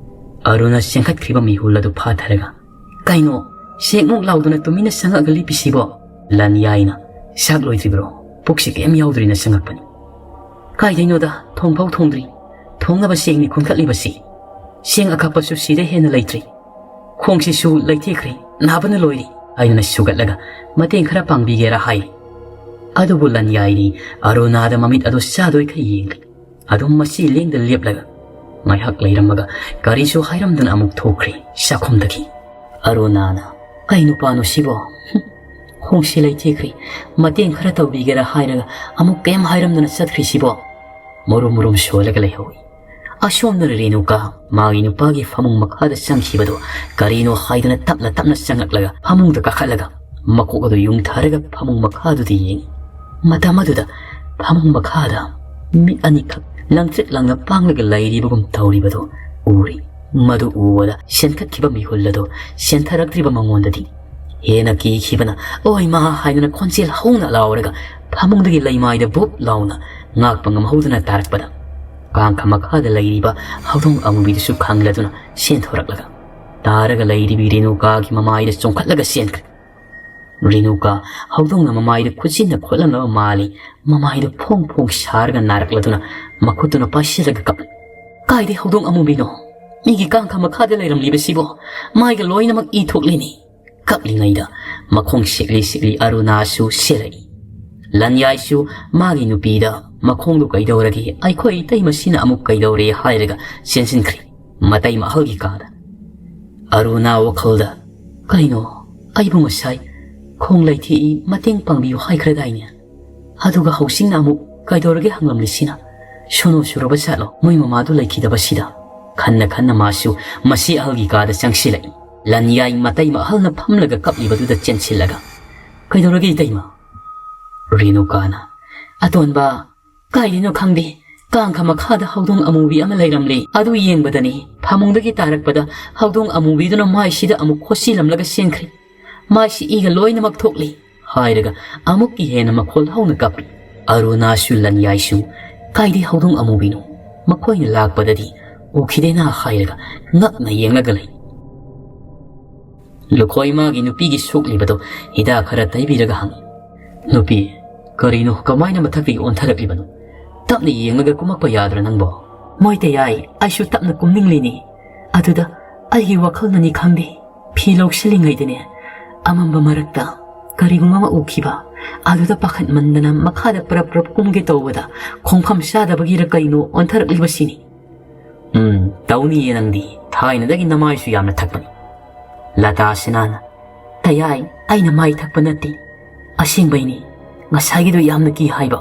ꯑꯔꯨꯅꯥ ꯆꯦꯟꯈꯠꯈ꯭ꯔꯤꯕ ꯃꯤꯍꯨꯜ ꯑꯗꯨ ꯐꯥꯊꯔꯒ, "ꯀꯩꯅꯣ, ꯁꯦꯛꯃꯨꯛ ꯂꯥꯎꯗꯅ ꯇꯨꯃꯤꯟꯅ ꯆꯪꯉꯛꯑꯒ ꯂꯦꯞꯄꯤꯁꯤꯕꯣ?" ꯂꯟꯌꯥꯏꯅ, "ꯆꯥꯛ ꯂꯣꯏꯗ꯭ꯔꯤꯕ꯭ꯔꯣ? ꯄꯨꯛꯁꯤ ꯀꯩꯝ ꯌꯥꯎꯗ꯭ꯔꯤꯅ ꯆꯪꯉꯛꯄꯅꯤ꯫" "ꯀꯥꯏꯗꯩꯅꯣꯗ, ꯊꯣꯡꯐꯥꯎ ꯊꯣꯡꯗ꯭ꯔꯤ꯫ ꯊꯣꯡꯅꯕ ꯆꯦꯡꯅꯤ ꯈꯨꯟꯒꯠꯂꯤꯕꯁꯤ꯫ ꯆꯦꯡ ꯑꯀꯛꯄꯁꯨ ꯁꯤꯗ ꯍꯦꯟꯅ ꯂꯩꯇ꯭ꯔꯤ꯫ ꯈꯣꯡꯁꯤꯁꯨ ꯂꯩꯊꯦꯛꯈ꯭ꯔꯦ, ꯅꯥꯕꯅ ꯂꯣꯏꯔꯦ" ꯍꯥꯏꯗꯨꯅ ꯁꯨꯒꯠꯂꯒ, "ꯃꯇꯦꯡ ꯈꯔ ꯄꯥꯡꯕꯤꯒꯦꯔꯥ?" ꯍꯥꯏꯔꯤ꯫ ꯑꯗꯨꯕꯨ ꯂꯟꯌꯥꯏꯗꯤ ꯑꯔꯨꯅꯥꯗ ꯃꯃꯤꯠ ꯑꯗꯨ ꯆꯥꯗꯣꯏꯈꯩ ꯌꯦꯡꯂꯤ꯫ ꯑꯗꯨꯝ ꯃꯁꯤ ꯂꯦꯡꯗ ꯂꯦꯞꯂꯒ ꯉꯥꯏꯍꯥꯛ ꯂꯩꯔꯝꯃꯒ ꯀꯔꯤꯁꯨ ꯍꯥꯏꯔꯝꯗꯅ ꯑꯃꯨꯛ ꯊꯣꯛꯈ꯭ꯔꯦ ꯆꯥꯛꯈꯨꯝꯗꯒꯤ꯫ ꯑꯔꯨꯅꯥꯅ, "ꯀꯩ ꯅꯨꯄꯥꯅꯣ ꯁꯤꯕꯣ? ꯍꯨꯝ, ꯈꯣꯡꯁꯤ ꯂꯩꯊꯦꯛꯈ꯭ꯔꯦ, ꯃꯇꯦꯡ ꯈꯔ ꯇꯧꯕꯤꯒꯦꯔꯥ ꯍꯥꯏꯔꯒ ꯑꯃꯨꯛ ꯀꯩꯝ ꯍꯥꯏꯔꯝꯗꯅ ꯆꯠꯈ꯭ꯔꯤꯁꯤꯕꯣ?" ꯃꯨꯔꯨꯝ ꯃꯨꯔꯨꯝ ꯁꯣꯜꯂꯒ ꯂꯩꯍꯧꯏ꯫ ꯑꯁꯣꯝꯗꯅ ꯔꯦꯅꯨꯀꯥ ꯃꯥꯒꯤ ꯅꯨꯄꯥꯒꯤ ꯐꯃꯨꯡ ꯃꯈꯥꯗ ꯆꯪꯈꯤꯕꯗꯨ ꯀꯔꯤꯅꯣ ꯍꯥꯏꯗꯨꯅ ꯇꯞꯅ ꯇꯞꯅ ꯆꯪꯂꯛꯂꯒ ꯐꯃꯨꯡꯗ ꯀꯥꯈꯠꯂꯒ ꯃꯀꯣꯛ ꯑꯗꯨ ꯌꯨꯡꯊꯔꯒ ꯐꯃꯨꯡ ꯃꯈꯥꯗꯨꯗ ꯌꯦꯡꯏ꯫ ꯃꯇꯝ ꯑꯗꯨꯗ ꯐꯃꯨꯡ ꯃꯈꯥꯗ ꯃꯤꯠ ꯑꯅꯤꯈꯛ ꯂꯪꯇ꯭ꯔꯤꯛ ꯂꯪꯅ ꯄꯥꯡꯂꯒ ꯂꯩꯔꯤꯕꯒꯨꯝ ꯇꯧꯔꯤꯕꯗꯨ ꯎꯔꯤ꯫ ꯃꯗꯨ ꯎꯕꯗ ꯆꯦꯟꯈꯠꯈꯤꯕ ꯃꯤꯍꯨꯜ ꯑꯗꯨ ꯆꯦꯟꯊꯔꯛꯇ꯭ꯔꯤꯕ ꯃꯉꯣꯟꯗꯗꯤ ꯍꯦꯟꯅ ꯀꯤꯈꯤꯕꯅ "ꯑꯣꯏ ꯃꯥ" ꯍꯥꯏꯗꯨꯅ ꯈꯣꯟꯖꯦꯜ ꯍꯧꯅ ꯂꯥꯎꯔꯒ ꯐꯃꯨꯡꯗꯒꯤ ꯂꯩꯃꯥꯏꯗ ꯕꯨꯞ ꯂꯥꯎꯅ ꯉꯥꯛꯄ ꯉꯝꯍꯧꯗꯅ ꯇꯥꯔꯛꯄꯗ ꯀꯥꯡꯈ ꯃꯈꯥꯗ ꯂꯩꯔꯤꯕ ꯍꯧꯗꯣꯡ ꯑꯃꯨꯕꯤꯗꯨꯁꯨ ꯈꯪꯂꯗꯨꯅ ꯆꯦꯟꯊꯣꯔꯛꯂꯒ ꯇꯥꯔꯒ ꯂꯩꯔꯤꯕꯤ ꯔꯦꯅꯨꯀꯥꯒꯤ ꯃꯃꯥꯏꯗ ꯆꯣꯡꯈꯠꯂꯒ ꯆꯦꯟꯈ꯭ꯔꯦ꯫ ꯔꯦꯅꯨꯀꯥ ꯍꯧꯗꯣꯡꯅ ꯃꯃꯥꯏꯗ ꯈꯨꯠꯁꯤꯟꯅ ꯈꯣꯠꯂꯝꯂꯕ ꯃꯥꯜꯂꯤ꯫ ꯃꯃꯥꯏꯗ ꯐꯣꯡ ꯐꯣꯡ ꯁꯥꯔꯒ ꯅꯥꯔꯛꯂꯗꯨꯅ ꯃꯈꯨꯠꯇꯨꯅ ꯄꯥꯏꯁꯤꯜꯂꯒ ꯀꯞꯂꯤ꯫ "ꯀꯥꯏꯗꯩ ꯍꯧꯗꯣꯡ ꯑꯃꯨꯕꯤꯅꯣ? ꯃꯤꯒꯤ ꯀꯥꯡꯈ ꯃꯈꯥꯗ ꯂꯩꯔꯝꯂꯤꯕꯁꯤꯕꯣ? ꯃꯥꯏꯒ ꯂꯣꯏꯅꯃꯛ ꯏ ꯊꯣꯛꯂꯤꯅꯤ꯫ ꯀꯞꯂꯤꯉꯩꯗ ꯃꯈꯣꯡ ꯁꯤꯛꯂꯤ ꯁꯤꯛꯂꯤ ꯑꯔꯨꯅꯥꯁꯨ ꯁꯦꯜꯂꯛꯏ꯫ ꯂꯟꯌꯥꯏꯁꯨ ꯃꯥꯒꯤ ꯅꯨꯄꯤꯗ, "ꯃꯈꯣꯡꯗꯨ ꯀꯩꯗꯧꯔꯒꯦ? ꯑꯩꯈꯣꯏ ꯏꯇꯩꯃꯁꯤꯅ ꯑꯃꯨꯛ ꯀꯩꯗꯧꯔꯦ?" ꯍꯥꯏꯔꯒ ꯆꯦꯟꯁꯤꯟꯈ꯭ꯔꯤ ꯃꯇꯩꯃ ꯑꯍꯜꯒꯤ ꯀꯥꯗ꯫ ꯑꯔꯨꯅꯥ ꯋꯥꯈꯜꯗ, "ꯀꯩꯅꯣ, ꯑꯩꯕꯨ ꯉꯁꯥꯏ ꯈꯣꯡ ꯂꯩꯊꯦꯛꯏ, ꯃꯇꯦꯡ ꯄꯥꯡꯕꯤꯌꯨ ꯍꯥꯏꯈ꯭ꯔꯗꯥꯏꯅꯦ? ꯑꯗꯨꯒ ꯍꯧꯖꯤꯛꯅ ꯑꯃꯨꯛ ꯀꯩꯗꯧꯔꯒꯦ ꯍꯪꯂꯝꯂꯤꯁꯤꯅ? ꯁꯣꯅꯣ ꯁꯨꯔꯕ ꯖꯥꯠꯂꯣ ꯃꯣꯏ ꯃꯃꯥꯗꯨ ꯂꯩꯈꯤꯗꯕꯁꯤꯗ?" ꯈꯟꯅ ꯈꯟꯅ ꯃꯥꯁꯨ ꯃꯁꯤ ꯑꯍꯜꯒꯤ ꯀꯥꯗ ꯆꯪꯁꯤꯜꯂꯛꯏ꯫ ꯂꯟꯌꯥꯏ ꯃꯇꯩꯃ ꯑꯍꯜꯅ ꯐꯝꯂꯒ ꯀꯞꯂꯤꯕꯗꯨꯗ ꯆꯦꯟꯁꯤꯜꯂꯒ, "ꯀꯩꯗꯧꯔꯒꯦ ꯏꯇꯩꯃ?" ꯔꯦꯅꯨꯀꯥꯅ, "ꯑꯇꯣꯟꯕ, ꯀꯥꯏꯗꯩꯅꯣ ꯈꯪꯗꯦ, ꯀꯥꯡꯈ ꯃꯈꯥꯗ ꯍꯧꯗꯣꯡ ꯑꯃꯨꯕꯤ ꯑꯃ ꯂꯩꯔꯝꯂꯦ꯫ ꯑꯗꯨ ꯌꯦꯡꯕꯗꯅꯤ ꯐꯃꯨꯡꯗꯒꯤ ꯇꯥꯔꯛꯄꯗ ꯍꯧꯗꯣꯡ ꯑꯃꯨꯕꯤꯗꯨꯅ ꯃꯥꯏꯁꯤꯗ ꯑꯃꯨꯛ ꯈꯣꯠꯆꯤꯜꯂꯝꯂꯒ ꯆꯦꯟꯈ꯭ꯔꯦ꯫ ꯃꯥꯏꯁꯤ ꯏꯒ ꯂꯣꯏꯅꯃꯛ ꯊꯣꯛꯂꯤ," ꯍꯥꯏꯔꯒ ꯑꯃꯨꯛꯀꯤ ꯍꯦꯟꯅ ꯃꯈꯣꯜ ꯍꯧꯅ ꯀꯞꯄꯤ꯫ ꯑꯔꯨꯅꯥꯁꯨ ꯂꯟꯌꯥꯏꯁꯨ, "ꯀꯥꯏꯗꯩ ꯍꯧꯗꯣꯡ ꯑꯃꯨꯕꯤꯅꯣ? ꯃꯈꯣꯏꯅ ꯂꯥꯛꯄꯗꯗꯤ ꯎꯈꯤꯗꯦꯅ," ꯍꯥꯏꯔꯒ ꯉꯛꯅ ꯌꯦꯡꯂꯒ ꯂꯩ꯫ ꯂꯨꯈꯣꯏ ꯃꯥꯒꯤ ꯅꯨꯄꯤꯒꯤ ꯁꯣꯛꯂꯤꯕꯗꯣ ꯍꯤꯗꯥꯛ ꯈꯔ ꯇꯩꯕꯤꯔꯒ ꯍꯪꯉꯤ, "ꯅꯨꯄꯤ, ꯀꯔꯤꯅꯣ? ꯀꯃꯥꯏꯅ ꯃꯊꯛꯇꯒꯤ ꯑꯣꯟꯊꯔꯛꯂꯤꯕꯅꯣ? ꯇꯞꯅ ꯌꯦꯡꯂꯒ ꯀꯨꯝꯃꯛꯄ ꯌꯥꯗ꯭ꯔꯥ ꯅꯪꯕꯣ?" "ꯃꯣꯏ ꯇꯌꯥꯏ, ꯑꯩꯁꯨ ꯇꯞꯅ ꯀꯨꯝꯅꯤꯡꯂꯤꯅꯤ꯫ ꯑꯗꯨꯗ ꯑꯩꯒꯤ ꯋꯥꯈꯜꯅꯅꯤ ꯈꯪꯗꯦ, ꯐꯤ ꯂꯧꯁꯤꯜꯂꯤꯉꯩꯗꯅꯦ, ꯑꯃꯝꯕ ꯃꯔꯛꯇ ꯀꯔꯤꯒꯨꯝꯕ ꯑꯃ ꯎꯈꯤꯕ꯫ ꯑꯗꯨꯗ ꯄꯥꯈꯠꯃꯟꯗꯅ ꯃꯈꯥꯗ ꯄꯔꯞ ꯄꯔꯞ ꯀꯨꯝꯒꯦ ꯇꯧꯕꯗ ꯈꯣꯡꯐꯝ ꯆꯥꯗꯕꯒꯤꯔ ꯀꯩꯅꯣ ꯑꯣꯟꯊꯔꯛꯂꯤꯕꯁꯤꯅꯤ꯫" "ꯎꯝ, ꯇꯧꯅꯤꯌꯦ ꯅꯪꯗꯤ꯫ ꯊꯥꯏꯅꯗꯒꯤ ꯅꯃꯥꯏꯁꯨ ꯌꯥꯝꯅ ꯊꯛꯄꯅꯤ꯫" ꯂꯇꯥ ꯁꯤꯅꯥꯅ, "ꯇꯌꯥꯏ, ꯑꯩꯅ ꯃꯥꯏ ꯊꯛꯄ ꯅꯠꯇꯦ꯫ ꯑꯁꯦꯡꯕꯩꯅꯤ꯫ ꯉꯁꯥꯏꯒꯤꯗꯣ ꯌꯥꯝꯅ ꯀꯤ ꯍꯥꯏꯕ꯫"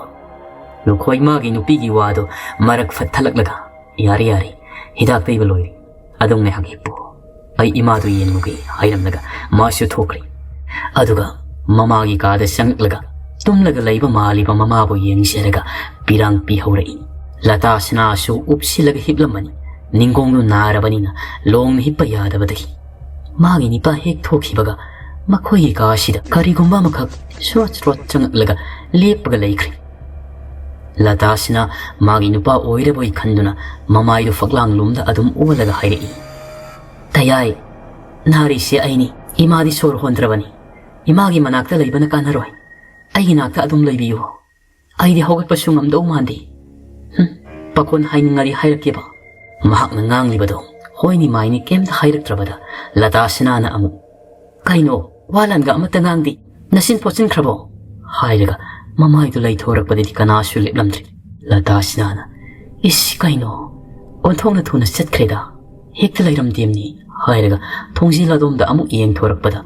ꯂꯨꯈꯣꯏ ꯃꯥꯒꯤ ꯅꯨꯄꯤꯒꯤ ꯋꯥꯗꯣ ꯃꯔꯛ ꯐꯠꯊꯜꯂꯛꯂꯒ, "ꯌꯥꯔꯦ, ꯌꯥꯔꯦ, ꯍꯤꯗꯥꯛ ꯇꯩꯕ ꯂꯣꯏꯔꯦ꯫ ꯑꯗꯨꯝ ꯉꯥꯏꯍꯥꯛ ꯍꯤꯞꯄꯨ꯫ ꯑꯩ ꯏꯃꯥꯗꯨ ꯌꯦꯡꯂꯨꯒꯦ," ꯍꯥꯏꯔꯝꯂꯒ ꯃꯥꯁꯨ ꯊꯣꯛꯈ꯭ꯔꯦ꯫ ꯑꯗꯨꯒ ꯃꯃꯥꯒꯤ ꯀꯥꯗ ꯆꯪꯂꯛꯂꯒ ꯇꯨꯝꯂꯒ ꯂꯩꯕ ꯃꯥꯜꯂꯤꯕ ꯃꯃꯥꯕꯨ ꯌꯦꯡꯖꯔꯒ ꯄꯤꯔꯥꯡ ꯄꯤꯍꯧꯔꯛꯏ꯫ ꯂꯇꯥ ꯁꯅꯥꯁꯨ ꯎꯞꯁꯤꯜꯂꯒ ꯍꯤꯞꯂꯝꯕꯅꯤ꯫ ꯅꯤꯡꯒꯣꯡꯗꯨ ꯅꯥꯔꯕꯅꯤꯅ ꯂꯣꯡꯅ ꯍꯤꯞꯄ ꯌꯥꯗꯕꯗꯒꯤ ꯃꯥꯒꯤ ꯅꯤꯄꯥ ꯍꯦꯛ ꯊꯣꯛꯈꯤꯕꯒ ꯃꯈꯣꯏꯒꯤ ꯀꯥ ꯑꯁꯤꯗ ꯀꯔꯤꯒꯨꯝꯕ ꯑꯃꯈꯛ ꯁ꯭ꯔꯣꯠ ꯁ꯭ꯔꯣꯠ ꯆꯪꯉꯛꯂꯒ ꯂꯦꯞꯄꯒ ꯂꯩꯈ꯭ꯔꯦ꯫ ꯂꯇꯥꯁꯤꯅ ꯃꯥꯒꯤ ꯅꯨꯄꯥ ꯑꯣꯏꯔꯕꯣꯏ ꯈꯟꯗꯨꯅ ꯃꯃꯥꯏꯗꯨ ꯐꯛꯂꯥꯡ ꯂꯣꯝꯗ ꯑꯗꯨꯝ ꯑꯣꯜꯂꯒ ꯍꯥꯏꯔꯛꯏ, "ꯇꯌꯥꯏ, ꯅꯥꯔꯤꯁꯦ ꯑꯩꯅꯤ꯫ ꯏꯃꯥꯗꯤ ꯁꯣꯔ ꯍꯣꯟꯗ꯭ꯔꯕꯅꯤ꯫ ꯏꯃꯥꯒꯤ ꯃꯅꯥꯛꯇ ꯂꯩꯕꯅ ꯀꯥꯟꯅꯔꯣꯏ꯫ ꯑꯩꯒꯤ ꯅꯥꯛꯇ ꯑꯗꯨꯝ ꯂꯩꯕꯤꯌꯨ꯫ ꯑꯩꯗꯤ ꯍꯧꯒꯠꯄꯁꯨ ꯉꯝꯗꯧ ꯃꯥꯟꯗꯦ꯫" "ꯍꯨꯝ, ꯄꯥꯈꯣꯟ ꯍꯥꯏꯅꯤꯡꯉꯗꯤ ꯍꯥꯏꯔꯛꯀꯦꯕ꯫" ꯃꯍꯥꯛꯅ ꯉꯥꯡꯂꯤꯕꯗꯣ ꯍꯣꯏꯅꯤ ꯃꯥꯏꯅꯤ ꯀꯩꯝꯇ ꯍꯥꯏꯔꯛꯇ꯭ꯔꯕꯗ ꯂꯇꯥ ꯁꯤꯅꯥꯅ ꯑꯃꯨꯛ, "ꯀꯩꯅꯣ, ꯋꯥ ꯂꯥꯟꯒ ꯑꯃꯠꯇ ꯉꯥꯡꯗꯦ, ꯅꯆꯤꯟ ꯐꯣꯠꯆꯤꯟꯈ꯭ꯔꯕꯣ?" ꯍꯥꯏꯔꯒ ꯃꯃꯥꯏꯗꯨ ꯂꯩꯊꯣꯔꯛꯄꯗꯗꯤ ꯀꯅꯥꯁꯨ ꯂꯦꯞꯂꯝꯗ꯭ꯔꯦ꯫ ꯂꯇꯥ ꯁꯤꯅꯥꯅ, "ꯏꯁ, ꯀꯩꯅꯣ, ꯑꯣꯟꯊꯣꯛꯅ ꯊꯨꯅ ꯆꯠꯈ꯭ꯔꯦꯗ, ꯍꯦꯛꯇ ꯂꯩꯔꯝꯗꯦꯝꯅꯤ" ꯍꯥꯏꯔꯒ ꯊꯣꯡꯖꯤꯜ ꯑꯗꯣꯝꯗ ꯑꯃꯨꯛ ꯌꯦꯡꯊꯣꯔꯛꯄꯗ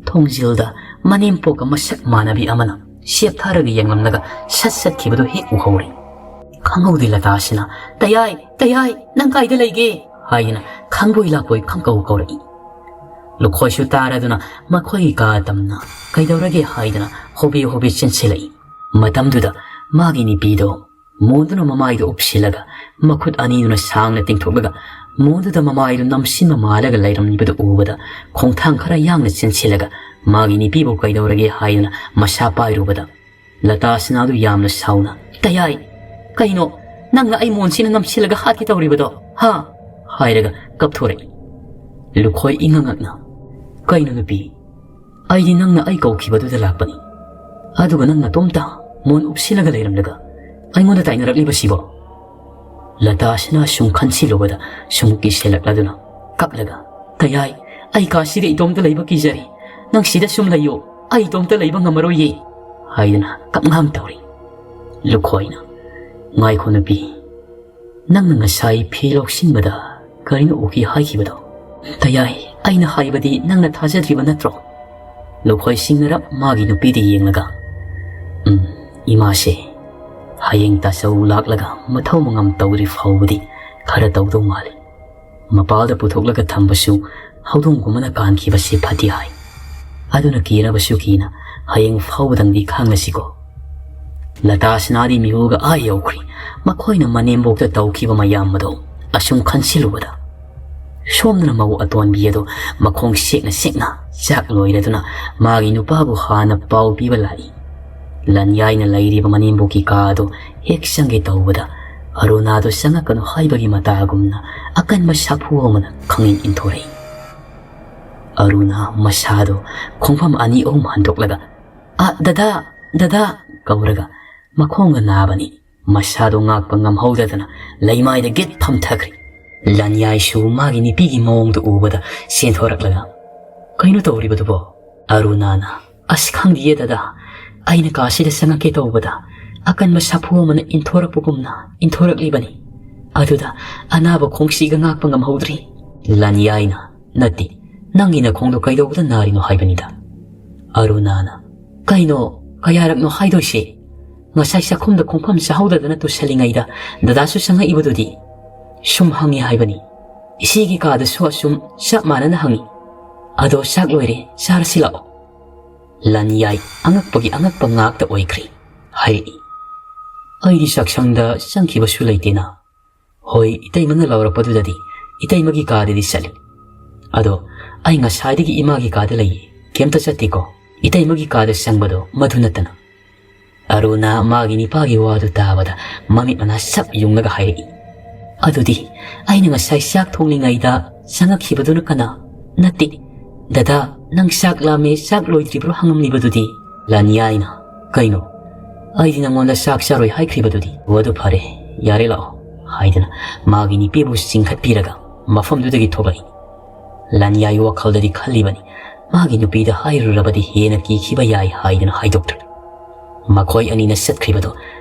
ꯊꯣꯡꯖꯤꯜꯗ ꯃꯅꯦꯝꯄꯣꯛꯀ ꯃꯁꯛ ꯃꯥꯟꯅꯕꯤ ꯑꯃꯅ ꯁꯦꯞꯊꯔꯒ ꯌꯦꯡꯂꯝꯂꯒ ꯁꯠ ꯆꯠꯈꯤꯕꯗꯨ ꯍꯦꯛ ꯎꯍꯧꯔꯦ꯫ ꯈꯪꯍꯧꯗꯦ ꯂꯇꯥꯁꯤꯅ, "ꯇꯌꯥꯏ, ꯇꯌꯥꯏ, ꯅꯪ ꯀꯥꯏꯗ ꯂꯩꯒꯦ?" ꯍꯥꯏꯗꯅ ꯈꯪꯕꯣꯏ ꯂꯥꯛꯄꯣꯏ ꯈꯪꯀꯧ ꯀꯧꯔꯛꯏ꯫ ꯂꯨꯈꯣꯏꯁꯨ ꯇꯥꯔꯗꯨꯅ ꯃꯈꯣꯏꯒꯤ ꯀꯥ ꯇꯝꯅ ꯀꯩꯗꯧꯔꯒꯦ ꯍꯥꯏꯗꯅ ꯍꯣꯕꯦ ꯍꯣꯕꯦ ꯆꯦꯟꯁꯤꯜꯂꯛꯏ꯫ ꯃꯇꯝꯗꯨꯗ ꯃꯥꯒꯤ ꯅꯨꯄꯤꯗꯣ ꯃꯣꯟꯗꯨꯅ ꯃꯃꯥꯏꯗꯨ ꯎꯞꯁꯤꯜꯂꯒ ꯃꯈꯨꯠ ꯑꯅꯤꯗꯨꯅ ꯁꯥꯡꯅ ꯇꯤꯡꯊꯣꯛꯂꯒ ꯃꯣꯟꯗꯨꯗ ꯃꯃꯥꯏꯗꯨ ꯅꯝꯁꯤꯟꯕ ꯃꯥꯜꯂꯒ ꯂꯩꯔꯝꯂꯤꯕꯗꯨ ꯎꯕꯗ ꯈꯣꯡꯊꯥꯡ ꯈꯔ ꯌꯥꯡꯅ ꯆꯦꯟꯁꯤꯜꯂꯒ ꯃꯥꯒꯤ ꯅꯨꯄꯤꯕꯨ ꯀꯩꯗꯧꯔꯒꯦ ꯍꯥꯏꯗꯅ ꯃꯁꯥ ꯄꯥꯏꯔꯨꯕꯗ ꯂꯇꯥ ꯁꯤꯅꯥꯗꯨ ꯌꯥꯝꯅ ꯁꯥꯎꯅ, "ꯇꯌꯥꯏ, ꯀꯩꯅꯣ ꯅꯪꯅ ꯑꯩ ꯃꯣꯟꯁꯤꯅ ꯅꯝꯁꯤꯜꯂꯒ ꯍꯥꯠꯀꯦ ꯇꯧꯔꯤꯕꯗꯣ, ꯍꯥ?" ꯍꯥꯏꯔꯒ ꯀꯞꯊꯣꯔꯛꯏ꯫ ꯂꯨꯈꯣꯏ ꯏꯉꯛꯉꯛꯅ, "ꯀꯩꯅꯣ ꯅꯨꯄꯤ, ꯑꯩꯗꯤ ꯅꯪꯅ ꯑꯩ ꯀꯧꯈꯤꯕꯗꯨꯗ ꯂꯥꯛꯄꯅꯤ, ꯑꯗꯨꯒ ꯅꯪ ꯅꯇꯣꯝꯇ ꯃꯣꯟ ꯎꯞꯁꯤꯜꯂꯒ ꯂꯩꯔꯝꯂꯒ ꯑꯩꯉꯣꯟꯗ ꯇꯥꯏꯅꯔꯛꯂꯤꯕꯁꯤꯕꯣ?" ꯂꯇꯥꯁꯤꯅ ꯁꯨꯝ ꯈꯟꯁꯤꯜꯂꯨꯕꯗ ꯁꯨꯝ ꯀꯤꯁꯤꯜꯂꯛꯂꯗꯨꯅ ꯀꯞꯂꯒ, "ꯇꯌꯥꯏ, ꯑꯩ ꯀꯥꯁꯤꯗ ꯏꯇꯣꯝꯇ ꯂꯩꯕ ꯀꯤꯖꯔꯤ, ꯅꯪ ꯁꯤꯗ ꯁꯨꯝ ꯂꯩꯌꯨ, ꯑꯩ ꯏꯇꯣꯝꯇ ꯂꯩꯕ ꯉꯝꯃꯔꯣꯏꯌꯦ" ꯍꯥꯏꯗꯨꯅ ꯀꯞꯉꯥꯡ ꯇꯧꯔꯤ꯫ ꯂꯨꯈꯣꯏꯅ, "ꯉꯥꯏꯈꯣ ꯅꯨꯄꯤ, ꯅꯪꯅ ꯉꯁꯥꯏ ꯐꯤ ꯂꯧꯁꯤꯟꯕꯗ ꯀꯔꯤꯅꯣ ꯎꯈꯤ ꯍꯥꯏꯈꯤꯕꯗꯣ?" "ꯇꯌꯥꯏ, ꯑꯩꯅ ꯍꯥꯏꯕꯗꯤ ꯅꯪꯅ ꯊꯥꯖꯗ꯭ꯔꯤꯕ ꯅꯠꯇ꯭ꯔꯣ?" ꯂꯨꯈꯣꯏ ꯁꯤꯡꯅꯔꯞ ꯃꯥꯒꯤ ꯅꯨꯄꯤꯗ ꯌꯦꯡꯂꯒ, "ꯎꯝ, ꯏꯃꯥꯁꯦ ꯍꯌꯦꯡ ꯇꯥꯆꯧ ꯂꯥꯛꯂꯒ ꯃꯊꯧ ꯃꯉꯝ ꯇꯧꯗ꯭ꯔꯤ ꯐꯥꯎꯕꯗꯤ ꯈꯔ ꯇꯧꯗꯧ ꯃꯥꯜꯂꯤ꯫ ꯃꯄꯥꯜꯗ ꯄꯨꯊꯣꯛꯂꯒ ꯊꯝꯕꯁꯨ ꯍꯧꯗꯣꯡꯒꯨꯝꯕꯅ ꯀꯥꯟꯈꯤꯕꯁꯤ ꯐꯠꯇꯦ ꯍꯥꯏ꯫ ꯑꯗꯨꯅ ꯀꯤꯔꯕꯁꯨ ꯀꯤꯅ ꯍꯌꯦꯡ ꯐꯥꯎꯕꯗꯪꯗꯤ ꯈꯥꯡꯂꯁꯤꯀꯣ?" ꯂꯇꯥ ꯁꯅꯥꯗꯤ ꯃꯤꯍꯨꯒ ꯑꯥ ꯌꯧꯈ꯭ꯔꯤ꯫ ꯃꯈꯣꯏꯅ ꯃꯅꯦꯝꯕꯣꯛꯇ ꯇꯧꯈꯤꯕ ꯃꯌꯥꯝ ꯑꯗꯣ ꯑꯁꯨꯝ ꯈꯟꯁꯤꯜꯂꯨꯕꯗ ꯁꯣꯝꯗꯅ ꯃꯧ ꯑꯇꯣꯟꯕꯤ ꯑꯗꯣ ꯃꯈꯣꯡ ꯁꯦꯛꯅ ꯁꯦꯛꯅ ꯆꯥꯛ ꯂꯣꯏꯔꯗꯨꯅ ꯃꯥꯒꯤ ꯅꯨꯄꯥꯕꯨ ꯍꯥꯟꯅ ꯄꯥꯎ ꯄꯤꯕ ꯂꯥꯛꯏ꯫ ꯂꯟꯌꯥꯏꯅ ꯂꯩꯔꯤꯕ ꯃꯅꯦꯝꯕꯣꯛꯀꯤ ꯀꯥ ꯑꯗꯨ ꯍꯦꯛ ꯆꯪꯒꯦ ꯇꯧꯕꯗ ꯑꯔꯨꯅꯥꯗꯨ ꯆꯪꯉꯛꯀꯅꯨ ꯍꯥꯏꯕꯒꯤ ꯃꯇꯥꯒꯨꯝꯅ ꯑꯀꯟꯕ ꯁꯥꯐꯨ ꯑꯃꯅ ꯈꯪꯏꯟ ꯏꯟꯊꯣꯔꯛꯏ꯫ ꯑꯔꯨꯅꯥ ꯃꯁꯥꯗꯨ ꯈꯣꯡꯐꯝ ꯑꯅꯤ ꯑꯍꯨꯝ ꯍꯟꯗꯣꯛꯂꯒ, "ꯑ, ꯗꯗꯥ, ꯗꯗꯥ" ꯀꯧꯔꯒ ꯃꯈꯣꯡꯒ ꯅꯥꯕꯅꯤ꯫ ꯃꯁꯥꯗꯨ ꯉꯥꯛꯄ ꯉꯝꯍꯧꯗꯗꯅ ꯂꯩꯃꯥꯏꯗ ꯒꯤꯠ ꯐꯝꯊꯈ꯭ꯔꯦ꯫ ꯂꯟꯌꯥꯏꯁꯨ ꯃꯥꯒꯤ ꯅꯨꯄꯤꯒꯤ ꯃꯑꯣꯡꯗꯨ ꯎꯕꯗ ꯆꯦꯟꯊꯣꯔꯛꯂꯒ, "ꯀꯩꯅꯣ ꯇꯧꯔꯤꯕꯗꯨꯕꯣ?" ꯑꯔꯨꯅꯥꯅ, "ꯑꯁ, ꯈꯪꯗꯤꯌꯦ ꯗꯗꯥ, ꯑꯩꯅ ꯀꯥꯁꯤꯗ ꯆꯪꯉꯛꯀꯦ ꯇꯧꯕꯗ ꯑꯀꯟꯕ ꯁꯥꯐꯨ ꯑꯃꯅ ꯏꯟꯊꯣꯔꯛꯄꯒꯨꯝꯅ ꯏꯟꯊꯣꯔꯛꯂꯤꯕꯅꯤ꯫ ꯑꯗꯨꯗ ꯑꯅꯥꯕ ꯈꯣꯡꯁꯤꯒ ꯉꯥꯛꯄ ꯉꯝꯍꯧꯗ꯭ꯔꯤ꯫" ꯂꯟꯌꯥꯏꯅ, "ꯅꯠꯇꯦ, ꯅꯪꯒꯤ ꯅꯈꯣꯡꯗꯣ ꯀꯩꯗꯧꯕꯗ ꯅꯥꯔꯤꯅꯣ ꯍꯥꯏꯕꯅꯤꯗ꯫" ꯑꯔꯨꯅꯥꯅ, "ꯀꯩꯅꯣ, ꯀꯌꯥꯔꯛꯅꯣ ꯍꯥꯏꯗꯣꯏꯁꯦ? ꯉꯁꯥꯏ ꯆꯥꯛꯈꯨꯝꯗ ꯈꯣꯡꯐꯝ ꯆꯥꯍꯧꯗꯗꯅ ꯇꯨꯁꯜꯂꯤꯉꯩꯗ ꯗꯗꯥꯁꯨ ꯆꯪꯉꯛꯏꯕꯗꯨꯗꯤ?" "ꯁꯨꯝ ꯍꯪꯉꯤ ꯍꯥꯏꯕꯅꯤ꯫ ꯏꯆꯦꯒꯤ ꯀꯥꯗꯁꯨ ꯑꯁꯨꯝ ꯆꯞ ꯃꯥꯟꯅꯅ ꯍꯪꯉꯤ꯫ ꯑꯗꯣ ꯆꯥꯛ ꯂꯣꯏꯔꯦ, ꯆꯥꯔꯁꯤ ꯂꯥꯛꯑꯣ꯫" ꯂꯟꯌꯥꯏ ꯑꯉꯛꯄꯒꯤ ꯑꯉꯛꯄ ꯉꯥꯛꯇ ꯑꯣꯏꯈ꯭ꯔꯦ꯫ ꯍꯥꯏꯔꯛꯏ, "ꯑꯩꯗꯤ ꯆꯥꯛꯁꯪꯗ ꯆꯪꯈꯤꯕꯁꯨ ꯂꯩꯇꯦꯅ꯫ ꯍꯣꯏ, ꯏꯇꯩꯃꯅ ꯂꯥꯎꯔꯛꯄꯗꯨꯗꯗꯤ ꯏꯇꯩꯃꯒꯤ ꯀꯥꯗꯗꯤ ꯆꯠꯂꯤ꯫ ꯑꯗꯣ ꯑꯩ ꯉꯁꯥꯏꯗꯒꯤ ꯏꯃꯥꯒꯤ ꯀꯥꯗ ꯂꯩꯌꯦ, ꯀꯩꯝꯇ ꯆꯠꯇꯦꯀꯣ꯫ ꯏꯇꯩꯃꯒꯤ ꯀꯥꯗ ꯆꯪꯕꯗꯣ ꯃꯗꯨ ꯅꯠꯇꯅ꯫" ꯑꯔꯨꯅꯥ ꯃꯥꯒꯤ ꯅꯤꯄꯥꯒꯤ ꯋꯥꯗꯨ ꯇꯥꯕꯗ ꯃꯃꯤꯠ ꯃꯅꯥ ꯁꯞ ꯌꯨꯡꯂꯒ ꯍꯥꯏꯔꯛꯏ, "ꯑꯗꯨꯗꯤ ꯑꯩꯅ ꯉꯁꯥꯏ ꯆꯥꯛ ꯊꯣꯡꯂꯤꯉꯩꯗ ꯆꯪꯉꯛꯈꯤꯕꯗꯨꯅ ꯀꯅꯥ? ꯅꯠꯇꯦ, ꯗꯗꯥ, ꯅꯪ ꯆꯥꯛ ꯂꯥꯝꯃꯦ, ꯆꯥꯛ ꯂꯣꯏꯗ꯭ꯔꯤꯕ꯭ꯔꯣ ꯍꯪꯉꯝꯂꯤꯕꯗꯨꯗꯤ?" ꯂꯟꯌꯥꯏꯅ, "ꯀꯩꯅꯣ? ꯑꯩꯗꯤ ꯅꯪꯉꯣꯟꯗ ꯆꯥꯛ ꯆꯥꯔꯣꯏ ꯍꯥꯏꯈ꯭ꯔꯤꯕꯗꯨꯗꯤ?" "ꯑꯣ, ꯑꯗꯨ ꯐꯔꯦ, ꯌꯥꯔꯦ, ꯂꯥꯛꯑꯣ," ꯍꯥꯏꯗꯨꯅ ꯃꯥꯒꯤ ꯅꯨꯄꯤꯕꯨ ꯆꯤꯡꯈꯠꯄꯤꯔꯒ ꯃꯐꯝꯗꯨꯗꯒꯤ ꯊꯣꯛꯂꯛꯏ꯫ ꯂꯟꯌꯥꯏ ꯋꯥꯈꯜꯗꯗꯤ ꯈꯜꯂꯤꯕꯅꯤ, ꯃꯥꯒꯤ ꯅꯨꯄꯤꯗ ꯍꯥꯏꯔꯨꯔꯕꯗꯤ ꯍꯦꯟꯅ ꯀꯤꯈꯤꯕ ꯌꯥꯏ ꯍꯥꯏꯗꯨꯅ ꯍꯥꯏꯗꯣꯛꯇ꯭ꯔꯦ꯫ ꯃꯈꯣꯏ ꯑꯅꯤꯅ ꯆꯠꯈ꯭ꯔꯤꯕꯗꯣ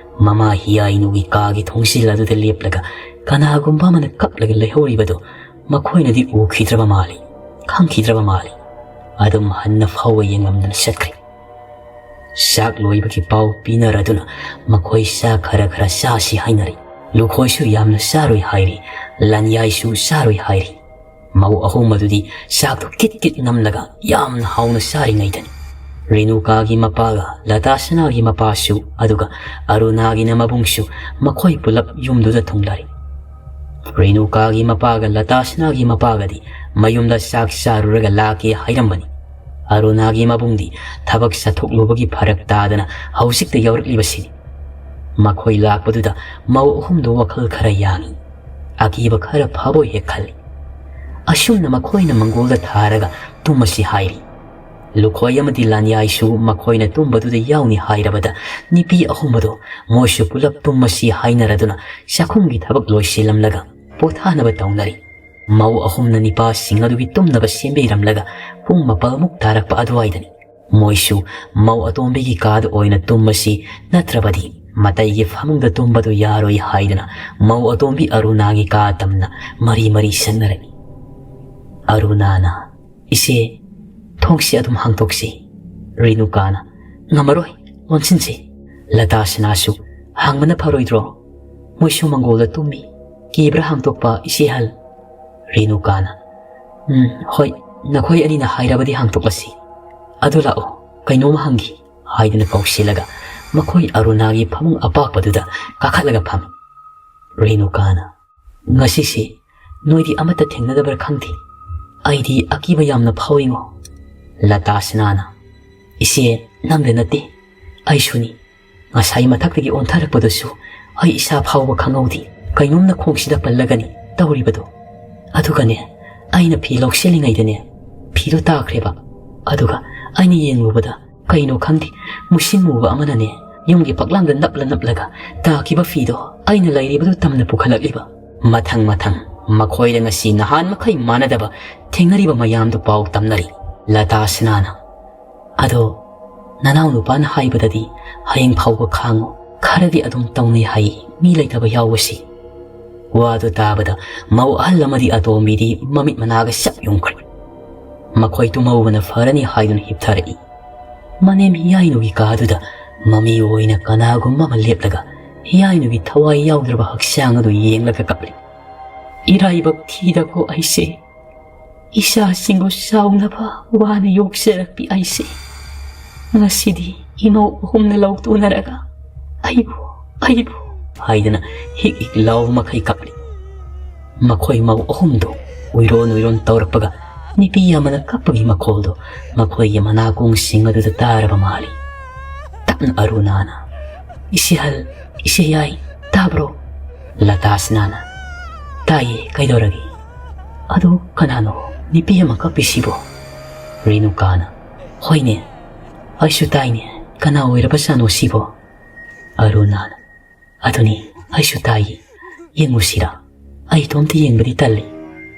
ꯃꯃꯥ ꯍꯤꯌꯥꯏꯅꯨꯒꯤ ꯀꯥꯒꯤ ꯊꯣꯡꯖꯤꯜ ꯑꯗꯨꯗ ꯂꯦꯞꯂꯒ ꯀꯅꯥꯒꯨꯝꯕ ꯑꯃꯅ ꯀꯞꯂꯒ ꯂꯩꯍꯧꯔꯤꯕꯗꯣ ꯃꯈꯣꯏꯅꯗꯤ ꯎꯈꯤꯗ꯭ꯔꯕ ꯃꯥꯜꯂꯤ, ꯈꯪꯈꯤꯗ꯭ꯔꯕ ꯃꯥꯜꯂꯤ꯫ ꯑꯗꯨꯝ ꯍꯟꯅ ꯐꯥꯎꯕ ꯌꯦꯡꯂꯝꯗꯅ ꯆꯠꯈ꯭ꯔꯦ꯫ ꯆꯥꯛ ꯂꯣꯏꯕꯒꯤ ꯄꯥꯎ ꯄꯤꯅꯔꯗꯨꯅ ꯃꯈꯣꯏ ꯆꯥꯛ ꯈꯔ ꯈꯔ ꯆꯥꯁꯤ ꯍꯥꯏꯅꯔꯤ꯫ ꯂꯨꯈꯣꯏꯁꯨ ꯌꯥꯝꯅ ꯆꯥꯔꯣꯏ ꯍꯥꯏꯔꯤ, ꯂꯟꯌꯥꯏꯁꯨ ꯆꯥꯔꯣꯏ ꯍꯥꯏꯔꯤ꯫ ꯃꯧ ꯑꯍꯨꯝ ꯑꯗꯨꯗꯤ ꯆꯥꯛꯇꯨ ꯀꯤꯠ ꯀꯤꯠ ꯅꯝꯂꯒ ꯌꯥꯝꯅ ꯍꯥꯎꯅ ꯆꯥꯔꯤꯉꯩꯗꯅꯤ ꯔꯦꯅꯨꯀꯥꯒꯤ ꯃꯄꯥꯒ ꯂꯇꯥ ꯁꯅꯥꯒꯤ ꯃꯄꯥꯁꯨ, ꯑꯗꯨꯒ ꯑꯔꯨꯅꯥꯒꯤꯅ ꯃꯕꯨꯡꯁꯨ, ꯃꯈꯣꯏ ꯄꯨꯂꯞ ꯌꯨꯝꯗꯨꯗ ꯊꯨꯡꯂꯔꯤ꯫ ꯔꯦꯅꯨꯀꯥꯒꯤ ꯃꯄꯥꯒ ꯂꯇꯥ ꯁꯅꯥꯒꯤ ꯃꯄꯥꯒꯗꯤ ꯃꯌꯨꯝꯗ ꯆꯥꯛ ꯆꯥꯔꯨꯔꯒ ꯂꯥꯛꯀꯦ ꯍꯥꯏꯔꯝꯕꯅꯤ꯫ ꯑꯔꯨꯅꯥꯒꯤ ꯃꯕꯨꯡꯗꯤ ꯊꯕꯛ ꯆꯠꯊꯣꯛꯂꯨꯕꯒꯤ ꯐꯔꯛ ꯇꯥꯗꯅ ꯍꯧꯖꯤꯛꯇ ꯌꯧꯔꯛꯂꯤꯕꯁꯤꯅꯤ꯫ ꯃꯈꯣꯏ ꯂꯥꯛꯄꯗꯨꯗ ꯃꯧ ꯑꯍꯨꯝꯗꯨ ꯋꯥꯈꯜ ꯈꯔ ꯌꯥꯡꯏ, ꯑꯀꯤꯕ ꯈꯔ ꯐꯕꯣꯏ ꯍꯦꯛ ꯈꯜꯂꯤ꯫ ꯑꯁꯨꯝꯅ ꯃꯈꯣꯏꯅ ꯃꯪꯒꯣꯜꯗ ꯊꯥꯔꯒ ꯇꯨꯝꯃꯁꯤ ꯍꯥꯏꯔꯤ꯫ ꯂꯨꯈꯣꯏ ꯑꯃꯗꯤ ꯂꯥꯟꯌꯥꯏꯁꯨ ꯃꯈꯣꯏꯅ ꯇꯨꯝꯕꯗꯨꯗ ꯌꯥꯎꯅꯤ ꯍꯥꯏꯔꯕꯗ ꯅꯨꯄꯤ ꯑꯍꯨꯝ ꯑꯗꯨ ꯃꯣꯏꯁꯨ ꯄꯨꯂꯞ ꯇꯨꯝꯃꯁꯤ ꯍꯥꯏꯅꯔꯗꯨꯅ ꯆꯥꯛꯈꯨꯝꯒꯤ ꯊꯕꯛ ꯂꯣꯏꯁꯤꯜꯂꯝꯂꯒ ꯄꯣꯊꯥꯅꯕ ꯇꯧꯅꯔꯤ꯫ ꯃꯧ ꯑꯍꯨꯝꯅ ꯅꯤꯄꯥꯁꯤꯡ ꯑꯗꯨꯒꯤ ꯇꯨꯝꯅꯕ ꯁꯦꯝꯕꯤꯔꯝꯂꯒ ꯄꯨꯡ ꯃꯥꯄꯜꯃꯨꯛ ꯇꯥꯔꯛꯄ ꯑꯗꯨꯋꯥꯏꯗꯅꯤ꯫ ꯃꯣꯏꯁꯨ ꯃꯧ ꯑꯇꯣꯝꯕꯤꯒꯤ ꯀꯥꯗ ꯑꯣꯏꯅ ꯇꯨꯝꯃꯁꯤ, ꯅꯠꯇ꯭ꯔꯕꯗꯤ ꯃꯇꯩꯒꯤ ꯐꯃꯨꯡꯗ ꯇꯨꯝꯕꯗꯨ ꯌꯥꯔꯣꯏ ꯍꯥꯏꯗꯨꯅ ꯃꯧ ꯑꯇꯣꯝꯕꯤ ꯑꯔꯨꯅꯥꯒꯤ ꯀꯥ ꯇꯝꯅ ꯃꯔꯤ ꯃꯔꯤ ꯆꯠꯅꯔꯛꯏ꯫ ꯑꯔꯨꯅꯥꯅ, "ꯏꯆꯦ, ꯊꯣꯡꯁꯤ ꯑꯗꯨꯝ ꯍꯥꯡꯗꯣꯛꯁꯤ꯫" ꯔꯦꯅꯨꯀꯥꯅ, "ꯉꯝꯃꯔꯣꯏ, ꯂꯣꯟꯁꯤꯟꯁꯤ꯫" ꯂꯇꯥꯁꯅꯥꯁꯨ, "ꯍꯥꯡꯕꯅ ꯐꯔꯣꯏꯗ꯭ꯔꯣ? ꯃꯣꯏꯁꯨ ꯃꯪꯒꯣꯜꯗ ꯇꯨꯝꯃꯤ, ꯀꯤꯕ꯭ꯔꯥ ꯍꯥꯡꯗꯣꯛꯄ, ꯏꯆꯦ ꯑꯍꯜ?" ꯔꯦꯅꯨꯀꯥꯅ, "ꯎꯝ, ꯍꯣꯏ, ꯅꯈꯣꯏ ꯑꯅꯤꯅ ꯍꯥꯏꯔꯕꯗꯤ ꯍꯥꯡꯗꯣꯛꯂꯁꯤ꯫ ꯑꯗꯨ ꯂꯥꯛꯑꯣ, ꯀꯩꯅꯣꯝꯃ ꯍꯪꯒꯦ," ꯍꯥꯏꯗꯨꯅ ꯀꯧꯁꯤꯜꯂꯒ ꯃꯈꯣꯏ ꯑꯔꯨꯅꯥꯒꯤ ꯐꯃꯨꯡ ꯑꯄꯥꯛꯄꯗꯨꯗ ꯀꯥꯈꯠꯂꯒ ꯐꯝꯃꯤ꯫ ꯔꯦꯅꯨꯀꯥꯅ, "ꯉꯁꯤꯁꯤ ꯅꯣꯏꯗꯤ ꯑꯃꯠꯇ ꯊꯦꯡꯅꯗꯕ꯭ꯔꯥ ꯈꯪꯗꯦ, ꯑꯩꯗꯤ ꯑꯀꯤꯕ ꯌꯥꯝꯅ ꯐꯥꯎꯏꯉꯣ꯫" ꯂꯇꯥꯁꯅꯥꯅ, "ꯏꯆꯦ, ꯅꯪꯗ ꯅꯠꯇꯦ, ꯑꯩꯁꯨꯅꯤ꯫ ꯉꯁꯥꯏ ꯃꯊꯛꯇꯒꯤ ꯑꯣꯟꯊꯔꯛꯄꯗꯁꯨ ꯑꯩ ꯏꯁꯥ ꯐꯥꯎꯕ ꯈꯪꯍꯧꯗꯦ꯫ ꯀꯩꯅꯣꯝꯅ ꯈꯣꯡꯁꯤꯗ ꯄꯜꯂꯒꯅꯤ ꯇꯧꯔꯤꯕꯗꯣ꯫ ꯑꯗꯨꯒꯅꯦ, ꯑꯩꯅ ꯐꯤ ꯂꯧꯁꯤꯜꯂꯤꯉꯩꯗꯅꯦ, ꯐꯤꯗꯣ ꯇꯥꯈ꯭ꯔꯦꯕ꯫ ꯑꯗꯨꯒ ꯑꯩꯅ ꯌꯦꯡꯂꯨꯕꯗ, ꯀꯩꯅꯣ ꯈꯪꯗꯦ, ꯃꯨꯁꯤꯟ ꯃꯨꯕ ꯑꯃꯅꯅꯦ, ꯌꯨꯝꯒꯤ ꯐꯛꯂꯥꯡꯗ ꯅꯞꯂ ꯅꯞꯂꯒ ꯇꯥꯈꯤꯕ ꯐꯤꯗꯣ ꯑꯩꯅ ꯂꯩꯔꯤꯕꯗꯨ ꯇꯝꯅ ꯄꯨꯈꯠꯂꯛꯂꯤꯕ꯫" ꯃꯊꯪ ꯃꯊꯪ ꯃꯈꯣꯏꯗ ꯉꯁꯤ ꯅꯍꯥꯟ ꯃꯈꯩ ꯃꯥꯟꯅꯗꯕ ꯊꯦꯡꯅꯔꯤꯕ ꯃꯌꯥꯝꯗꯨ ꯄꯥꯎ ꯇꯝꯅꯔꯤ꯫ ꯂꯇꯥꯁꯅꯥꯅ, "ꯑꯗꯣ ꯅꯅꯥꯎ ꯅꯨꯄꯥꯅ ꯍꯥꯏꯕꯗꯗꯤ ꯍꯌꯦꯡ ꯐꯥꯎꯕ ꯈꯥꯡꯉꯨ, ꯈꯔꯗꯤ ꯑꯗꯨꯝ ꯇꯧꯅꯩ ꯍꯥꯏ, ꯃꯤ ꯂꯩꯇꯕ ꯌꯥꯎꯕꯁꯤ꯫" ꯋꯥꯗꯨ ꯇꯥꯕꯗ ꯃꯧ ꯑꯍꯜ ꯑꯃꯗꯤ ꯑꯇꯣꯝꯕꯤꯗꯤ ꯃꯃꯤꯠ ꯃꯅꯥꯒ ꯆꯞ ꯌꯨꯡꯈ꯭ꯔꯦ꯫ ꯃꯈꯣꯏ ꯇꯨꯝꯍꯧꯕꯅ ꯐꯔꯅꯤ ꯍꯥꯏꯗꯨꯅ ꯍꯤꯞꯊꯔꯛꯏ꯫ ꯃꯅꯦꯝ ꯍꯤꯌꯥꯏꯅꯨꯒꯤ ꯀꯥꯗꯨꯗ ꯃꯃꯤ ꯑꯣꯏꯅ ꯀꯅꯥꯒꯨꯝꯕ ꯑꯃ ꯂꯦꯞꯂꯒ ꯍꯤꯌꯥꯏꯅꯨꯒꯤ ꯊꯋꯥꯏ ꯌꯥꯎꯗ꯭ꯔꯕ ꯍꯛꯆꯥꯡ ꯑꯗꯨ ꯌꯦꯡꯂꯒ ꯀꯞꯂꯤ꯫ "ꯏꯔꯥꯏꯕꯛ ꯊꯤꯗꯀꯣ ꯑꯩꯁꯦ꯫ ꯏꯆꯥꯁꯤꯡꯕꯨ ꯆꯥꯎꯅꯕ ꯋꯥꯅ ꯌꯣꯛꯆꯔꯛꯄꯤ ꯑꯩꯁꯦ꯫ ꯉꯁꯤꯗꯤ ꯏꯃꯧ ꯑꯍꯨꯝꯅ ꯂꯧꯇꯨꯅꯔꯒ ꯑꯩꯕꯨ, ꯑꯩꯕꯨ" ꯍꯥꯏꯗꯅ ꯍꯤꯛ ꯍꯤꯛ ꯂꯥꯎꯕ ꯃꯈꯩ ꯀꯞꯂꯤ꯫ ꯃꯈꯣꯏ ꯃꯧ ꯑꯍꯨꯝꯗꯨ ꯎꯏꯔꯣꯟ ꯎꯏꯔꯣꯟ ꯇꯧꯔꯛꯄꯒ ꯅꯨꯄꯤ ꯑꯃꯅ ꯀꯞꯄꯒꯤ ꯃꯈꯣꯜꯗꯨ ꯃꯈꯣꯏꯒꯤ ꯃꯅꯥꯀꯣꯡꯁꯤꯡ ꯑꯗꯨꯗ ꯇꯥꯔꯕ ꯃꯥꯜꯂꯤ꯫ ꯇꯞꯅ ꯑꯔꯨꯅꯥꯅ, "ꯏꯆꯦ ꯑꯍꯜ, ꯏꯆꯦ ꯍꯤꯌꯥꯏ, ꯇꯥꯕ꯭ꯔꯣ?" ꯂꯇꯥꯁꯅꯥꯅ, "ꯇꯥꯏꯌꯦ, ꯀꯩꯗꯧꯔꯒꯦ? ꯑꯗꯨ ꯀꯅꯥꯅꯣ ꯅꯨꯄꯤ ꯑꯃ ꯀꯞꯄꯤꯁꯤꯕꯣ?" ꯔꯦꯅꯨꯀꯥꯅ, "ꯍꯣꯏꯅꯦ, ꯑꯩꯁꯨ ꯇꯥꯏꯅꯦ, ꯀꯅꯥ ꯑꯣꯏꯔꯕꯖꯥꯠꯅꯣ ꯁꯤꯕꯣ?" ꯑꯔꯨꯅꯥꯅ, "ꯑꯗꯨꯅꯤ, ꯑꯩꯁꯨ ꯇꯥꯏ, ꯌꯦꯡꯉꯨꯁꯤꯔꯥ?" "ꯑꯩ ꯏꯇꯣꯝꯇ ꯌꯦꯡꯕꯗꯤ ꯇꯜꯂꯤ,"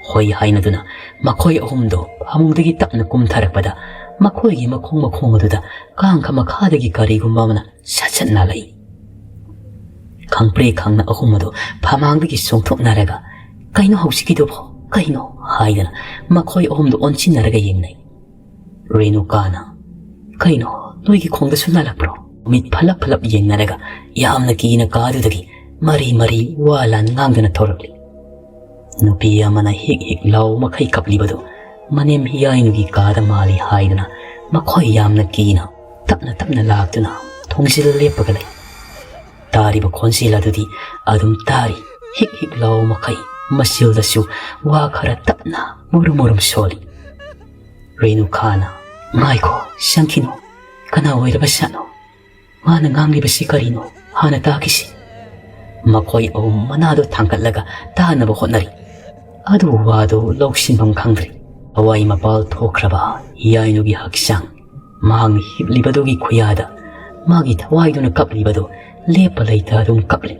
ꯍꯣꯏ ꯍꯥꯏꯅꯗꯨꯅ ꯃꯈꯣꯏ ꯑꯍꯨꯝꯗꯣ ꯐꯃꯨꯡꯗꯒꯤ ꯇꯞꯅ ꯀꯨꯝꯊꯔꯛꯄꯗ, ꯃꯈꯣꯏꯒꯤ ꯃꯈꯣꯡ ꯃꯈꯣꯡ ꯑꯗꯨꯗ ꯀꯥꯡꯈ ꯃꯈꯥꯗꯒꯤ ꯀꯔꯤꯒꯨꯝꯕ ꯑꯃꯅ ꯁꯠ ꯁꯠ ꯅꯥꯜꯂꯛꯏ꯫ ꯈꯪꯄ꯭ꯔꯦꯛ ꯈꯪꯅ ꯑꯍꯨꯝ ꯑꯗꯨ ꯐꯃꯥꯡꯗꯒꯤ ꯆꯣꯡꯊꯣꯛꯅꯔꯒ, "ꯀꯩꯅꯣ ꯍꯧꯖꯤꯛꯀꯤꯗꯨꯕꯣ? ꯀꯩꯅꯣ?" ꯍꯥꯏꯗꯅ ꯃꯈꯣꯏ ꯑꯍꯨꯝꯗꯨ ꯑꯣꯟꯁꯤꯟꯅꯔꯒ ꯌꯦꯡꯅꯩ꯫ ꯔꯦꯅꯨꯀꯥꯅ, "ꯀꯩꯅꯣ, ꯅꯣꯏꯒꯤ ꯈꯣꯡꯗꯁꯨ ꯅꯥꯜꯂꯛꯄ꯭ꯔꯣ?" ꯃꯤꯠ ꯐꯠꯂꯞ ꯐꯠꯂꯞ ꯌꯦꯡꯅꯔꯒ ꯌꯥꯝꯅ ꯀꯤꯅ ꯀꯥꯗꯨꯗꯒꯤ ꯃꯔꯤ ꯃꯔꯤ ꯋꯥ ꯂꯥꯟ ꯉꯥꯡꯗꯨꯅ ꯊꯣꯔꯛꯂꯤ꯫ ꯅꯨꯄꯤ ꯑꯃꯅ ꯍꯤꯛ ꯍꯤꯛ ꯂꯥꯎ ꯃꯈꯩ ꯀꯞꯂꯤꯕꯗꯨ ꯃꯅꯦꯝ ꯍꯤꯌꯥꯏꯅꯨꯒꯤ ꯀꯥꯗ ꯃꯥꯜꯂꯤ ꯍꯥꯏꯗꯨꯅ ꯃꯈꯣꯏ ꯌꯥꯝꯅ ꯀꯤꯅ ꯇꯞꯅ ꯇꯞꯅ ꯂꯥꯛꯇꯨꯅ ꯊꯣꯡꯖꯤꯜ ꯂꯦꯞꯄꯒ ꯂꯩ꯫ ꯇꯥꯔꯤꯕ ꯈꯣꯟꯖꯦꯜ ꯑꯗꯨꯗꯤ ꯑꯗꯨꯝ ꯇꯥꯔꯤ꯫ ꯍꯤꯛ ꯍꯤꯛ ꯂꯥꯎ ꯃꯈꯩ ꯃꯆꯤꯜꯗꯁꯨ ꯋꯥ ꯈꯔ ꯇꯞꯅ ꯃꯨꯔꯨꯝ ꯃꯨꯔꯨꯝ ꯁꯣꯜꯂꯤ꯫ ꯔꯦꯅꯨꯀꯥꯅ, "ꯉꯥꯏꯈꯣ, ꯆꯪꯈꯤꯅꯨ꯫ ꯀꯅꯥ ꯑꯣꯏꯔꯕ ꯁꯥꯠꯅꯣ? ꯃꯥꯅ ꯉꯥꯡꯂꯤꯕꯁꯤ ꯀꯔꯤꯅꯣ? ꯍꯥꯟꯅ ꯇꯥꯈꯤꯁꯤ꯫" ꯃꯈꯣꯏ ꯑꯍꯨꯝ ꯃꯅꯥꯗꯣ ꯊꯥꯡꯒꯠꯂꯒ ꯇꯥꯅꯕ ꯍꯣꯠꯅꯔꯤ꯫ ꯑꯗꯨꯕꯨ ꯋꯥꯗꯨ ꯂꯧꯁꯤꯟꯐꯝ ꯈꯪꯗ꯭ꯔꯦ꯫ ꯊꯋꯥꯏ ꯃꯄꯥꯜ ꯊꯣꯛꯈ꯭ꯔꯕ ꯍꯤꯌꯥꯏꯅꯨꯒꯤ ꯍꯛꯆꯥꯡ, ꯃꯍꯥꯛꯅ ꯍꯤꯞꯂꯤꯕꯗꯨꯒꯤ ꯈꯨꯌꯥꯗ ꯃꯥꯒꯤ ꯊꯋꯥꯏꯗꯨꯅ ꯀꯞꯂꯤꯕꯗꯨ ꯂꯦꯞꯄ ꯂꯩꯇ ꯑꯗꯨꯝ ꯀꯞꯂꯤ꯫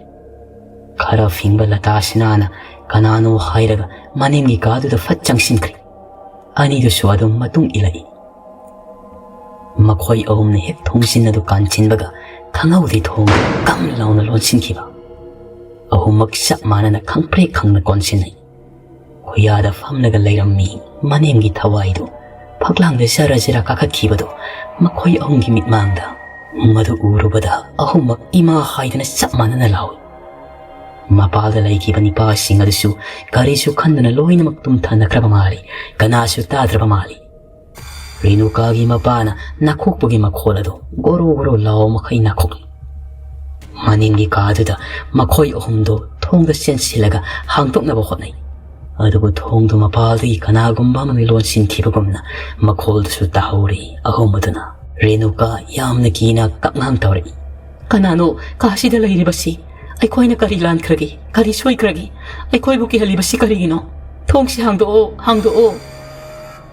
ꯈꯔ ꯐꯤꯡꯕ ꯂꯇꯥ ꯁꯤꯅꯥꯅ ꯀꯅꯥꯅꯣ ꯍꯥꯏꯔꯒ ꯃꯅꯤꯡꯒꯤ ꯀꯥꯗꯨꯗ ꯐꯠ ꯆꯪꯁꯤꯟꯈ꯭ꯔꯦ꯫ ꯑꯅꯤꯗꯨꯁꯨ ꯑꯗꯨꯝ ꯃꯇꯨꯡ ꯏꯜꯂꯛꯏ꯫ ꯃꯈꯣꯏ ꯑꯍꯨꯝꯅ ꯍꯦꯛ ꯊꯣꯡꯖꯤꯟ ꯑꯗꯨ ꯀꯥꯟꯁꯤꯟꯕꯒ ꯈꯪꯍꯧꯗꯦ ꯊꯣꯡ ꯀꯝ ꯂꯥꯎꯅ ꯂꯣꯟꯁꯤꯟꯈꯤꯕ꯫ ꯑꯍꯨꯝꯃꯛ ꯆꯞ ꯃꯥꯟꯅꯅ ꯈꯪꯄ꯭ꯔꯦꯛ ꯈꯪꯅ ꯀꯣꯟꯁꯤꯟꯅꯩ꯫ ꯈꯨꯌꯥꯗ ꯐꯝꯂꯒ ꯂꯩꯔꯝꯃꯤ ꯃꯅꯦꯝꯒꯤ ꯊꯋꯥꯏꯗꯨ ꯐꯛꯂꯥꯡꯗ ꯖꯔ ꯖꯔ ꯀꯥꯈꯠꯈꯤꯕꯗꯨ ꯃꯈꯣꯏ ꯑꯍꯨꯝꯒꯤ ꯃꯤꯠꯃꯥꯡꯗ꯫ ꯃꯗꯨ ꯎꯔꯨꯕꯗ ꯑꯍꯨꯝꯃꯛ ꯏꯃꯥ ꯍꯥꯏꯗꯅ ꯆꯞ ꯃꯥꯟꯅꯅ ꯂꯥꯎꯏ꯫ ꯃꯄꯥꯜꯗ ꯂꯩꯈꯤꯕ ꯅꯤꯄꯥꯁꯤꯡ ꯑꯗꯨꯁꯨ ꯀꯔꯤꯁꯨ ꯈꯟꯗꯅ ꯂꯣꯏꯅꯃꯛ ꯇꯨꯝꯊꯅꯈ꯭ꯔꯕ ꯃꯥꯜꯂꯤ꯫ ꯀꯅꯥꯁꯨ ꯇꯥꯗ꯭ꯔꯕ ꯃꯥꯜꯂꯤ꯫ ꯔꯦꯅꯨꯀꯥꯒꯤ ꯃꯄꯥꯅ ꯅꯥꯈꯣꯛꯄꯒꯤ ꯃꯈꯣꯜ ꯑꯗꯨ ꯒꯣꯔꯣ ꯒꯣꯔꯣ ꯂꯥꯎ ꯃꯈꯩ ꯅꯥꯈꯣꯛꯂꯤ꯫ ꯃꯅꯤꯡꯒꯤ ꯀꯥꯗꯨꯗ ꯃꯈꯣꯏ ꯑꯍꯨꯝꯗꯨ ꯊꯣꯡꯗ ꯆꯦꯟꯁꯤꯜꯂꯒ ꯍꯥꯡꯗꯣꯛꯅꯕ ꯍꯣꯠꯅꯩ꯫ ꯑꯗꯨꯕꯨ ꯊꯣꯡꯗꯨ ꯃꯄꯥꯜꯗꯒꯤ ꯀꯅꯥꯒꯨꯝꯕ ꯑꯃꯅ ꯂꯣꯟꯁꯤꯟꯈꯤꯕꯒꯨꯝꯅ ꯃꯈꯣꯜꯗꯨꯁꯨ ꯇꯥꯍꯧꯔꯤ꯫ ꯑꯍꯨꯝ ꯑꯗꯨꯅ ꯔꯦꯅꯨꯀꯥ ꯌꯥꯝꯅ ꯀꯤꯅ ꯀꯞꯉꯥꯡ ꯇꯧꯔꯛꯏ꯫ "ꯀꯅꯥꯅꯣ ꯀꯥꯁꯤꯗ ꯂꯩꯔꯤꯕꯁꯤ? ꯑꯩꯈꯣꯏꯅ ꯀꯔꯤ ꯂꯥꯟꯈ꯭ꯔꯒꯦ? ꯀꯔꯤ ꯁꯣꯏꯈ꯭ꯔꯒꯦ? ꯑꯩꯈꯣꯏꯕꯨ ꯀꯤꯍꯜꯂꯤꯕꯁꯤ ꯀꯔꯤꯒꯤꯅꯣ? ꯊꯣꯡꯁꯤ ꯍꯥꯡꯗꯣꯛꯑꯣ, ꯍꯥꯡꯗꯣꯛꯑꯣ!"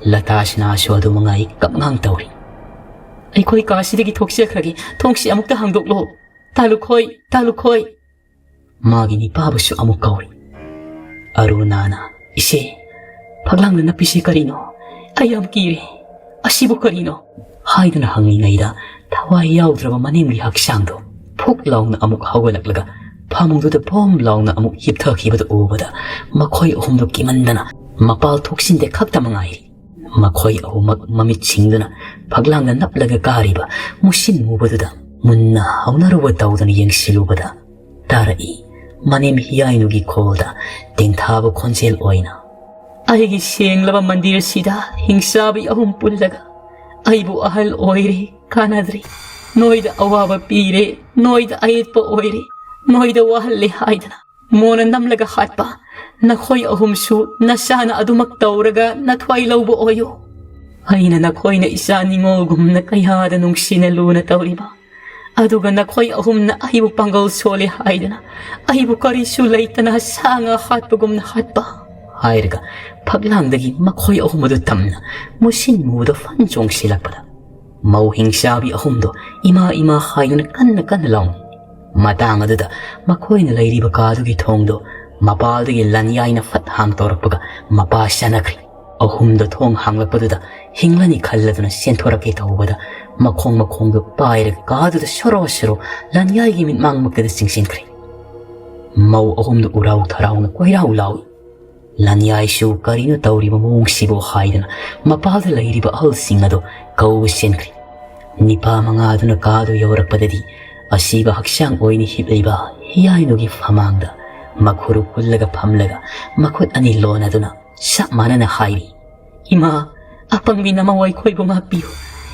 ꯂꯇꯥ ꯁꯤꯅꯥꯁꯨ ꯑꯗꯨ ꯃꯉꯥꯏ ꯀꯞꯉꯥꯡ ꯇꯧꯔꯤ꯫ "ꯑꯩꯈꯣꯏ ꯀꯥꯁꯤꯗꯒꯤ ꯊꯣꯛꯆꯈ꯭ꯔꯒꯦ, ꯊꯣꯡꯁꯤ ꯑꯃꯨꯛꯇ ꯍꯥꯡꯗꯣꯛꯂꯣ꯫ ꯇꯥꯂꯨꯈꯣꯏ, ꯇꯥꯂꯨꯈꯣꯏ!" ꯃꯥꯒꯤ ꯅꯤꯄꯥꯕꯨꯁꯨ ꯑꯃꯨꯛ ꯀꯧꯔꯤ꯫ ꯑꯔꯨꯅꯥꯅ, "ꯏꯆꯦ, ꯐꯛꯂꯥꯡꯗ ꯅꯞꯄꯤꯁꯤ ꯀꯔꯤꯅꯣ? ꯑꯩ ꯌꯥꯝ ꯀꯤꯔꯦ꯫ ꯑꯁꯤꯕꯨ ꯀꯔꯤꯅꯣ?" ꯍꯥꯏꯗꯨꯅ ꯍꯪꯂꯤꯉꯩꯗ ꯊꯋꯥꯏ ꯌꯥꯎꯗ꯭ꯔꯕ ꯃꯅꯦꯝꯒꯤ ꯍꯛꯆꯥꯡꯗꯣ ꯐꯨꯛ ꯂꯥꯎꯅ ꯑꯃꯨꯛ ꯍꯧꯒꯠꯂꯛꯂꯒ ꯐꯃꯨꯡꯗꯨꯗ ꯐꯣꯝ ꯂꯥꯎꯅ ꯑꯃꯨꯛ ꯍꯤꯞꯊꯈꯤꯕꯗꯨ ꯎꯕꯗ ꯃꯈꯣꯏ ꯑꯍꯨꯝꯗꯣ ꯀꯤꯃꯟꯗꯅ ꯃꯄꯥꯜ ꯊꯣꯛꯁꯤꯟꯗꯦ ꯈꯛꯇ ꯃꯉꯥꯏꯔꯤ꯫ ꯃꯈꯣꯏ ꯑꯍꯨꯝꯃꯛ ꯃꯃꯤꯠ ꯁꯤꯡꯗꯨꯅ ꯐꯛꯂꯥꯡꯗ ꯅꯞꯂꯒ ꯀꯥꯔꯤꯕ ꯃꯨꯁꯤꯟ ꯃꯨꯕꯗꯨꯗ ꯃꯨꯟꯅ ꯍꯧꯅꯔꯨꯕ ꯇꯧꯗꯨꯅ ꯌꯦꯡꯁꯤꯜꯂꯨꯕꯗ ꯇꯥꯔꯛꯏ ꯃꯅꯦꯝ ꯍꯤꯌꯥꯏꯅꯨꯒꯤ ꯈꯣꯜꯗ ꯇꯦꯡꯊꯥꯕ ꯈꯣꯟꯖꯦꯜ ꯑꯣꯏꯅ, "ꯑꯩꯒꯤ ꯁꯦꯡꯂꯕ ꯃꯟꯗꯤꯔ ꯑꯁꯤꯗ ꯍꯤꯡꯆꯥꯕꯤ ꯑꯍꯨꯝ ꯄꯨꯜꯂꯒ ꯑꯩꯕꯨ ꯑꯍꯜ ꯑꯣꯏꯔꯦ, ꯀꯥꯟꯅꯗ꯭ꯔꯦ, ꯅꯣꯏꯗ ꯑꯋꯥꯕ ꯄꯤꯔꯦ, ꯅꯣꯏꯗ ꯑꯌꯦꯠꯄ ꯑꯣꯏꯔꯦ, ꯅꯣꯏꯗ ꯋꯥꯍꯜꯂꯦ ꯍꯥꯏꯗꯅ ꯃꯣꯟꯅ ꯅꯝꯂꯒ ꯍꯥꯠꯄ ꯅꯈꯣꯏ ꯑꯍꯨꯝꯁꯨ ꯅꯁꯥꯅ ꯑꯗꯨꯃꯛ ꯇꯧꯔꯒ ꯅꯊ꯭ꯋꯥꯏ ꯂꯧꯕ ꯑꯣꯏꯌꯨ꯫ ꯑꯩꯅ ꯅꯈꯣꯏꯅ ꯏꯆꯥ ꯅꯤꯉꯣꯜꯒꯨꯝꯅ ꯀꯌꯥꯗ ꯅꯨꯡꯁꯤꯅ ꯂꯨꯅ ꯇꯧꯔꯤꯕ, ꯑꯗꯨꯒ ꯅꯈꯣꯏ ꯑꯍꯨꯝꯅ ꯑꯩꯕꯨ ꯄꯥꯡꯒꯜ ꯁꯣꯜꯂꯦ ꯍꯥꯏꯗꯅ ꯑꯩꯕꯨ ꯀꯔꯤꯁꯨ ꯂꯩꯇꯅ ꯁꯥ ꯉꯥ ꯍꯥꯠꯄꯒꯨꯝꯅ ꯍꯥꯠꯄ" ꯍꯥꯏꯔꯒ ꯐꯛꯂꯥꯡꯗꯒꯤ ꯃꯈꯣꯏ ꯑꯍꯨꯝ ꯑꯗꯨ ꯇꯝꯅ ꯃꯨꯁꯤꯟ ꯃꯨꯕꯗ ꯐꯟ ꯆꯣꯡꯁꯤꯜꯂꯛꯄꯗ ꯃꯧ ꯍꯤꯡꯆꯥꯕꯤ ꯑꯍꯨꯝꯗꯣ ꯏꯃꯥ ꯏꯃꯥ ꯍꯥꯏꯗꯨꯅ ꯀꯟꯅ ꯀꯟꯅ ꯂꯥꯎꯅꯩ꯫ ꯃꯇꯥꯡ ꯑꯗꯨꯗ ꯃꯈꯣꯏꯅ ꯂꯩꯔꯤꯕ ꯀꯥꯗꯨꯒꯤ ꯊꯣꯡꯗꯣ ꯃꯄꯥꯜꯗꯒꯤ ꯂꯟꯌꯥꯏꯅ ꯐꯠ ꯍꯥꯡꯇꯣꯔꯛꯄꯒ ꯃꯄꯥ ꯆꯅꯈ꯭ꯔꯦ꯫ ꯑꯍꯨꯝꯗꯣ ꯊꯣꯡ ꯍꯥꯡꯂꯛꯄꯗꯨꯗ ꯍꯤꯡꯂꯅꯤ ꯈꯜꯂꯗꯨꯅ ꯆꯦꯟꯊꯣꯔꯛꯀꯦ ꯇꯧꯕꯗ ꯃꯈꯣꯡ ꯃꯈꯣꯡꯗꯣ ꯄꯥꯏꯔꯒ ꯀꯥꯗꯨꯗ ꯁꯣꯔꯣ ꯁꯣꯔꯣ ꯂꯟꯌꯥꯏꯒꯤ ꯃꯤꯠꯃꯥꯡꯃꯛꯇꯗ ꯆꯤꯡꯁꯤꯟꯈ꯭ꯔꯦ꯫ ꯃꯧ ꯑꯍꯨꯝꯗꯣ ꯎꯔꯥꯎ ꯊꯔꯥꯎꯅ ꯀꯣꯏꯔꯥꯎ ꯂꯥꯎꯏ꯫ ꯂꯟꯌꯥꯏꯁꯨ ꯀꯔꯤꯅꯣ ꯇꯧꯔꯤꯕ ꯃꯑꯣꯡꯁꯤꯕꯨ ꯍꯥꯏꯗꯅ ꯃꯄꯥꯜꯗ ꯂꯩꯔꯤꯕ ꯑꯍꯜꯁꯤꯡ ꯑꯗꯨ ꯀꯧꯕ ꯆꯦꯟꯈ꯭ꯔꯦ꯫ ꯅꯤꯄꯥ ꯃꯉꯥꯗꯨꯅ ꯀꯥꯗꯨ ꯌꯧꯔꯛꯄꯗꯗꯤ ꯑꯁꯤꯕ ꯍꯛꯆꯥꯡ ꯑꯣꯏꯅ ꯍꯤꯞꯂꯤꯕ ꯍꯤꯌꯥꯏꯅꯨꯒꯤ ꯐꯃꯥꯡꯗ ꯃꯈꯨꯔꯨ ꯀꯨꯜꯂꯒ ꯐꯝꯂꯒ ꯃꯈꯨꯠ ꯑꯅꯤ ꯂꯣꯟꯅꯗꯨꯅ ꯆꯞ ꯃꯥꯟꯅꯅ ꯍꯥꯏꯔꯤ, "ꯏꯃꯥ, ꯑꯄꯪꯕꯤ ꯅꯃꯧ ꯑꯩꯈꯣꯏꯕꯨ ꯉꯥꯛꯄꯤꯌꯨ꯫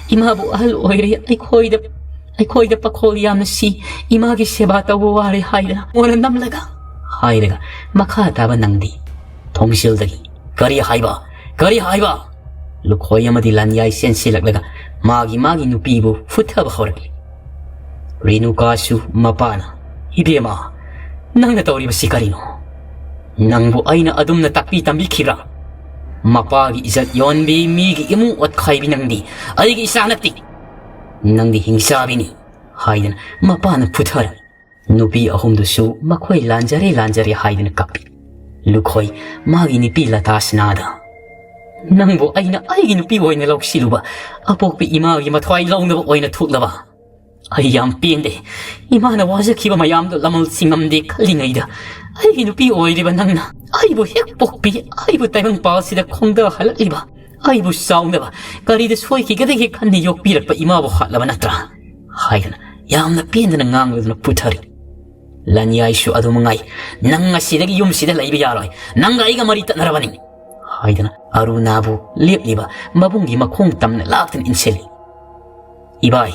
ꯏꯃꯥꯕꯨ ꯑꯍꯜ ꯑꯣꯏꯔꯦ, ꯑꯩꯈꯣꯏꯗ, ꯑꯩꯈꯣꯏꯗ ꯄꯥꯈꯣꯜ ꯌꯥꯝꯅ ꯁꯤ, ꯏꯃꯥꯒꯤ ꯁꯦꯕꯥ ꯇꯧꯕ ꯋꯥꯔꯦ" ꯍꯥꯏꯗꯅ ꯃꯣꯟꯅ ꯅꯝꯂꯒ ꯍꯥꯏꯔꯒ ꯃꯈꯥ ꯇꯥꯕ ꯅꯪꯗꯤ ꯊꯣꯡꯖꯤꯜꯗꯒꯤ, "ꯀꯔꯤ ꯍꯥꯏꯕ? ꯀꯔꯤ ꯍꯥꯏꯕ?" ꯂꯨꯈꯣꯏ ꯑꯃꯗꯤ ꯂꯟꯌꯥꯏ ꯆꯦꯟꯁꯤꯜꯂꯛꯂꯒ ꯃꯥꯒꯤ ꯃꯥꯒꯤ ꯅꯨꯄꯤꯕꯨ ꯐꯨꯊꯕ ꯍꯧꯔꯛꯂꯤ꯫ ꯔꯦꯅꯨꯀꯥꯁꯨ ꯃꯄꯥꯅ, "ꯏꯕꯦꯝꯃ, ꯅꯪꯅ ꯇꯧꯔꯤꯕꯁꯤ ꯀꯔꯤꯅꯣ? ꯅꯪꯕꯨ ꯑꯩꯅ ꯑꯗꯨꯝꯅ ꯇꯥꯛꯄꯤ ꯇꯝꯕꯤꯈꯤꯕ꯭ꯔꯥ? ꯃꯄꯥꯒꯤ ꯏꯖꯠ ꯌꯣꯟꯕꯤ, ꯃꯤꯒꯤ ꯏꯃꯨꯡ ꯑꯣꯠꯈꯥꯏꯕꯤ ꯅꯪꯗꯤ ꯑꯩꯒꯤ ꯏꯆꯥ ꯅꯠꯇꯦ꯫ ꯅꯪꯗꯤ ꯍꯤꯡꯆꯥꯕꯤꯅꯤ" ꯍꯥꯏꯗꯅ ꯃꯄꯥꯅ ꯐꯨꯊꯔꯝꯃꯤ꯫ ꯅꯨꯄꯤ ꯑꯍꯨꯝꯗꯨꯁꯨ ꯃꯈꯣꯏ ꯂꯥꯟꯖꯔꯦ ꯂꯥꯟꯖꯔꯦ ꯍꯥꯏꯗꯨꯅ ꯀꯞꯄꯤ꯫ ꯂꯨꯈꯣꯏ ꯃꯥꯒꯤ ꯅꯨꯄꯤ ꯂꯇꯥꯁꯅꯥꯗ, "ꯅꯪꯕꯨ ꯑꯩꯅ ꯑꯩꯒꯤ ꯅꯨꯄꯤ ꯑꯣꯏꯅ ꯂꯧꯁꯤꯜꯂꯨꯕ ꯑꯄꯣꯛꯄꯤ ꯏꯃꯥꯒꯤ ꯃꯊ꯭ꯋꯥꯏ ꯂꯧꯅꯕ ꯑꯣꯏꯅ ꯊꯣꯛꯂꯕ? ꯑꯩ ꯌꯥꯝ ꯄꯦꯟꯗꯦ꯫ ꯏꯃꯥꯅ ꯋꯥꯖꯈꯤꯕ ꯃꯌꯥꯝꯗꯣ ꯂꯃꯜꯁꯤꯡ ꯉꯝꯗꯦ ꯈꯜꯂꯤꯉꯩꯗ, ꯑꯩꯒꯤ ꯅꯨꯄꯤ ꯑꯣꯏꯔꯤꯕ ꯅꯪꯅ ꯑꯩꯕꯨ ꯍꯦꯛ ꯄꯣꯛꯄꯤ, ꯑꯩꯕꯨ ꯇꯥꯏꯕꯪꯄꯥꯜꯁꯤꯗ ꯈꯣꯡꯗꯥꯍꯜꯂꯛꯂꯤꯕ, ꯑꯩꯕꯨ ꯆꯥꯎꯅꯕ ꯀꯔꯤꯗ ꯁꯣꯏꯈꯤꯒꯗꯒꯦ ꯈꯟꯅ ꯌꯣꯛꯄꯤꯔꯛꯄ ꯏꯃꯥꯕꯨ ꯍꯥꯠꯂꯕ ꯅꯠꯇ꯭ꯔꯥ?" ꯍꯥꯏꯗꯨꯅ ꯌꯥꯝꯅ ꯄꯦꯟꯗꯅ ꯉꯥꯡꯂꯗꯨꯅ ꯄꯨꯊꯔꯤ꯫ ꯂꯟꯌꯥꯏꯁꯨ ꯑꯗꯨ ꯃꯉꯥꯏ, "ꯅꯪ ꯉꯁꯤꯗꯒꯤ ꯌꯨꯝꯁꯤꯗ ꯂꯩꯕ ꯌꯥꯔꯣꯏ꯫ ꯅꯪꯒ ꯑꯩꯒ ꯃꯔꯤ ꯇꯠꯅꯔꯕꯅꯤ," ꯍꯥꯏꯗꯨꯅ ꯑꯔꯨꯅꯥꯕꯨ ꯂꯦꯞꯂꯤꯕ ꯃꯕꯨꯡꯒꯤ ꯃꯈꯣꯡ ꯇꯝꯅ ꯂꯥꯛꯇꯨꯅ ꯏꯟꯁꯤꯜꯂꯤ꯫ "ꯏꯕꯥꯏ,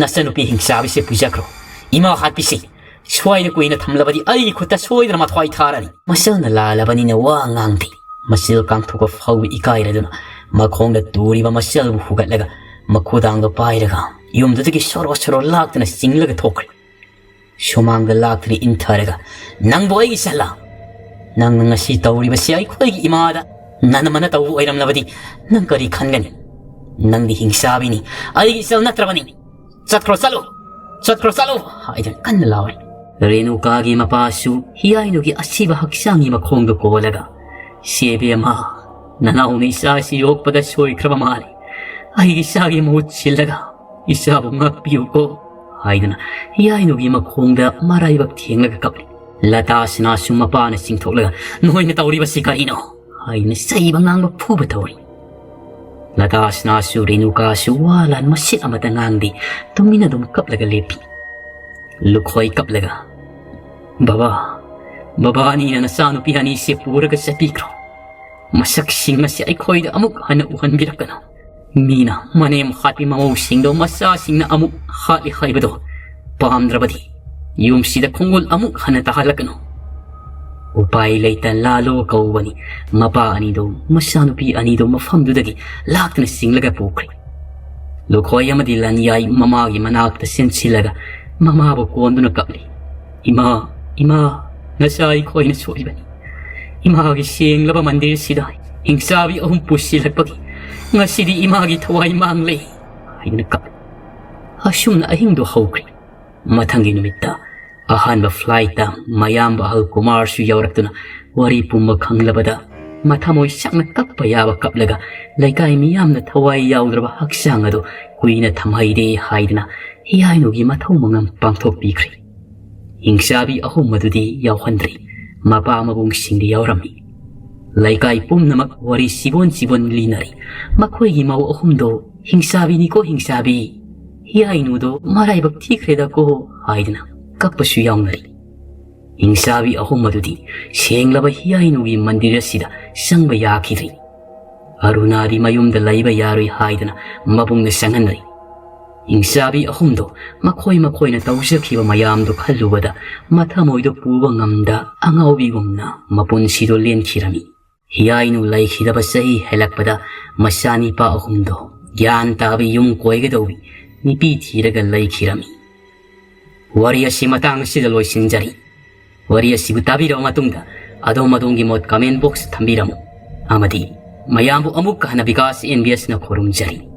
ꯅꯆꯟꯅꯨꯄꯤ ꯍꯤꯡꯆꯥꯕꯤꯁꯦ ꯄꯨꯖꯈ꯭ꯔꯣ꯫ ꯏꯃꯥ ꯍꯥꯠꯄꯤꯁꯤ꯫ ꯁ꯭ꯋꯥꯏꯗ ꯀꯨꯏꯅ ꯊꯝꯂꯕꯗꯤ ꯑꯩꯒꯤ ꯈꯨꯠꯇ ꯁꯣꯏꯗꯅ ꯃꯊ꯭ꯋꯥꯏ ꯊꯥꯔꯅꯤ꯫" ꯃꯆꯜꯅ ꯂꯥꯜꯂꯕꯅꯤꯅ ꯋꯥ ꯉꯥꯡꯗꯦ꯫ ꯃꯆꯤꯜ ꯀꯥꯡꯊꯣꯛꯄ ꯐꯥꯎꯕ ꯏꯀꯥꯏꯔꯗꯨꯅ ꯃꯈꯣꯡꯗ ꯇꯨꯔꯤꯕ ꯃꯆꯜꯕꯨ ꯍꯨꯒꯠꯂꯒ ꯃꯈꯨꯗꯥꯡꯗ ꯄꯥꯏꯔꯒ ꯌꯨꯝꯗꯨꯗꯒꯤ ꯁꯣꯔꯣ ꯁꯣꯔꯣ ꯂꯥꯛꯇꯨꯅ ꯆꯤꯡꯂꯒ ꯊꯣꯛꯈ꯭ꯔꯦ꯫ ꯁꯨꯃꯥꯡꯗ ꯂꯥꯛꯇꯨꯅ ꯏꯟꯊꯔꯒ, "ꯅꯪꯕꯨ ꯑꯩꯒꯤ ꯆꯜꯂ? ꯅꯪꯅ ꯉꯁꯤ ꯇꯧꯔꯤꯕꯁꯤ ꯑꯩꯈꯣꯏꯒꯤ ꯏꯃꯥꯗ ꯅꯅꯃꯅ ꯇꯧꯕ ꯑꯣꯏꯔꯝꯂꯕꯗꯤ ꯅꯪ ꯀꯔꯤ ꯈꯟꯒꯅꯤ? ꯅꯪꯗꯤ ꯍꯤꯡꯆꯥꯕꯤꯅꯤ, ꯑꯩꯒꯤ ꯏꯆꯜ ꯅꯠꯇ꯭ꯔꯕꯅꯤ꯫ ꯆꯠꯈ꯭ꯔꯣ, ꯆꯠꯂꯨ! ꯆꯠꯈ꯭ꯔꯣ, ꯆꯠꯂꯨ!" ꯍꯥꯏꯗꯨꯅ ꯀꯟꯅ ꯂꯥꯎꯔꯤ꯫ ꯔꯦꯅꯨꯀꯥꯒꯤ ꯃꯄꯥꯁꯨ ꯍꯤꯌꯥꯏꯅꯨꯒꯤ ꯑꯁꯤꯕ ꯍꯛꯆꯥꯡꯒꯤ ꯃꯈꯣꯡꯗ ꯀꯣꯜꯂꯒ, "ꯁꯦ ꯕꯦꯝꯃ, ꯅꯅꯥꯎꯅ ꯏꯆꯥ ꯑꯁꯤ ꯌꯣꯛꯄꯗ ꯁꯣꯏꯈ꯭ꯔꯕ ꯃꯥꯜꯂꯤ꯫ ꯑꯩꯒꯤ ꯏꯆꯥꯒꯤ ꯃꯍꯨꯠ ꯁꯤꯜꯂꯒ ꯏꯆꯥꯕꯨ ꯉꯥꯛꯄꯤꯌꯨꯀꯣ," ꯍꯥꯏꯗꯨꯅ ꯍꯤꯌꯥꯏꯅꯨꯒꯤ ꯃꯈꯣꯡꯗ ꯃꯔꯥꯏꯕꯛ ꯊꯦꯡꯂꯒ ꯀꯞꯂꯤ꯫ ꯂꯇꯥꯁꯅꯥꯁꯨ ꯃꯄꯥꯅ ꯆꯤꯡꯊꯣꯛꯂꯒ, "ꯅꯈꯣꯏꯅ ꯇꯧꯔꯤꯕꯁꯤ ꯀꯔꯤꯅꯣ?" ꯍꯥꯏꯗꯨꯅ ꯆꯩꯕ ꯉꯥꯡꯕ ꯐꯨꯕ ꯇꯧꯔꯤ꯫ ꯂꯇꯥꯁꯅꯥꯁꯨ ꯔꯦꯅꯨꯀꯥꯁꯨ ꯋꯥ ꯂꯥꯟ ꯃꯁꯤꯠ ꯑꯃꯠꯇ ꯉꯥꯡꯗꯦ, ꯇꯨꯃꯤꯟꯅ ꯑꯗꯨꯝ ꯀꯞꯂꯒ ꯂꯦꯞꯄꯤ꯫ ꯂꯨꯈꯣꯏ ꯀꯞꯂꯒ, "ꯕꯕꯥ, ꯕꯕꯥ ꯑꯅꯤꯅ ꯅꯆꯥꯅꯨꯄꯤ ꯑꯅꯤꯁꯦ ꯄꯨꯔꯒ ꯆꯠꯄꯤꯈ꯭ꯔꯣ꯫ ꯃꯁꯛꯁꯤꯡ ꯑꯁꯤ ꯑꯩꯈꯣꯏꯗ ꯑꯃꯨꯛ ꯍꯟꯅ ꯎꯍꯟꯕꯤꯔꯛꯀꯅꯨ꯫ ꯃꯤꯅ ꯃꯅꯦꯝ ꯍꯥꯠꯄꯤ ꯃꯃꯧꯁꯤꯡꯗꯣ ꯃꯆꯥꯁꯤꯡꯅ ꯑꯃꯨꯛ ꯍꯥꯠꯂꯤ ꯍꯥꯏꯕꯗꯣ ꯄꯥꯝꯗ꯭ꯔꯕꯗꯤ ꯌꯨꯝꯁꯤꯗ ꯈꯣꯡꯒꯨꯜ ꯑꯃꯨꯛ ꯍꯟꯅ ꯇꯥꯍꯜꯂꯛꯀꯅꯨ꯫" ꯎꯄꯥꯏ ꯂꯩꯇ ꯂꯥꯂꯣ ꯀꯧꯕꯅꯤ ꯃꯄꯥ ꯑꯅꯤꯗꯣ, ꯃꯆꯥꯅꯨꯄꯤ ꯑꯅꯤꯗꯣ ꯃꯐꯝꯗꯨꯗꯒꯤ ꯂꯥꯛꯇꯨꯅ ꯆꯤꯡꯂꯒ ꯄꯨꯈ꯭ꯔꯦ꯫ ꯂꯨꯈꯣꯏ ꯑꯃꯗꯤ ꯂꯟꯌꯥꯏ ꯃꯃꯥꯒꯤ ꯃꯅꯥꯛꯇ ꯆꯦꯟꯁꯤꯜꯂꯒ ꯃꯃꯥꯕꯨ ꯀꯣꯟꯗꯨꯅ ꯀꯞꯂꯤ꯫ "ꯏꯃꯥ, ꯏꯃꯥ, ꯉꯁꯥꯏ ꯑꯩꯈꯣꯏꯅ ꯁꯣꯏꯕꯅꯤ꯫ ꯏꯃꯥꯒꯤ ꯁꯦꯡꯂꯕ ꯃꯟꯗꯤꯔꯁꯤꯗ ꯍꯤꯡꯆꯥꯕꯤ ꯑꯍꯨꯝ ꯄꯨꯁꯤꯜꯂꯛꯄꯒꯤ ꯉꯁꯤꯗꯤ ꯏꯃꯥꯒꯤ ꯊꯋꯥꯏ ꯃꯥꯡꯂꯦ," ꯍꯥꯏꯗꯨꯅ ꯀꯞꯂꯤ꯫ ꯑꯁꯨꯝꯅ ꯑꯍꯤꯡꯗꯨ ꯍꯧꯈ꯭ꯔꯦ꯫ ꯃꯊꯪꯒꯤ ꯅꯨꯃꯤꯠꯇ ꯑꯍꯥꯟꯕ flightꯇ ꯃꯌꯥꯝꯕ ꯑꯍꯜ ꯀꯨꯃꯥꯔꯁꯨ ꯌꯥꯎꯔꯛꯇꯨꯅ ꯋꯥꯔꯤ ꯄꯨꯝꯕ ꯈꯪꯂꯕꯗ ꯃꯊꯃꯣꯏ ꯁꯛꯅ ꯀꯞꯄ ꯌꯥꯕ ꯀꯞꯂꯒ ꯂꯩꯀꯥꯏ ꯃꯤꯌꯥꯝꯅ ꯊꯋꯥꯏ ꯌꯥꯎꯗ꯭ꯔꯕ ꯍꯛꯆꯥꯡ ꯑꯗꯨ ꯀꯨꯏꯅ ꯊꯝꯍꯩꯗꯦ ꯍꯥꯏꯗꯨꯅ ꯍꯤꯌꯥꯏꯅꯨꯒꯤ ꯃꯊꯧ ꯃꯉꯝ ꯄꯥꯡꯊꯣꯛꯄꯤꯈ꯭ꯔꯦ꯫ ꯍꯤꯡꯆꯥꯕꯤ ꯑꯍꯨꯝ ꯑꯗꯨꯗꯤ ꯌꯥꯎꯍꯟꯗ꯭ꯔꯤ꯫ ꯃꯄꯥ ꯃꯕꯨꯡꯁꯤꯡꯗꯤ ꯌꯥꯎꯔꯝꯃꯤ꯫ ꯂꯩꯀꯥꯏ ꯄꯨꯝꯅꯃꯛ ꯋꯥꯔꯤ ꯁꯤꯕꯣꯟ ꯁꯤꯕꯣꯟ ꯂꯤꯅꯔꯤ꯫ ꯃꯈꯣꯏꯒꯤ ꯃꯧ ꯑꯍꯨꯝꯗꯣ "ꯍꯤꯡꯆꯥꯕꯤꯅꯤꯀꯣ ꯍꯤꯡꯆꯥꯕꯤ, ꯍꯤꯌꯥꯏꯅꯨꯗꯣ ꯃꯔꯥꯏꯕꯛ ꯊꯤꯈ꯭ꯔꯦꯗꯀꯣ" ꯍꯥꯏꯗꯨꯅ ꯀꯞꯄꯁꯨ ꯌꯥꯎꯅꯔꯤ꯫ ꯍꯤꯡꯆꯥꯕꯤ ꯑꯍꯨꯝ ꯑꯗꯨꯗꯤ ꯁꯦꯡꯂꯕ ꯍꯤꯌꯥꯏꯅꯨꯒꯤ ꯃꯟꯗꯤꯔ ꯑꯁꯤꯗ ꯆꯪꯕ ꯌꯥꯈꯤꯗ꯭ꯔꯤ꯫ ꯑꯔꯨꯅꯥꯗꯤ ꯃꯌꯨꯝꯗ ꯂꯩꯕ ꯌꯥꯔꯣꯏ ꯍꯥꯏꯗꯅ ꯃꯕꯨꯡꯅ ꯆꯪꯍꯟꯅꯔꯤ꯫ ꯍꯤꯡꯆꯥꯕꯤ ꯑꯍꯨꯝꯗꯣ ꯃꯈꯣꯏ ꯃꯈꯣꯏꯅ ꯇꯧꯖꯈꯤꯕ ꯃꯌꯥꯝꯗꯣ ꯈꯜꯂꯨꯕꯗ ꯃꯊꯃꯣꯏꯗꯣ ꯄꯨꯕ ꯉꯝꯗ ꯑꯉꯥꯎꯕꯤꯒꯨꯝꯅ ꯃꯄꯨꯟꯁꯤꯗꯣ ꯂꯦꯟꯈꯤꯔꯝꯃꯤ꯫ ꯍꯤꯌꯥꯏꯅꯨ ꯂꯩꯈꯤꯗꯕ ꯆꯍꯤ ꯍꯦꯜꯂꯛꯄꯗ ꯃꯆꯥꯅꯤꯄꯥ ꯑꯍꯨꯝꯗꯣ ꯒ꯭ꯌꯥꯟ ꯇꯥꯕꯤ ꯌꯨꯝ ꯀꯣꯏꯒꯗꯧꯕꯤ ꯅꯨꯄꯤ ꯊꯤꯔꯒ ꯂꯩꯈꯤꯔꯝꯃꯤ꯫ ꯋꯥꯔꯤ ꯑꯁꯤ ꯃꯇꯥꯡ ꯑꯁꯤꯗ ꯂꯣꯏꯁꯤꯟꯖꯔꯤ꯫ ꯋꯥꯔꯤ ꯑꯁꯤꯕꯨ ꯇꯥꯕꯤꯔꯕ ꯃꯇꯨꯡꯗ ꯑꯗꯣꯝ ꯑꯗꯣꯝꯒꯤ ꯃꯣꯠ comment box ꯊꯝꯕꯤꯔꯝꯃꯨ ꯑꯃꯗꯤ ꯃꯌꯥꯝꯕꯨ ꯑꯃꯨꯛꯀ ꯍꯟꯅ ꯕꯤꯀꯥꯁ NBSꯅ ꯈꯨꯔꯨꯝꯖꯔꯤ꯫